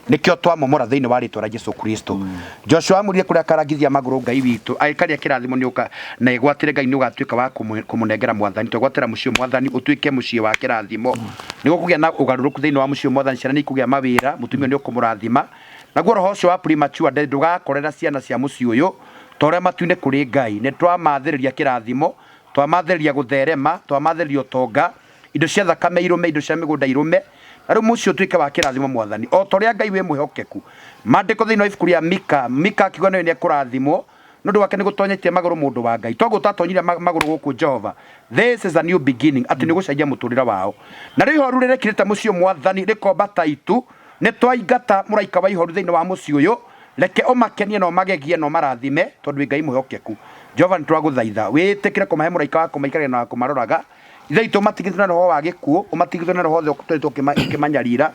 Nĩkĩo twamomora thĩinĩ wa rĩtwa rĩa Jesu Kristo. Joshua amũrire kũrĩa akarangithia magũrũ Ngai witũ. Agĩkaria kĩrathimo nĩ ũka na ĩgwatĩre Ngai nĩ ũgatuĩka wa kũmũnengera Mwathani. Twegwatĩra mũciĩ Mwathani ũtuĩke mũciĩ wa kĩrathimo. Nĩ gũkũgĩa na ũgarũrũku thĩinĩ wa mũciĩ Mwathani, ciana nĩ ikũgĩa mawĩra, mũtumia nĩ ũkũmũrathima. Naguo roho ũcio wa premature death ndũgakorera ciana cia mũciĩ ũyũ ta ũrĩa matu-inĩ kũrĩ Ngai. Nĩ twamathĩrĩria kĩrathimo, twamathĩrĩria gũtherema, twamathĩrĩria ũtonga, indo cia thakame irũme, indo cia mĩgũnda irũme, na rĩu mũciĩ ũtuĩke wa kĩrathimo Mwathani, o ta ũrĩa Ngai wĩ mwĩhokeku. Maandĩko thĩinĩ wa ibuku rĩa Mika, Mika akiuga nĩwe nĩekũrathimwo, nĩ ũndũ wake nĩgũtonyetie magũrũ mũndũ wa Ngai. Toguo ũtatonyire magũrũ gũkũ Jehova. This is a new beginning, atĩ nĩũgũcenjia mũtũrĩre wao. Na rĩu ihoru rĩrĩkirĩte mũciĩ Mwathani, rĩkomba ta itu, nĩtwaingata mũraika wa ihoru thĩinĩ wa mũciĩ ũyũ, reke ũmakenie na ũmagegie na ũmarathime, tondũ wĩ Ngai mwĩhokeku. Jehova nĩtwagũthaitha, wĩtĩkĩre kũmahe mũraika wa kũmaikaragia na wa kũmaroraga, Ithe witũ ũmatigithũre na roho wa gĩkuũ, ũmatigithũre na roho wothe ũkoretwo ũkĩmanyarira,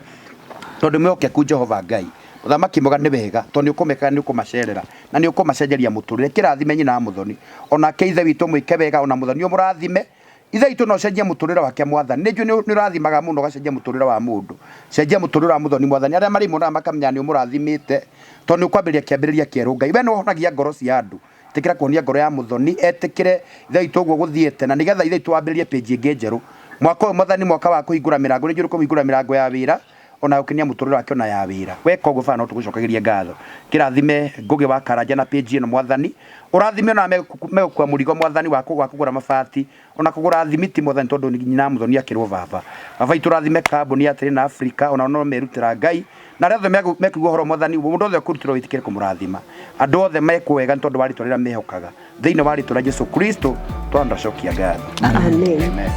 tondũ mwĩhokeku Jehova Ngai. Mũthamaki mwega nĩ wega, tondũ nĩ ũkũmekaga nĩ ũkũmacerera, na nĩ ũkũmacenjeria mũtũrĩre. Kĩrathime nyina wa mũthoni, onake ithe witũ mwĩke wega, ona mũthoni ũmũrathime. Ithe witũ no ũcenjie mũtũrĩre wake Mwathani. Nĩ njũĩ nĩ ũrathimaga mũno ũgacenjia mũtũrĩre wa mũndũ. Cenjia mũtũrĩre wa mũthoni Mwathani. Arĩa marĩmuonaga makamenya nĩ ũmũrathimĩte, tondũ nĩ ũkwambĩrĩria kĩambĩrĩria kĩerũ Ngai. We nĩ ũhonagia ngoro cia andũ. Ĩtĩkĩra kũhonia ngoro ya mũthoni, etĩkĩre Ithe witũ ũguo gũthiĩte, na nĩgetha Ithe witũ wambĩrĩrie page ĩngĩ njerũ. Mwaka ũyũ Mwathani, mwaka wa kũhingũra mĩrango, nĩ njũĩ nĩũkũmũhingũrĩra mĩrango ya wĩra, ona ya gũkenia mũtũrĩre wake ona ya wĩra. Weka ũguo Baba no tũgũcokagĩrie ngatho. Kĩrathime Ngũgĩ wa Karanja na page ĩno Mwathani, ũrathime ona megũkua mũrigo Mwathani wa kũgũra mabati, ona kũgũra thimiti Mwathani tondũ nyina wa mũthoni akĩrwo baba. Baba witũ ũrathime kambuni ya Terena Africa, onao no merutĩra Ngai, Na arĩa othe mekũigua ũhoro Mwathani, mũndũ wothe ũkũrutĩrwo wĩtĩkĩre kũmũrathima. Andũ othe mekwo wega nĩ tondũ wa rĩtwa rĩrĩa mehokaga. Thĩinĩ wa rĩtwa rĩa Jesu Kristo, twandacokia ngatho. Amen. Amen.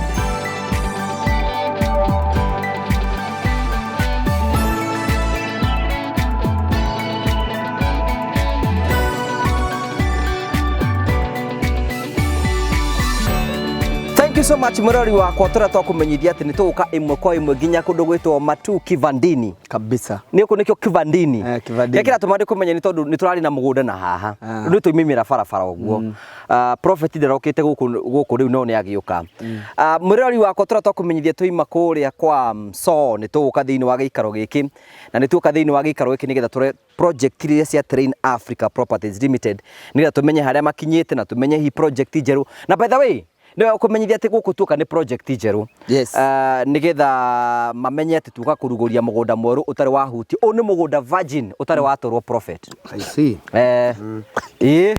Thank you so much murori wakwa tũrĩa twakũmenyithia atĩ nĩ tũgũka ĩmwe kwa ĩmwe nginya kũndũ gwĩtwo Matu Kivandini kabisa nĩ kũ nĩkĩo Kivandini Eh, Kivandini. kĩrĩa kĩratũma ndĩkũmenye nĩ tondũ nĩ tũrarĩ na mũgũnda na haha Ah. rĩu nĩ tũimĩmĩra barabara ũguo Ah, prophet ndarokĩte gũkũ gũkũ rĩu no nĩ agĩũka Ah, mwĩrori wakwa tũrĩa twakũmenyithia tũima kũrĩa kwa Msoo nĩ tũgũka thĩinĩ wa gĩikaro gĩkĩ na nĩ tuoka thĩinĩ wa gĩikaro gĩkĩ nĩgetha tũre project iria cia Terrain Africa Properties Limited nĩgetha tũmenye harĩa makinyĩte na tũmenye hihi project njerũ na by the way nĩ wega kũmenyithia atĩ gũkũ tuoka nĩ project njerũ Yes. Nĩgetha mamenye atĩ tuoka kũrugũria mũgũnda mwerũ ũtarĩ wahutio ũyũ nĩ mũgũnda virgin ũtarĩ watũrwo prophet I see. Ĩĩ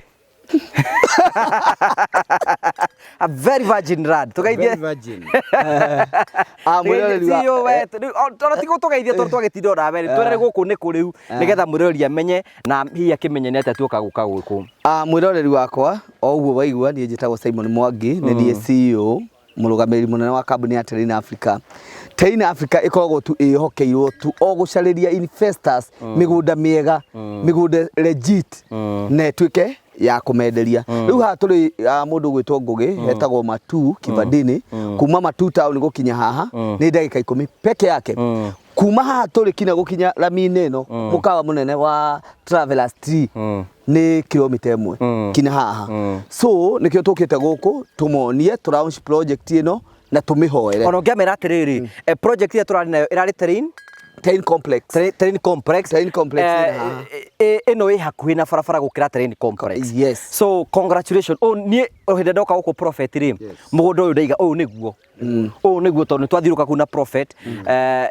a very virgin land tũgeithie Very virgin. Ah, mwĩroreri wa- CEO we, rĩu, ona ti gũtũgeithia tondũ twagĩtinda ona mbere twĩre gũkũ nĩ kũ rĩu nĩgetha mwĩroreri amenye na hihi akĩmenye nĩ atĩa tuoka gũka gũkũ Ah, mwĩroreri wakwa o ũguo waigua niĩ njĩtagwo Simon Mwangi nĩ niĩ CEO mũrũgamĩrĩri mũnene wa kambuni ya Terrain Africa. Terrain Africa ĩkoragwo tu ĩhokeirwo tu o gũcarĩria investors mĩgũnda mĩega mĩgũnda legit na ĩtuĩke ya kũmenderia rĩu haha tũrĩ ah, mũndũ ũgwĩtwo Ngũgĩ hetagwo Matu Kivandini kuma Matu town gũkinya haha nĩ ndagĩka ikũmi peke yake kuma haha tũrĩ kinya gũkinya rami-inĩ ĩno mũkawa mũnene wa Travelers Tree nĩ kilomita ĩmwe kinya haha so nĩkĩo tũkĩte gũkũ tũmonie tũ launch project ĩno na tũmĩhoere ona ũngĩamera atĩrĩrĩ project ĩrĩa tũrarĩ nayo ĩrarĩ Terrain Terrain Complex Terrain Complex Terrain Complex ĩna haha. Ĩno ĩ hakuhĩ na barabara gũkĩra Terrain Complex. Yes. So congratulations. Oh, niĩ o hĩndĩ ndoka gũkũ prophet rĩ mũgũnda ũyũ ndaiga ũyũ nĩguo ũyũ nĩguo tondũ nĩ twathiũrũka kuu na prophet.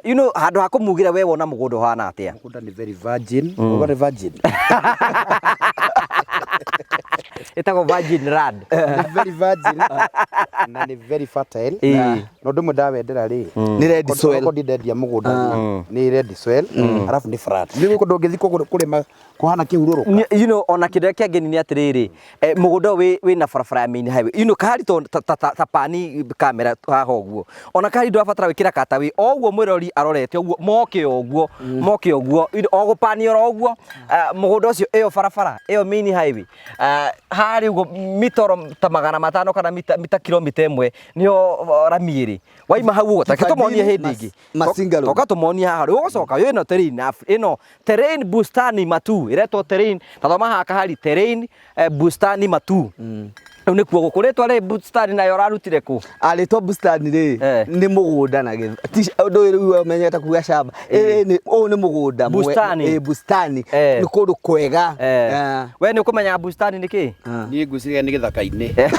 You know handũ ha kũmugĩra we wona mũgũnda ũhana atĩa. Mũgũnda nĩ very virgin. Mũgũnda nĩ virgin. Ĩtagwo virgin land. Nĩ very virgin na nĩ very fertile. Ĩĩ. Na ũndũ ũmwe ndawendera rĩ Nĩ red soil. Okorwo ndindendia mũgũnda rĩ, nĩ red soil arabu nĩ flat. Nĩ gũkũ ndũngĩthiĩ kũrĩma kũhana kĩhurũrũka. You know ona kĩndũ kĩrĩa kĩangeni nĩ atĩrĩrĩ mũgũnda ũyũ wĩna barabara ya main highway you know kahari to ta pani kamera haha ũguo ona kahari ndũrabatara gwĩkĩra kata wĩ o ũguo mwĩrori arorete ũguo moke ũguo moke ũguo you know, o gũpani oro ũguo mũgũnda ũcio ĩyo barabara ĩyo main highway harĩa ũguo mitoro ta 500 kana mita kilomita ĩmwe nĩyo rami ĩrĩ. Rĩrĩ waima hau ũguo take tũmonie Kibandini, hĩndĩ ĩngĩ. Masinga Road. Toka tũmonie haha rĩu ũgũcoka ĩno terrain ĩno terrain bustani matu ĩretwo terrain ta thoma haha kahari terrain bustani matu. Rĩu nĩkuo gũkũ rĩtwa rĩ bustani nayo ũrarutire kũ? Arĩtwa bustani rĩ Eh. nĩ mũgũnda na gĩth ti ũndũ ũyũ rĩu we ũmenyete kuga shamba Ĩ, ũyũ nĩ mũgũnda Bustani. Bustani Eh. nĩ kũndũ kwega. Eh. Eh. We nĩ ũkũmenya bustani nĩ kĩ? Niĩ ngwĩciria nĩ gĩthaka-inĩ.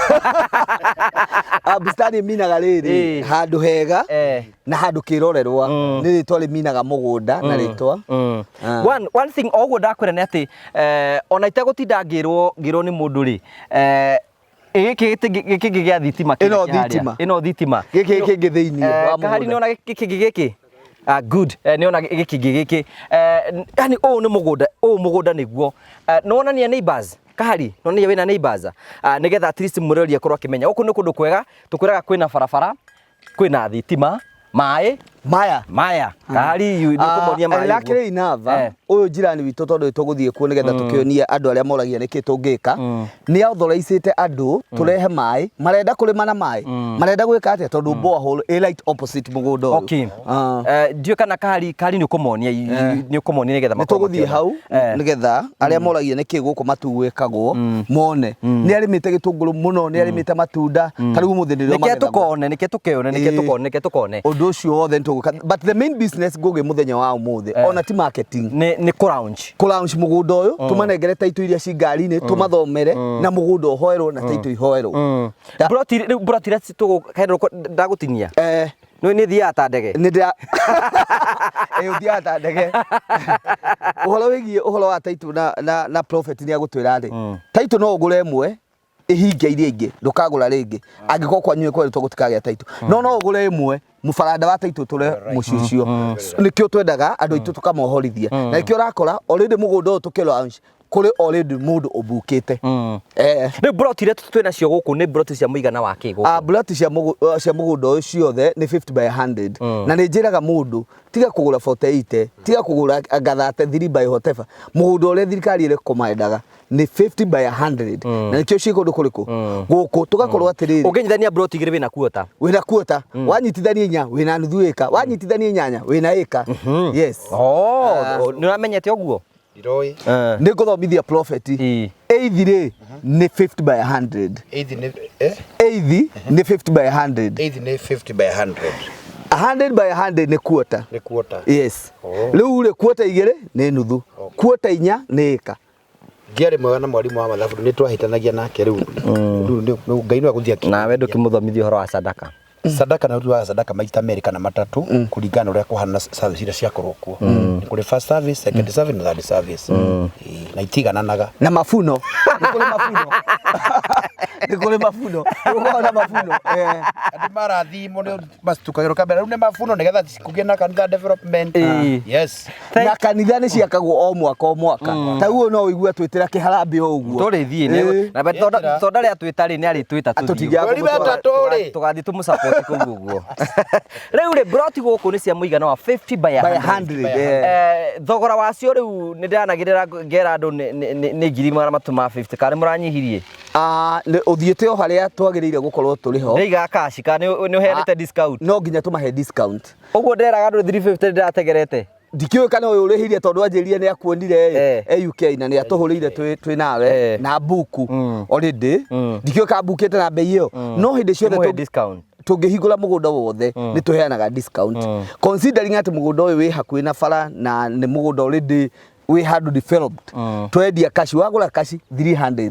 Ah, bustani minaga rĩrĩ Eh. handũ hega Eh. na handũ kĩrorerwa nĩ rĩtwa rĩminaga mũgũnda na rĩtwa. Ah. One thing o ũguo ndakwĩra nĩ atĩ ona itegũtinda ngĩrwo nĩ mũndũ rĩ, gĩkĩ gĩkĩ gĩa thitima kĩrĩa Ĩno kĩ harĩa. thitima. Ĩno thitima. Gĩkĩ kĩngĩ thĩinĩ wa Kahari mũgũnda. nĩ ona gĩkĩ kĩngĩ gĩkĩ. Ah, good. Nĩ ona gĩkĩ kĩngĩ gĩkĩ. Yani ũyũ nĩ mũgũnda, ũyũ mũgũnda nĩguo. Nĩ wonania neighbors. Kahari, nĩ wonania wĩna neighbors. Ah, nĩgetha at least mũrori akorwo akĩmenya. Gũkũ nĩ kũndũ kwega, tũkwĩraga kwĩna barabara, kwĩna thitima, maĩ, Maya. Maya. Kahari nĩ ũkũmonia maĩ. ũguo. Luckily enough, Eh. ũyũ jirani witũ tondũ tũgũthiĩ kuo nĩgetha tũkĩonie andũ arĩa moragia nĩkĩ tũngĩka, nĩ authorizĩte andũ tũrehe maĩ, marenda kũrĩma na maĩ, marenda gwĩka atĩa tondũ borehole ĩ right opposite mũgũnda ũyũ. Okay. Ah. Ndiũĩ kana kahari nĩ ũkũmonia nĩ ũkũmonia nĩgetha Nĩ makorwo tũgũthiĩ makĩona. hau nĩgetha arĩa moragia nĩkĩ gũkũ matu gwĩkagwo mone nĩ arĩmĩte gĩtũngũrũ mũno, nĩ arĩmĩte matunda, ta rĩu ũmũthĩ nĩrĩo Nĩkĩo magethagwo. tũkone, nĩkĩo tũkeone, nĩkĩo Ĩĩ. tũkone, nĩkĩo tũkone. Ũndũ ũcio wothe nĩ tũgũka, but the main business ngũgĩ mũthenya wa ũmũthĩ ona ti marketing, Nĩ kũ launch. Kũ launch mũgũnda ũyũ, tũmanengere taitũ iria ci ngari-inĩ, tũmathomere na mũgũnda ũhoerwo na taitũ ihoerwo. Broti rĩu broti iria tũgũ ndagũtinia. Eh. Nĩ nĩ thiaga ta ndege. Nĩ ndĩra ĩ ũthiaga ta ndege. Ũhoro wĩgiĩ ũhoro wa taitũ na prophet nĩ agũtwĩra rĩ, taitũ no ũgũre ĩmwe ĩhinge iria ingĩ, ndũkagũra rĩngĩ angĩkorwo kwanyu nĩ kwerĩtwo gũtikagĩa taitũ, no ũgũre ĩmwe mũbaranda wa taitũ tũre mũciĩ ũcio. Nĩkĩo twendaga andũ aitũ tũkamohorithia, na nĩkĩo ũrakora already mũgũnda ũyũ tũkĩ launch kũrĩ already mũndũ ũbukĩte. Rĩu broti iria twĩ nacio gũkũ nĩ broti cia mũigana wa kĩ gũkũ? Ah, broti cia mũgũnda ũyũ ciothe nĩ 50 by 100, na nĩ njĩraga mũndũ tiga kũgũra 48, tiga kũgũra ngathate 3 by whatever, mũgũnda ũrĩa thirikari ĩrekomendaga nĩ 50 by 100, na nĩkĩo ciĩ kũndũ kũrĩkũ gũkũ tũgakorwo atĩrĩrĩ. Ũngĩnyitithania broti igĩrĩ wĩna kuota. Wĩna kuota, wanyitithania inya wĩna nuthu ĩka, wanyitithania inyanya wĩna ĩka. Yes. Oh, nĩ ũramenyete ũguo? Ndiroĩ. Nĩ ngũthomithia prophet. Ĩĩ. Eighth rĩ nĩ 50 by 100. Eighth nĩ eh? Eighth nĩ 50 by 100. Eighth nĩ 50 by 100. 100 by 100 nĩ quarter. Nĩ quarter. Yes. Oh. Rĩu rĩ quarter igĩrĩ nĩ nuthu, quarter inya nĩ ĩka. Ndiarĩ mwega na mwarimũ wa mathabu nĩ twahĩtanagia nake rĩu. Rĩu Ngai no agũthiĩ akĩ. Nawe ndũkĩmũthomithia ũhoro wa sadaka. Sadaka na wa sadaka maita merĩ kana matatũ kũringana na ũrĩa kũhana service iria ciakorwo kuo. Nĩ kũrĩ first service, second service na third service. Ĩĩ, na itigananaga. Na mabuno nĩ kũrĩ mabuno, nĩ kũrĩ mabuno, nĩ na mabuno. Andũ marathimwo nĩ macitukagĩrwo kamera rĩu nĩ mabuno nĩgetha kũgĩe na kanitha development. Ĩĩ. Yes. Na kanitha nĩ ciakagwo o mwaka o mwaka, ta ũguo no ũigue twĩtĩra kĩharambĩ o ũguo. Tũrĩthiĩ na tonda rĩa twĩta rĩ nĩ arĩtwĩta tũthiĩ. Mweri wa ĩtatũ rĩ. Tũgathiĩ tũmũsupport kũu ũguo. Rĩu rĩ broti gũkũ nĩ cia mũigana wa 50 by By 100. 100. Thogora wacio rĩu nĩ ndĩranagĩrĩra ngera andũ nĩ 350,000, kana nĩ mũranyihirie? Ah, ũthiĩte o harĩa twagĩrĩire gũkorwo tũrĩ ho. Ndĩiga cash kana nĩ ũheanĩte discount? No nginya tũmahe discount. Ũguo ndĩreraga andũ 350 ndĩrategerete. Ndikĩũĩ kana ũyũ ũrĩhĩire tondũ anjĩrire nĩ akuonire e UK na nĩ atũhũrĩire twĩ nawe na buku already, ndikĩũĩ kana mbukĩte na bei ĩyo, no hĩndĩ ciothe Mũhe discount. Tũngĩhingũra mũgũnda wothe nĩ tũheanaga discount, considering atĩ mũgũnda ũyũ wĩ hakuhĩ na bara na nĩ mũgũnda already wĩ handũ developed. Twendia kaci, wagũra kaci 300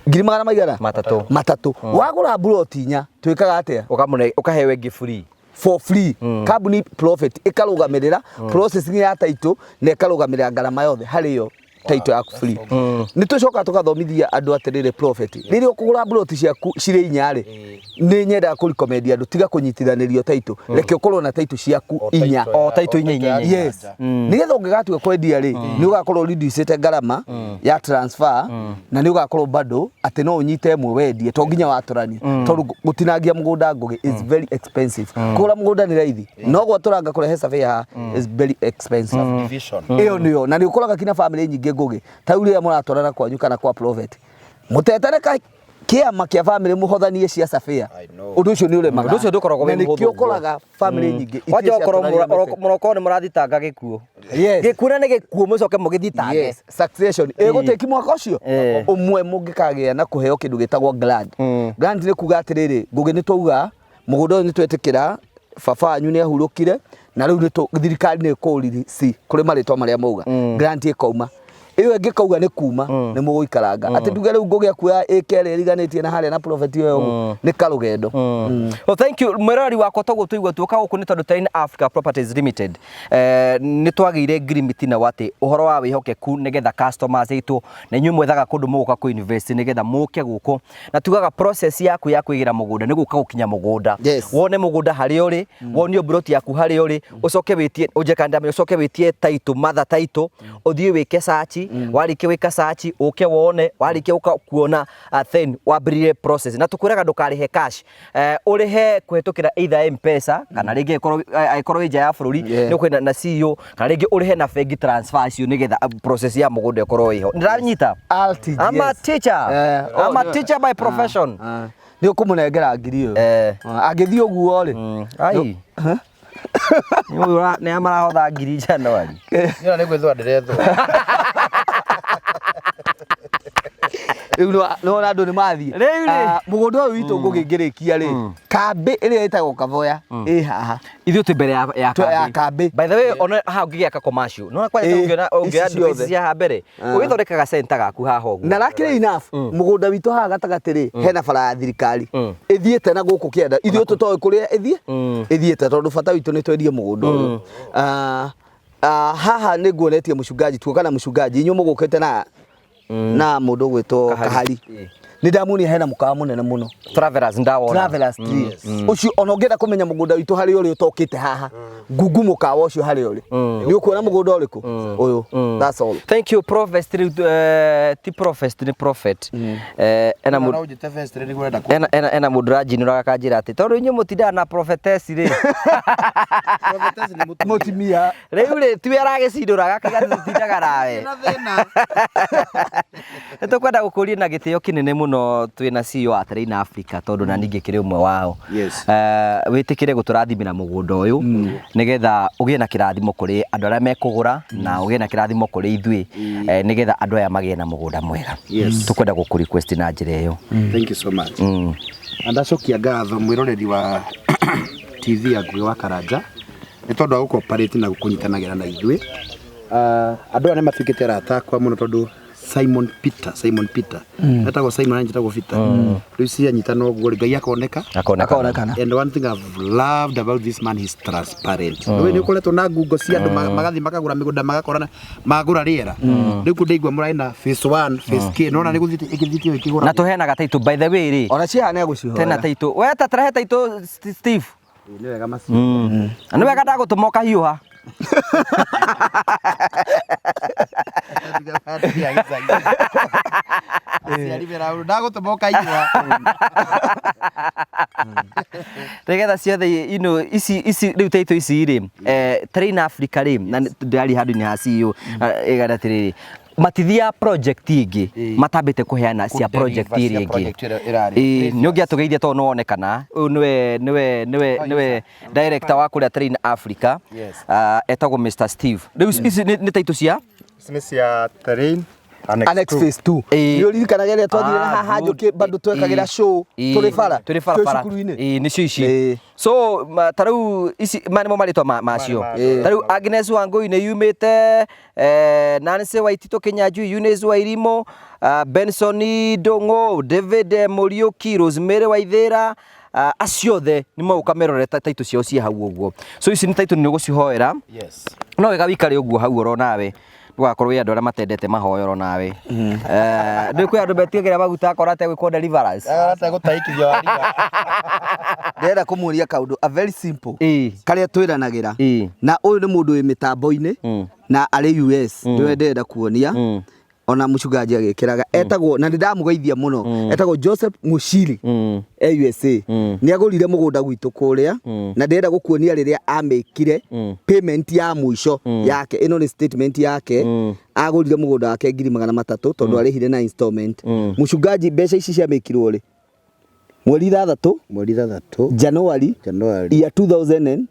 ngiri magana maigana? Matatũ. Matatũ. Wagũra mburoti inya twĩkaga atĩa? Ũkamũne ũkaheo ĩngĩ free. For free. Kambuni profit ĩkarũgamĩrĩra processing ya title na ĩkarũgamĩrĩra ngarama yothe harĩ yo title yaku free. Nĩ tũcoka tũgathomithia andũ atĩrĩrĩ, prophet, rĩrĩa ũkũgũra mburoti ciaku cirĩ inya rĩ, nĩ nyendaga kũrecommend andũ tiga kũnyitithanĩrio title, reke ũkorwo na title ciaku inya. O title inya inya inya. Yes, nĩgetha ũngĩgatua kwendia rĩ, nĩ ũgakorwo reducĩte ngarama ya transfer na nĩ ũgakorwo bado atĩ no ũnyite ĩmwe wendie, to nginya watũrania, tondũ gũtinangia mũgũnda ngũgĩ is very expensive. Kũgũra mũgũnda nĩ raithi, no gwatũranga kũrehe survey haha is very expensive. Division. Ĩyo nĩyo, na nĩ ũkoraga kinya family nyingĩ ngũgĩ ta rĩu rĩrĩa mũratwarana kwanyu kana kwa prophet mũtetane ka Kĩama kĩa famĩlĩ mũhothanie cia surveyor. I know. Ũndũ ũcio nĩ ũremaga. Ũndũ ũcio ndũkoragwo Na wĩ mũhũthũ nĩkĩo ũguo. ũkoraga famĩlĩ nyingĩ itirĩ Kwanja okorwo ciatũranĩria mĩtĩ. mũrokorwo nĩ mũrathitanga gĩkuũ. Yes. Gĩkuũ na nĩ gĩkuũ mũcoke mũgĩthitange. Yes, succession ĩgũtĩki mwaka ũcio Eh. ũmwe mũngĩkagĩa na kũheo kĩndũ gĩtagwo grant. Grant nĩ kuga atĩrĩrĩ, Ngũgĩ nĩ twauga mũgũnda ũyũ nĩ twetĩkĩra baba wanyu nĩ ahurũkire na rĩu nĩ thirikari nĩ ĩkũririci kũrĩ marĩtwa marĩa mauga grant ĩkauma ĩyo ĩngĩkauga nĩ kuma nĩ mũgũikaranga atĩ nduge rĩu Ngũgĩ akuoya ĩka ĩrĩa ĩriganĩtie na harĩa na prophet ĩyo ũguo nĩ karũgendo. Well, thank you mwĩroreri wakwa toguo tũigua tuoka gũkũ nĩ tondũ Terrain Africa Properties Limited nĩ twagĩire ngirimiti nao atĩ ũhoro wa wĩhokeku nĩgetha customers aitũ na inyuĩ mwethaga kũndũ mũgũka kũ invest nĩgetha mũke gũkũ na tugaga process yaku ya kwĩgĩra mũgũnda nĩ gũka gũkinya mũgũnda. Yes. Wone mũgũnda harĩa ũrĩ, wonio plot yaku harĩa ũrĩ, ũcoke wĩtie ũnje ndamenya ũcoke wĩtie title, mother title, ũthiĩ wĩke search, warĩkia gwĩka search ũke wone, warĩkia gũka kuona then wambĩrĩrie process na tũkwĩraga ndũkarĩhe cash, ũrĩhe kũhĩtũkĩra either M-Pesa kana rĩngĩ angĩkorwo wĩ nja ya bũrũri nĩ ũkwenda na CEO kana rĩngĩ ũrĩhe na bengi transfer icio nĩgetha process ya mũgũnda ĩkorwo ĩho. Ndĩranyita? RTGS. I'm a teacher. Oh, I'm a teacher by profession. Nĩ ũkũmũnengera ngiri ĩyo. Angĩthiĩ ũguo rĩ. Ai. Nĩ ũyũ marahotha ngiri January. Nĩ nĩ gwĩthũa ndĩrethũa. Rĩu nĩwona andũ nĩ mathiĩ. Rĩu rĩ. Mũgũnda ũyũ witũ Ngũgĩ ngĩrĩkia rĩ, kambĩ ĩrĩa ĩtagwo Kavoya ĩ haha. Ithuĩ twĩ mbere ya ya kambĩ. By the way, ona haha ũngĩgĩaka commercial, nĩwona kwanja Ĩ, ũngĩona ici ũngĩoya nduka ici ciothe. cia haha mbere, ũgĩthondekaga center gaku haha ũguo. Na luckily enough, mũgũnda witũ haha gatagatĩ rĩ, hena bara ya thirikari ĩthiĩte na gũkũ kĩanda. Ithuĩ tũtoĩ kũrĩa ĩthiĩ ĩthiĩte tondũ bata witũ nĩ twendie mũgũnda ũyũ. Haha nĩ nguonetie mũcungaji tuoka na mũcungaji inyuĩ mũgũkĩte na mũndũ ũgwĩtwo Kahari. Kahari. Nĩ ndamuonia hena mũkawa mũnene mũno. Travelers ndawona. Travelers Tree. Ũcio ona ũngĩenda kũmenya mũgũnda witũ harĩa ũrĩ ũtokĩte haha, ngungu mũkawa ũcio harĩa ũrĩ. Nĩ ũkuona mũgũnda ũrĩkũ? Ũyũ. That's all. Thank you Prophet rĩu ti Prophet nĩ Prophet. Ena No mũndũ ũnjĩte first rĩ nĩguo ũrenda kũ- ena mũndũ ũranjinũraga akanjĩra atĩ tondũ inyuĩ mũtindaga na prophetess rĩ. Prophetess nĩ mũtumia. Mũtumia. Rĩu rĩ tiwe aragĩcindũraga akauga atĩ tũtindaga nawe. Na thĩna. Nĩ tũkwenda gũkũria na gĩtĩo kĩnene mũno twĩna CEO wa Terrain Africa tondũ na ningĩ kĩrĩ ũmwe wao. Yes. Wĩtĩkĩre gũtũrathimĩra mũgũnda ũyũ nĩgetha ũgĩe na kĩrathimo kũrĩ andũ arĩa mekũgũra na ũgĩe na kĩrathimo kũrĩ ithuĩ nĩgetha andũ aya magĩe na mũgũnda mwega. Yes. Tũkwenda gũkũ request na njĩra ĩyo. Thank you so much. Na ndacokia ngatho mwĩroreri wa TV ya Ngũgĩ wa Karanja nĩ tondũ wa gũcooperate na kũnyitanagĩra na ithuĩ. Andũ aya nĩ matuĩkĩte arata akwa mũno tondũ Simon Peter, Simon Peter. Etagwo Simon na njĩtagwo Peter. Rĩu cianyitana ũguo rĩ, Ngai akoneka. Akonekana. And one thing I've loved about this man, he's transparent. Nĩũĩ nĩ ũkoretwo na ngungo cia andũ magathiĩ makagũra mĩgũnda magakorana magũra rĩera. Rĩu kũ ndaigua mũrarĩ na phase 1, phase K, nona nĩ gũthiĩte ĩgĩthiĩte ĩkĩgũra. Na tũheanaga title by the way rĩ. Ona ciaha nĩ agũcihoera. Tena title. We ta tũrehe title Steve. Nĩ wega macio. Nĩ wega ndagũtũma ũkahiũha. Aciari mera ndagũtũma ũkaigua. Nĩgetha ciothe you know, ici rĩu title ici rĩ, Terrain Africa rĩ, na ndĩraria handũ-inĩ ha CEO ĩgana atĩrĩrĩ, matithiaga project ĩngĩ matambĩte kũheana cia project Kũdeliver cia ĩrĩa ĩngĩ. project ĩrĩa ĩrarĩ Ĩĩ, nĩ ũngĩatũgeithia tondũ nĩwonekana ũyũ nĩwe director wa kũrĩa Terrain Africa. Yes. Etagwo Mr Steve. Rĩu ici nĩ title cia Ici nĩ cia Terrain Annex phase 2. Ĩĩ. Nĩ ũririkanaga ĩrĩa twathire na Ah, haha good. njũkĩ bado twekagĩra Ĩĩ. show Ĩĩ. tũrĩ bara. Tũrĩ barabara. Cukuru-inĩ. Ĩĩ, nĩcio ici. Ĩĩ. So ta rĩu ici maya nĩmo marĩtwa macio. Ĩĩ. Ta rĩu Agnes Wangũi nĩ yumĩte, Nancy Waititũ Kĩnyanjui, Eunice Wairimu, Benson Ndũng'ũ, David Mũriũki, Rosemary Waithĩra, acio othe nĩ megũka merore title ciao ciĩ hau ũguo. So ici nĩ title nĩ ũgũcihoera. Yes. No wega wikare ũguo hau oro nawe ndũgakorwo wĩ andũ arĩa matendete mahoya oro nawe. Ndũĩ kwĩ andũ metigagĩra maguta akora ategwĩkwo deliverance. Arata gũtaikithia wa riba. Ndĩrenda kũmũria kaũndũ a very simple Ĩĩ. karĩa twĩranagĩra Ĩĩ. na ũyũ nĩ mũndũ wĩ mĩtambo-inĩ na arĩ US nĩwe ndĩrenda kuonia. Ona mũcungaji agĩkĩraga etagwo, na nĩ ndamũgeithia mũno, etagwo Joseph Mushiri e USA. Nĩ agũrire mũgũnda gwitũ kũrĩa, na ndĩrenda gũkuonia rĩrĩa amĩkire payment ya mũico yake. Ĩno nĩ statement yake. Agũrire mũgũnda wake 300,000 tondũ arĩhire na installment. Mũcungaji, mbeca ici ciamĩkirwo rĩ? Mweri 6. Mweri 6. January. January. Year 2024.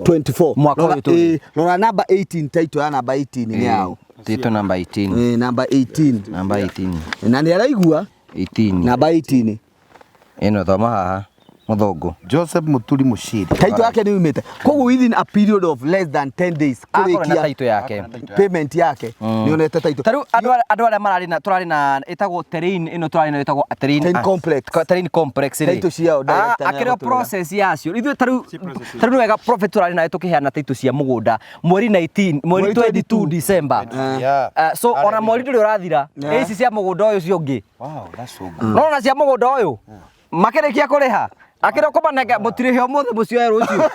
24. Mwaka Rora, ũyũ tũrĩ. Rora namba 18, title ya namba 18 nĩ yao. Tito namba 18. Namba 18. Namba 18. Na nĩ araigua. 18. Namba 18. Ĩno thoma haha mũthũngũ. Joseph Muturi Mushiri. Title yake nĩ yumĩte, koguo within a period of less than 10 days Akorwo na kũrĩkia title yake. Payment yake nĩ onete title. Ta rĩu andũ arĩa mararĩ na tũrarĩ na ĩtagwo terrain ĩno, tũrarĩ nayo ĩtagwo terrain. Terrain complex. Terrain complex rĩ. Title ciao, director nĩ akĩrĩ o agũtwĩra. Process yacio ithuĩ ta rĩu nĩ wega prophet tũrarĩ nayo tũkĩheana title cia mũgũnda mweri 19, mweri Mweri 22 December. Yeah. So ona mweri ndũrĩ ũrathira, ici cia mũgũnda ũyũ cio ũngĩ. Wow, that's so good. No ona cia mũgũnda ũyũ makĩrĩkia kũrĩha akĩrĩ kũmanenga mũtirĩhe ũmũthĩ, mũcioe rũciũ.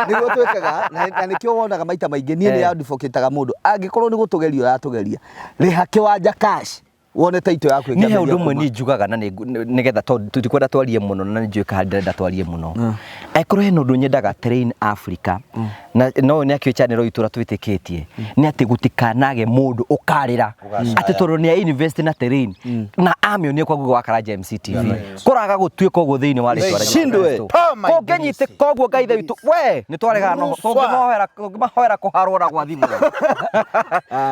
Nĩguo twĩkaga, na nĩkĩo wonaga maita maingĩ niĩ nĩ advocate-aga mũndũ, angĩkorwo nĩ gũtũgeria ũratũgeria, rĩha kĩwanja cash wone title yaku. Nĩ he ĩkĩambĩrĩria ũndũ ũmwe kuma. niĩ njugaga na nĩgetha tondũ tũtikwenda twarie mũno, na nĩ njũĩ kana ndĩrenda twarie mũno, angĩkorwo hena ũndũ nyendaga Train Africa na no nĩ akĩo channel itũ ũrĩa twĩtĩkĩtie nĩ atĩ gũtikanage mũndũ ũkarĩra atĩ tondũ nĩ invest na terrain na amĩonie kwa Google wa Karanja MCTV kũraga gũtuĩka ũguo thĩinĩ wa rĩtwa rĩa Jesũ Shindwe. Kristo. Kũngĩnyitĩka ũguo, Ngai ithe witũ we nĩ twaregana no tũngĩmahoera kũharwo na gwathimwo.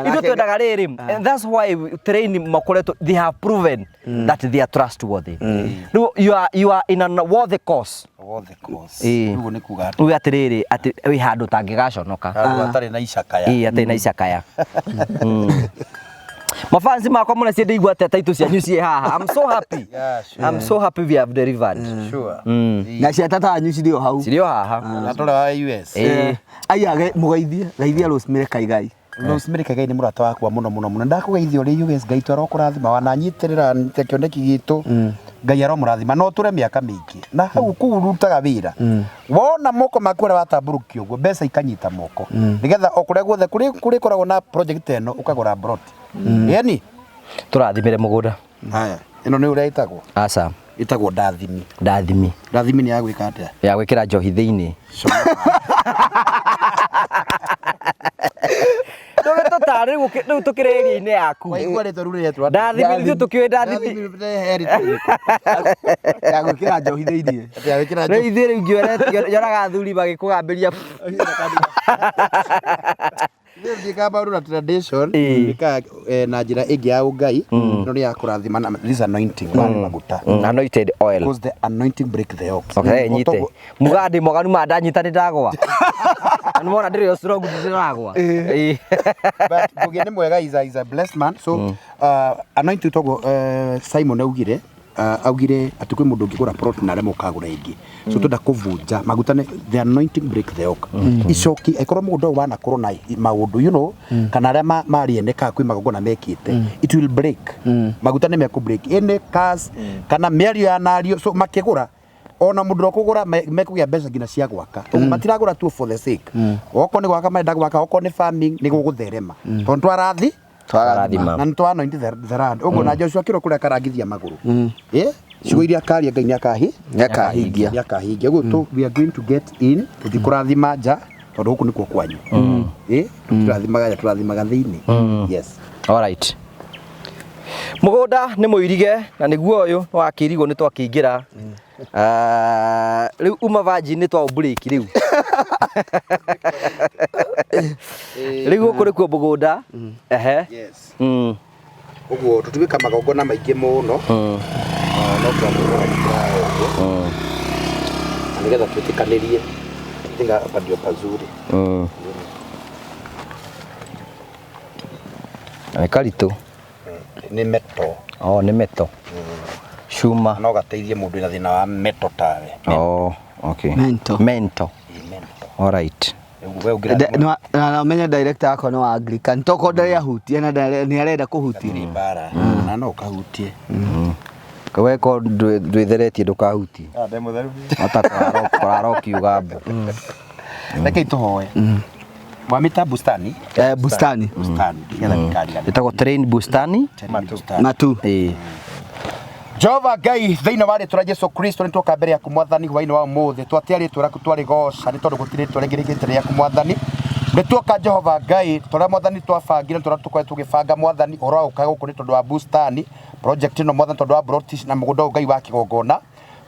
Ithuĩ twendaga rĩrĩ, and that's why terrain makoretwo, they have proven that they are trustworthy. Rĩu you are in a worthy cause. Worthy cause. Ĩĩ. Ũguo nĩ kuga atĩ uge atĩrĩrĩ, atĩ wĩ handũ ũtangĩgaconoka. Handũ hatarĩ na icakaya. Ĩĩ, atarĩ na icakaya. Mafansi makwa mũno ciendeigua atĩa taitũ cianyu ciĩ haha. I'm so happy. Yeah, sure. I'm so happy we have delivered. Sure. Na cia tata wanyu cirĩ o hau. Cirĩ o haha. Na tũrĩa wa US. Ĩĩ. Aya mũgeithie, geithia Rosemary Kaigai. Rosemary Kaigai nĩ mũrata wakwa mũno mũno mũno. Ndakũgeithia ũrĩ US, Ngai tu arokũrathima, wananyitĩrĩra kĩoneki gitũ. Ngai aromũrathima no ũtũre mĩaka mĩingĩ na hau kũu ũrutaga wĩra, wona moko maku ũrĩa watambũrũkia ũguo, mbeca ikanyita moko, nĩgetha o kũrĩa guothe kũrĩkoragwo na project ĩno ũkagũra broti yani. Tũrathimĩre mũgũnda. Haya, ĩno nĩ ũrĩa ĩtagwo. Aca. Ĩtagwo ndathimi. Ndathimi. Ndathimi nĩ ya gwĩka atĩa? Ya gwĩkĩra njohi thĩinĩ. Ndũgĩtũtare rĩu rĩu tũkĩrĩ area-inĩ yaku. Waigua rĩtwa rĩu rĩretwo atĩa? Ndathimi, ithuĩ tũkĩũĩ ndathimi. Ya gwĩkĩra njohi thĩinĩ. Ya gwĩkĩra Rĩu ithuĩ rĩu nyonaga athuri magĩkũgambĩria. Ndiĩkaga maũndũ na tradition. Ĩĩ. Njĩkaga na njĩra ĩngĩ ya ũngai. No nĩ ya kũrathima na this anointing, maya nĩ maguta. Anointed oil. Because the anointing break the yokes. Okay, nyite muga ndĩ mwaganu ma ndanyita nĩ ndagwa. Na nĩmona ndĩrĩ o strong, ndĩragwa. Ĩĩ. But Ngugi nĩ mwega, is a blessed man. So anointing toguo Simon augire, augire atĩ kwĩ mũndũ ũngĩgũra plot na aremwo kagũra ĩngĩ, so twenda kũbunja maguta nĩ the anointing break the yoke. Icoki angĩkorwo mũgũnda ũyũ wanakorwo na maũndũ kana arĩa marieneka kwĩ magongona mekĩte, it will break. Maguta nĩ mekũ break any curse kana mĩario ya nario. So makĩgũra, ona mũndũ ũkũgũra mekũgĩa mbeca nginya cia gwaka. Ũguo matiragũra tu for the sake, okorwo nĩ gwaka marenda gwaka, okorwo nĩ farming, nĩ gũgũtherema tondũ twarathi Twarathima. Na nĩ twa anoint the land ũguo. Na Joshua kĩro kũrĩa akarangithia magũrũ, ciugo iria akaria Ngai nĩ akahi Nĩakahingia. Nĩ akahingia. Ũguo we are going to get in. Tũtikũrathima nja tondũ gũkũ nĩkuo kwanyu. Tũtirathimaga nja, tũrathimaga thĩinĩ, yes. Alright. Mũgũnda nĩ mũirige na nĩguo ũyũ nĩ wakĩirigwo, nĩ twakĩingĩra. Ah, rĩu uma virgin nĩ twa break rĩu. Rĩu gũkũ nĩkuo mũgũnda. Ehe. Yes. Ũguo tũtigwĩka magongona maingĩ mũno. Ah, no twamũrora ũguo na nĩgetha twĩtĩkanĩrie. I think hapa ndio pazuri. Na nĩ karitũ. Nĩ meto. Oh, nĩ meto. Cuma. No gateithie mũndũ wĩna thĩna wa meto tawe. Oh, okay. Mento. Mento. Ĩ, mento. Alright. Ũguo we ũngĩrathima. Na ũmenye director wakwa nĩ wa Anglican, toko ndarĩ ahutie na nĩ arenda kũhutia. Hatirĩ mbara na no ũkahutie. We ko ndwĩtheretie ndũkahutie. Ndĩ mũtheru. Ata kũrara ũkiuga mbu. Rekei tũhoe. Mwamĩta bustani? Eh, bustani. Bustani nĩgetha ndikariganĩrwo. Ĩtagwo Train Bustani. Terrain Bustani. Matu. Ĩĩ. Jehova Ngai thĩinĩ wa rĩtwa rĩa Jesu Kristo nĩ twoka mbere yaku mwathani hwainĩ wa ũmũthĩ twatĩa rĩtwa rĩaku twarĩgoca nĩ tondũ gũtirĩ rĩtwa rĩngĩ rĩngĩte rĩaku mwathani nĩ tuoka Jehova Ngai tũrĩa mwathani twabangire tũrĩa tũkoretwo tũgĩbanga mwathani ũhoro wa gũka gũkũ nĩ tondũ wa bustani project ĩno mwathani tondũ wa plot na mũgũnda ũyũ Ngai wa kĩgongona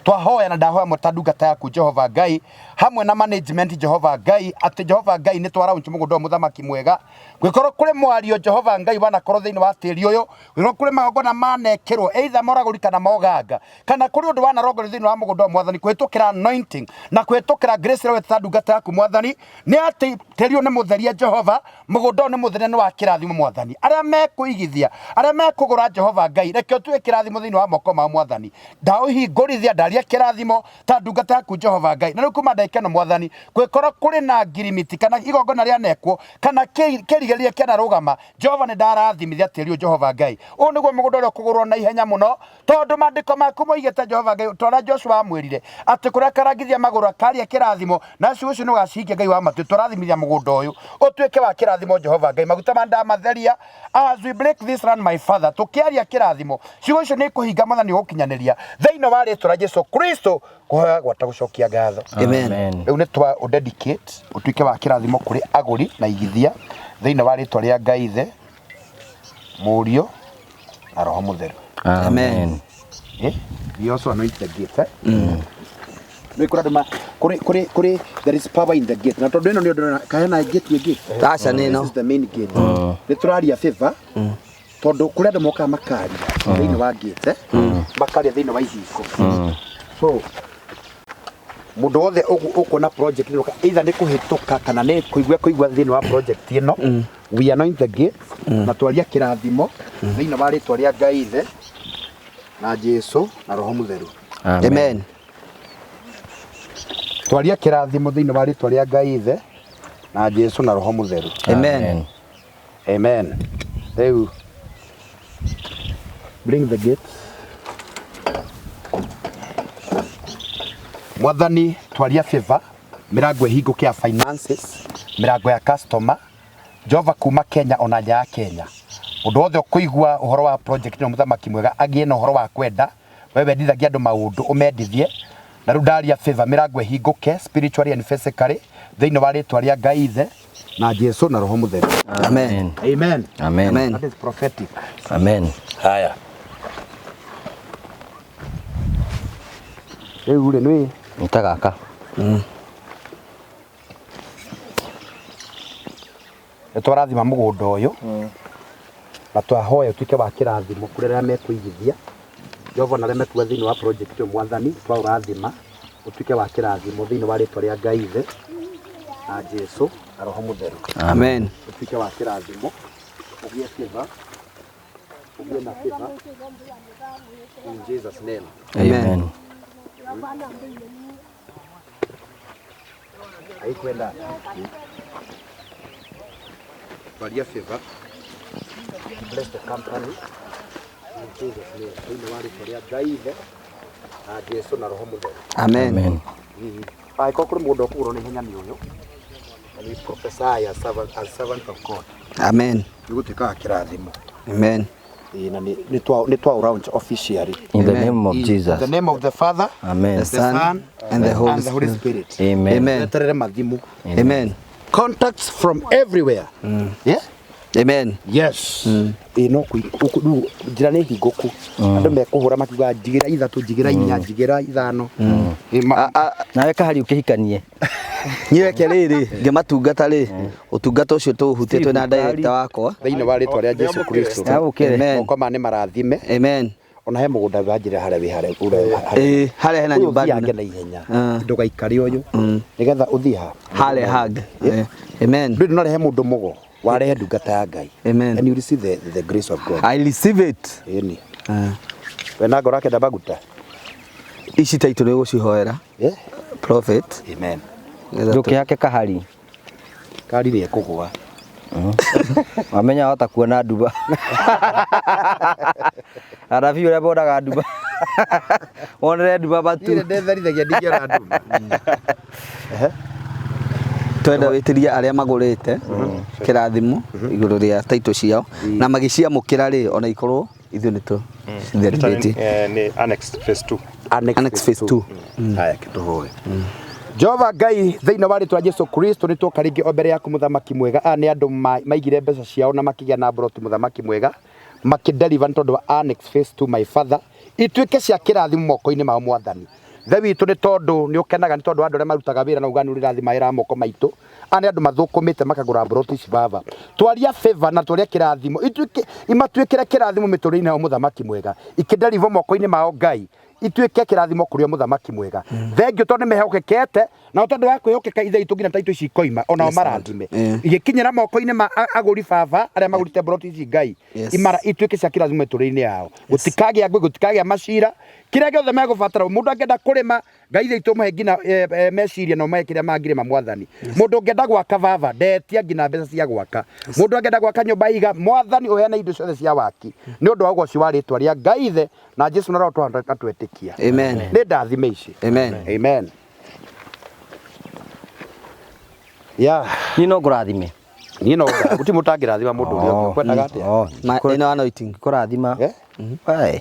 twahoya na ndahoya mwe ta ndungata yaku Jehova Ngai hamwe na management Jehova Ngai atĩ Jehova Ngai nĩ twaraunch mũgũnda ũyũ mũthamaki mwega gwĩkorwo kũrĩ mwario Jehova Ngai wanakorwo thĩinĩ wa tĩri ũyũ gwĩkorwo kũrĩ magongona manekĩrwo either moragũri kana moganga kana kũrĩ ũndũ wanarongorio thĩinĩ wa mũgũnda ũyũ mwathani kũhĩtũkĩra anointing na kũhĩtũkĩra grace ĩrĩa wetete ndungata yaku mwathani nĩ atĩ tĩri ũyũ nĩ mũtherie Jehova mũgũnda ũyũ nĩ mũtherie nĩ wa kĩrathimo mwathani arĩa mekũigithia arĩa mekũgũra Jehova Ngai reke ũtuĩke kĩrathimo thĩinĩ wa moko mao mwathani ndaũhingũrithia ndaria kĩrathimo ta ndungata yaku Jehova Ngai na rĩu kuma ndagĩka ĩno mwathani gwĩkorwo kũrĩ na ngirimiti kana igongona rĩanekwo kana kĩrigĩrĩria kĩanarũgama Jehova nĩ ndarathimithia tĩri ũyũ Jehova Ngai ũyũ nĩguo mũgũnda ũrĩa ũkũgũrwo na ihenya mũno tondũ maandĩko maku moigĩte Jehova Ngai ta ũrĩa Joshua amwĩrire atĩ kũrĩa akarangithia magũrũ akaria kĩrathimo na ciugo icio nĩũgacihingia Ngai wa matu tũrathimithia mũgũnda ũyũ ũtuĩke wa kĩrathimo Jehova Ngai maguta ma ndamatheria as we break this land my father tũkĩaria kĩrathimo ciugo icio nĩ ikũhinga mwathani ũgũkinyanĩria thĩinĩ wa rĩtwa rĩa Jesu Kristo kũhoya gwata gũcokia ngatho. Amen. Rĩu nĩ twa ũdedicate ũtuĩke wa kĩrathimo kũrĩ agũri na igithia thĩinĩ wa rĩtwa rĩa Ngai Ithe Mũriũ na Roho Mũtheru. Amen. Eh? We also anoint the gate. Eh? Nĩ kũrĩ andũ kũrĩ kũrĩ kũrĩ there is power in the gate. Na tondũ ĩno nĩ ndĩrona kahena gate ĩngĩ. Aca nĩ ĩno. This is the main gate. Nĩ tũraria favor tondũ kũrĩ andũ mokaga makaria thĩinĩ wa gate eh? Makaria thĩinĩ wa ihingo. So mũndũ wothe ũkuona project ĩno either nĩ kũhĩtũka kana nĩ kũigua kũigua thĩinĩ wa project ĩno we anoint the gate na twaria kĩrathimo thĩinĩ wa rĩtwa rĩa Ngai Ithe na Jesu na Roho Mũtheru. Amen. Twaria kĩrathimo thĩinĩ wa rĩtwa rĩa Ngai Ithe na Jesu na Roho Mũtheru. Amen. Amen. Rĩu bring the gate. Mwathani twaria favor mirango ĩhingũke ya finances mirango ya customer Jehova kuma Kenya ona nja ya Kenya ũndũ wothe ũkũigua ũhoro wa project ĩno mũthamaki mwega agĩe na ũhoro wa kwenda we wendithagia andũ maũndũ ũmendithie na rĩu ndaria favor mĩrango ĩhingũke spiritually and physically thĩinĩ wa rĩtwa rĩa Ngai Ithe na Jesu na Roho Mũtheru. Amen. Amen. Amen. Amen. That is prophetic. Amen. Haya. Rĩu rĩ nĩ Nĩ ta gaka. nĩ twarathima mũgũnda ũyũ na twahoya ũtuĩke wa kĩrathimo kũrĩ arĩa mekũigithia Jehova na arĩa mekuga thĩinĩ wa project ĩyo mwathani twaũrathima ũtuĩke wa kĩrathimo thĩinĩ wa rĩtwa rĩa Ngai Ithe na Jesu na Roho Mũtheru. Amen. Ũtuĩke wa kĩrathimo ũgĩe favor ũgĩe na favor in Jesus name. Amen. Haikwenda twaria favor bless the company in Jesus name thĩinĩ wa rĩtwa rĩa Ngai Ithe na Jesu na Roho Mũtheru. Amen. Angĩkorwo kũrĩ mũndũ ũkũgũrwo na ihenya nĩ ũyũ and we prophesy as servant, as servant of God Amen. nĩ gũtuĩka wa kĩrathimo. Amen. Ĩĩ, na nĩ twa launch officially In the Amen. name of In Jesus. the name of the Father, Amen. The Son and the Holy and the Holy Spirit. Spirit. Amen. Amen. Weterere mathimu. Amen. Contacts from everywhere. Yeah? Amen. Yes. Ĩĩ no rĩu njĩra nĩ hingũku. Andũ mekũhũra makiuga njigĩra ithatũ, njigĩra inya, njigĩra ithano. Ĩĩ, Nawe kahari ũkĩhikanie. Niĩ reke rĩrĩ ngĩmatungata rĩ ũtungata ũcio tũũhutĩtwe na director wakwa. Thĩinĩ wa rĩtwa rĩa Jesu Kristo. Amũkĩre. Amen. Moko maya nĩ marathime. Amen. Ona he mũgũnda wa njĩra harĩa wĩ harĩa Ĩĩ harĩa hena Ũyũ nyũmba ũthiange ndune. na ihenya. Ah. Ndũgaikare ũyũ. Nĩgetha ũthiĩ ha. Harĩa hangĩ. Amen. Ndũrĩ ndũnarehe mũndũ mũgo. Warehe ndungata ya Ngai. Amen. And you receive the grace of God. I receive it. Ĩni. Ah. We na ngoro akenda maguta. Ici taitũ nĩ gũcihoera. Yeah. Prophet. Amen. Nĩgetha tũ- Ndũkĩhake kahari. Kari nĩ ekũgũa. Wamenya wahota kuona nduba. Anabii ũrĩa monaga nduba. Wonere nduba matu. Niĩ ndetharithagia ndingĩona nduma. Twenda wĩtĩrie arĩa magũrĩte kĩrathimo igũrũ rĩa taito ciao na magĩciamũkĩra rĩ, ona ikorwo ithuĩ nĩ tũcitherithĩtie. Nĩ annex phase 2. Annex phase 2. Haya, kĩtũhoe. Jehova Ngai, thĩinĩ wa rĩtwa Jesu Kristo, nĩ tuoka rĩngĩ o mbere yaku, mũthamaki mwega. Aya nĩ andũ maigire mbeca ciao na makĩgĩa na mburoti, mũthamaki mwega, makĩdeliver nĩ tondũ wa annex phase 2. My father, ituĩke cia kĩrathimo moko-inĩ mao, mwathani the witũ, nĩ tondũ nĩ ũkenaga nĩ tondũ wa andũ arĩa marutaga wĩra na uga nĩ ũrĩrathima wĩra wa moko maitũ. Aya nĩ andũ mathũkũmĩte makagũra mburoti ici. Baba, twaria favor na twaria kĩrathimo, ituĩke imatuĩkĩre kĩrathimo mĩtũrĩre-inĩ yao, mũthamaki mwega, ikĩdeliver moko-inĩ mao. Ngai, ituĩke kĩrathimo kũrĩ o, mũthamaki mwega. Thengiũ tondũ nĩ mehokekete, na tondũ wa kwĩhokeka, ithe itũ, nginya taitũ ici ikoima onao marathime igĩkinyĩra moko-inĩ ma agũri, baba, arĩa magũrĩte mburoti ici. Ngai, imara ituĩke cia kĩrathimo mĩtũrĩre-inĩ yao. Gũtikagĩa ngũĩ, gũtikagĩa macira, kĩrĩa gĩothe megũbatara. Mũndũ angĩenda kũrĩma, Ngai ithe itũ, mũhe nginya meciria na ũmahe kĩrĩa mangĩrĩma, mwathani. Mũndũ ũngĩenda gwaka, baba, ndetia nginya mbeca cia gwaka. Mũndũ angĩenda gwaka nyũmba iga, mwathani, ũheane indo ciothe cia waki nĩ ũndũ wa ũgoci wa rĩtwa rĩa Ngai ithe na Jesu na Roho twetĩkia. Amen. Nĩ ndathime ici. Amen. Amen, yeah. Niĩ no ngũrathime. Niĩ no gũtirĩ mũtangĩrathima mũndũ ũrĩa ũngĩ ũkwendaga atĩa. Ĩno anointing. Kũrathima. Eh? Wee,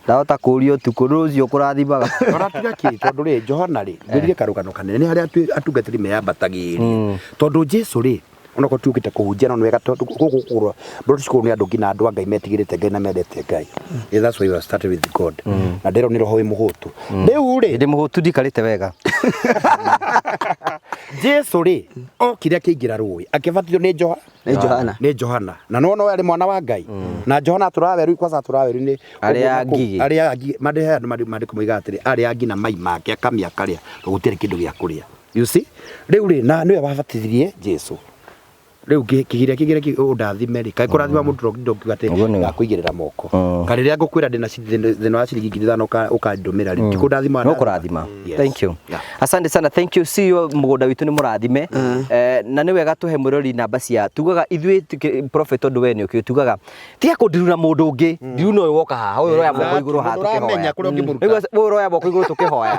ndahota kũũria ũtukũ rũciũ kũrathimaga. Ona tiga kĩ, tondũ rĩ, Johana rĩ, ngwĩrire karũgano kanene nĩ harĩa atungatĩri meyambatagĩria, tondũ Jesu rĩ, onokorwo tuũkĩte kũhunjia, no nĩ wega tondũ gũkũ kũgũrwa mburoti cukuru nĩ andũ nginya andũ a Ngai metigĩrĩte Ngai na mendete Ngai. Yeah, that's why you started with God na ndĩrwo nĩ roho wĩ mũhũtu rĩu rĩ. Ndĩ mũhũtu, ndikarĩte wega. Jesu rĩ, okire akĩingĩra rũĩ, akĩbatithio nĩ Joha Nĩ Johana. Nĩ Johana, na no arĩ mwana wa Ngai, na Johana atũraga werũ, kwanza atũraga werũ-inĩ. Arĩa ngigĩ. Arĩa ngigĩ mandĩ andũ mandĩko moigaga atĩrĩ, arĩa nginya mai make akamĩa akarĩa tondũ gũtiarĩ kĩndũ gĩa kũrĩa, you see. Rĩu rĩ, na nĩwe wabatithirie Jesu. Rĩu kĩgiria kĩgĩre ũndathime rĩ, kaĩ kũrathima mũndũ ndongiuga atĩ Ũguo nĩguo. ngakũigĩrĩra moko, kana rĩrĩa ngũkwĩra ndĩna thĩna wa ciringi 5,000 ũkandũmĩra rĩ, tikũndathima. No kũrathima. Yes. Thank you. Yeah. Asante sana, thank you. See you. Mũgũnda witũ nĩ mũrathime. Na nĩ wega tũhe mwĩrori namba cia tugaga ithuĩ prophet, tondũ we nĩ ũkĩũĩ, tugaga tiga kũndiruna mũndũ ũngĩ, ndiruna ũyũ woka haha, ũyũ ũroya moko igũrũ haha Mũndũ ũramenya tũkĩhoya. kũrĩa ũngĩmũruta. Rĩu ũyũ ũroya moko igũrũ tũkĩhoya,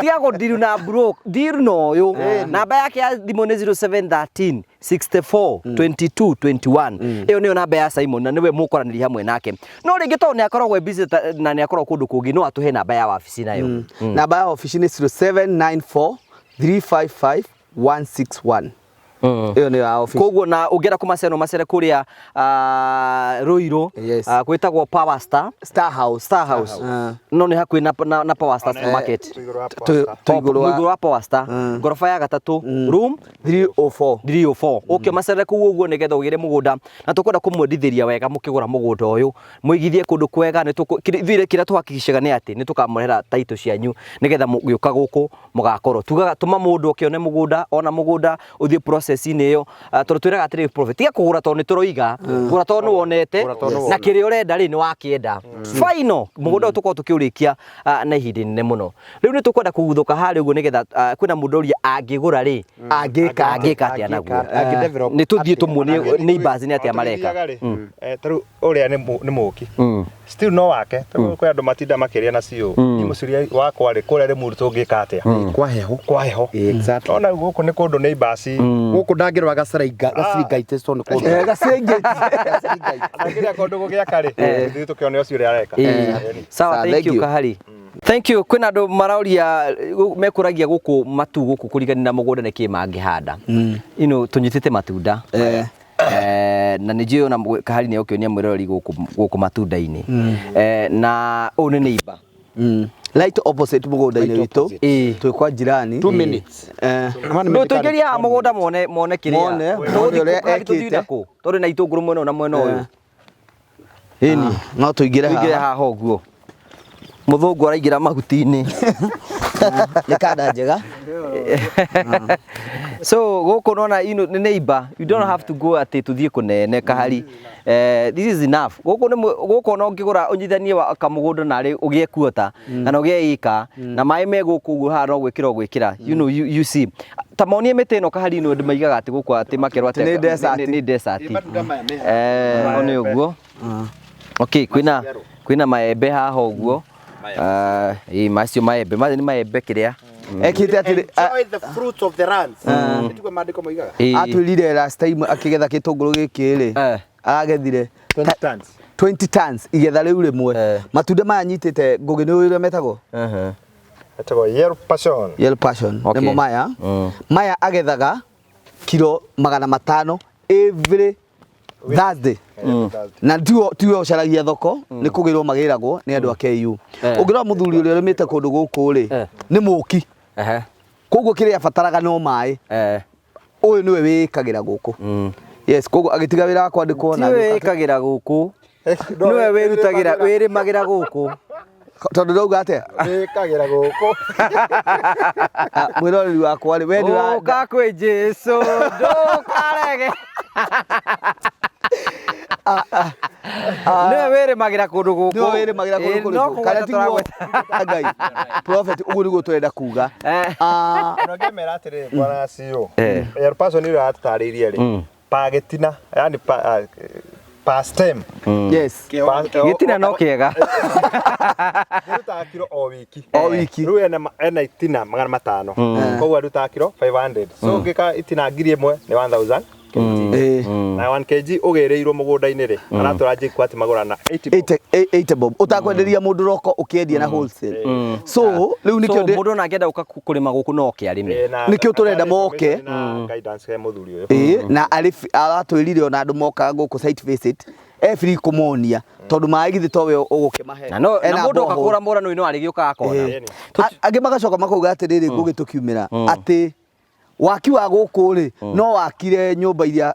tiga kũndiruna bro, ndiruna ũyũ. Namba yake ya thimũ nĩ 0713 64 22 21. Ĩyo nĩyo namba ya Simon na nĩwe mũkwaranĩria hamwe nake. No rĩngĩ tondũ nĩ akoragwo e busy na nĩ akoragwo kũndũ kũngĩ, no atũhe namba ya wabici nayo. Namba ya obici nĩ 0794 355 161. Ĩyo nĩyo ya obici. Koguo na ũngĩenda kũmacera, no macere kũrĩa Ruiru. Yes. Gwĩtagwo Power Star. Star House. Star House. No nĩ hakuhĩ na Power Star supermarket. Twĩ igũrũ wa igũrũ wa Power Star, ngoroba ya gatatũ, room 304. 304. Ũke macerere kũu ũguo nĩgetha ũgĩre mũgũnda, na tũkwenda kũmwendithĩria wega. Mũkĩgũra mũgũnda ũyũ, mũigithie kũndũ kwega. Nĩ ithuĩ kĩrĩa tũhakikishaga nĩ atĩ nĩ tũkamũrehera taitũ cianyu nĩgetha mũgĩũka gũkũ mũgakorwo tugaga tũma mũndũ ũkĩone mũgũnda, ona mũgũnda ũthiĩ process-inĩ ĩyo. Tondũ twĩraga atĩrĩrĩ, prophet, tiga kũgũra tondũ nĩ tũroiga, gũra tondũ nĩ wonete na kĩrĩa ũrenda rĩ, nĩ wakĩenda. Final mũgũnda ũyũ tũkorwo tũkĩũrĩkia na ihinda inene mũno. Rĩu nĩ tũkwenda kũguthũka harĩa ũguo nĩgetha kwĩna mũndũ ũria angĩgũra rĩ, Angĩka angĩka atĩa naguo. Angĩdevelop Nĩ tũthiĩ tũmuonie neighbors nĩ atĩa mareka. Tarĩu ũrĩa nĩ mũki still no wake, tarĩu kwĩ andũ matinda makĩrĩa na cio ni mũciria wakwa rĩ, kũrĩa rĩ, mũndũ tũngĩka atĩa kwa heho. Kwa heho. Exactly. Ona gũkũ nĩ kũndũ neighbors. Gũkũ ndangĩrora gacaringa gaciringaitĩ tondũ nĩ kũndũ Gacĩngĩ. Atangĩrĩa kũndũ gũgĩaka rĩ, tũthiĩ tũkĩone ũcio ũrĩa areka. Sawa. Sawa, thank thank you you. Kahari, thank you. Kwĩna andũ maroria, mekũragia gũkũ matu gũkũ kũrigania na mũgũnda nĩkĩ mangĩhanda ino. Tũnyitĩte matunda. Na nĩ njũĩ ona Kahari nĩ ũkĩonia mwĩroreri gũkũ matunda-inĩ. Na ũyũ nĩ neighbor. Right opposite mũgũnda-inĩ witũ. Ĩĩ. Twĩ kwa jirani. 2 minutes. Rĩu tũingĩrie haha mũgũnda mone kĩrĩa. Mone Tũgũthiĩ ũrĩa Kahari, tũthiĩ ekĩte. nakũ tondũ na itũngũrũ mwena ũyũ na mwena ũyũ? Ĩni. No tũingĩre tũingĩre haha. Haha ũguo mũthũngũ araingĩra mahuti-inĩ. Nĩ kanda njega. So gũkũ nona ino nĩ neighbor, you don't have to go atĩ tũthiĩ kũnene. Kahari, this is enough. Gũkũ nĩ gũkũ ona ũngĩgũra ũnyitithanie wa kamũgũnda narĩ ũgĩe kuota kana ũgĩe ĩka na maĩ me gũkũ ũguo haha, no gwĩkĩra ũgwĩkĩra. You see, ta monie mĩtĩ ĩno, Kahari, ino andũ maigaga atĩ gũkũ atĩ makerwo atĩ Nĩ desert. Nĩ desert. Nĩ ũguo. Okay, kwĩna maembe haha ũguo. Ĩ macio maembe, macio nĩ maembe kĩrĩa. Ekĩte atĩrĩ Enjoy the fruits of the lands. Nĩtiguo maandĩko moigaga. Ĩĩ. Atwĩrire last time akĩgetha gĩtũngũrũ gĩkĩ rĩ, Eh. aragethire 20 tons. 20 tons igetha rĩu rĩmwe. Eh. Matunda maya nyitĩte ngũgĩ nĩ ũrĩa metagwo Ehe. Etagwo yellow passion. Yellow passion. Okay. Nĩmo maya. Mm. Maya agethaga kilo 500 every Thursday. Na tiwe ũcaragia thoko, nĩ kũgĩrwo magĩragwo nĩ andũ a KU. Eh. Ũngĩrora mũthuri ũrĩa ũrĩmĩte kũndũ gũkũ rĩ, Eh. nĩ mũki. Ehe. Koguo kĩrĩa abataraga no maĩ. Eh. Ũyũ nĩwe wĩĩkagĩra gũkũ. Yes, koguo agĩtiga wĩra wa kwandĩkwo na Tiwe agĩũka- wĩkagĩra gũkũ. Nĩwe wĩrutagĩra wĩrĩmagĩra gũkũ. Tondũ ndauga atĩa? Wĩkagĩra gũkũ. Ah, mwĩroreri wakwa rĩ, we ndũra- Ũka kwĩ Jesu ndũkarege. Nĩwe wĩrĩmagĩra kũndũ gũkũ. Nĩwe wĩrĩmagĩra kũndũ Ĩ, kũrĩkũ? no Kana kũgweta tiguo tũragweta. Ngai, prophet, ũguo nĩguo tũrenda kuga. Eh. Ah, Ona ngĩmera atĩrĩrĩ bwana CEO. Eh. Yellow passion ĩrĩa atũtarĩirie rĩ. Pa gĩtina, yani pa ah, pa stem. yes. Pa- Gĩtina no kĩega. Arutaga kiro o wiki. O wiki. Rĩu ena itina 500. Koguo arutaga kiro 500. So ũngĩka itina 1000 nĩ 1000 kg. Eh, Na 1 kg ũgĩrĩirwo mũgũnda-inĩ rĩ, aratwĩra JKUAT magũra na 80 bob. 80 bob. Ũtakwenderia mũndũ roko ũkĩendia na wholesale. So, rĩu nĩkĩo So ndĩ- mũndũ ona angĩenda gũka kũrĩma gũkũ no oke arĩme. Eh, na- Nĩkĩo tũrenda na- moke. na guidance ya mũthuri ũyũ. Ĩĩ, na arĩ aratwĩrire ona andũ mokaga gũkũ site visit e free kũmonia tondũ maĩ githĩ towe ũgũkĩmahe. Na no na Ena mũndũ oka borehole. kũra mũrano-inĩ no arĩgĩũkaga akona. Ĩĩ. Angĩ magacoka makauga atĩrĩrĩ ngũgĩ tũkiumĩra atĩ waki wa gũkũ rĩ no wakire nyũmba iria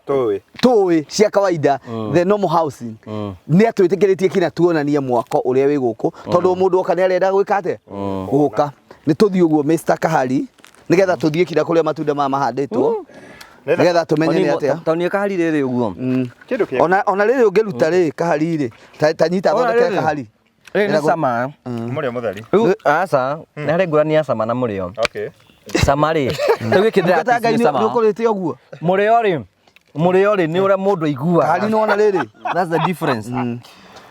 Tũĩ. tũĩ cia kawaida, the normal housing. Nĩ atwĩtĩkĩrĩtie kinya tuonanie mwako ũrĩa wĩ gũkũ tondũ o mũndũ oka nĩ arenda gwĩka atĩa gũka. Nĩ tũthiĩ ũguo Mr. Kahari nĩgetha tũthiĩ kinya kũrĩa matunda maya mahandĩtwo nĩgetha tũmenye nĩ atĩa. Taũni ya Kahari rĩrĩ ũguo. Kĩndũ kĩega. Ona rĩrĩ ũngĩruta rĩ Kahari rĩ ta nyita Ona thondeke rĩrĩ. Kahari. Rĩrĩ nĩ Ĩragwo- cama. Mũrĩo mũtheri. Rĩu aca, nĩ harĩ ngũrani ya cama na mũrĩo. Okay. Cama rĩ, rĩu gĩkĩ Ndungata ya Ngai ndĩratici nĩ nĩ cama. ũkũrĩte ũguo. Mũrĩo rĩ nĩ ũrĩa mũndũ aiguaga. Kahari nĩ wona rĩrĩ. That's the difference.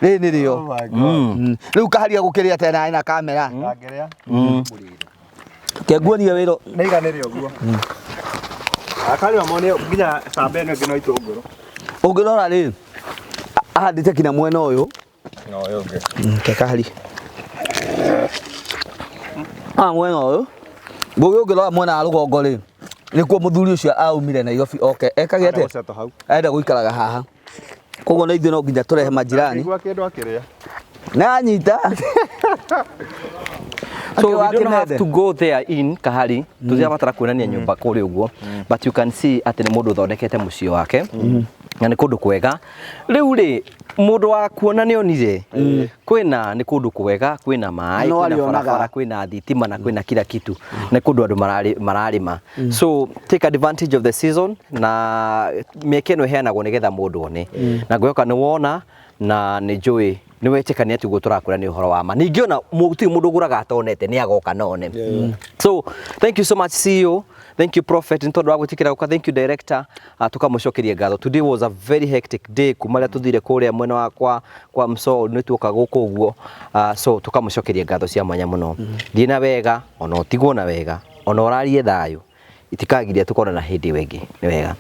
Rĩrĩ nĩ rĩo. Rĩu Kahari agũkĩrĩa atĩa na ena kamera? Ndangĩrĩa. Kenguonie wĩra. Nĩ iganĩre ũguo. Akari mamone nginya camba ĩno ĩngĩ no itũngũrũ. Ũngĩrora rĩ ahandĩte kinya mwena ũyũ. No ũyũ ũngĩ. Ke Kahari. Ah, mwena ũyũ. Ngũgĩ ũngĩrora mwena wa rũgongo rĩ nĩkuo mũthuri ũcio aumire Nairobi oke ekage atĩa? Gũcetwo hau. Arenda gũikaraga haha. Koguo na ithuĩ no nginya tũrehe majirani. Igua kĩndũ akĩrĩa. Na anyita. So we don't have to go there in Kahari. Tũtirabatara kuonania nyũmba kũrĩa ũguo. But you can see atĩ nĩ mũndũ ũthondekete mũciĩ wake. Na nĩ kũndũ kwega. Rĩu rĩ mũndũ wa kuona nĩ onire kwĩna nĩ kũndũ kwega, kwĩna maĩ, No kwĩna arĩonaga. barabara, kwĩna thitima na kwĩna kila kitu. Nĩ kũndũ andũ mararĩma. So take advantage of the season na mĩeke ĩno ĩheanagwo nĩgetha mũndũ one. Na ngwĩhoka nĩ wona na nĩ njũĩ nĩ wetĩkania atĩ ũguo tũrakwĩra nĩ ũhoro wa ma. Ningĩ ona gũtirĩ mũndũ ũgũraga atonete nĩ agoka na one. So thank you so much CEO. Thank you Prophet nĩ tondũ wa gwĩtĩkĩra gũka. Thank you Director. Tũkamũcokeria ngatho. Today was a very hectic day kuma rĩrĩa tũthire kũrĩa mwena wa kwa Msoo nĩ tuoka gũkũ ũguo. So tũkamũcokeria ngatho cia mwanya mũno. Thiĩ na wega ona ũtigwo na wega ona ũrarie thayũ itikagiria tũkonana hĩndĩ ĩyo ĩngĩ. Nĩ wega.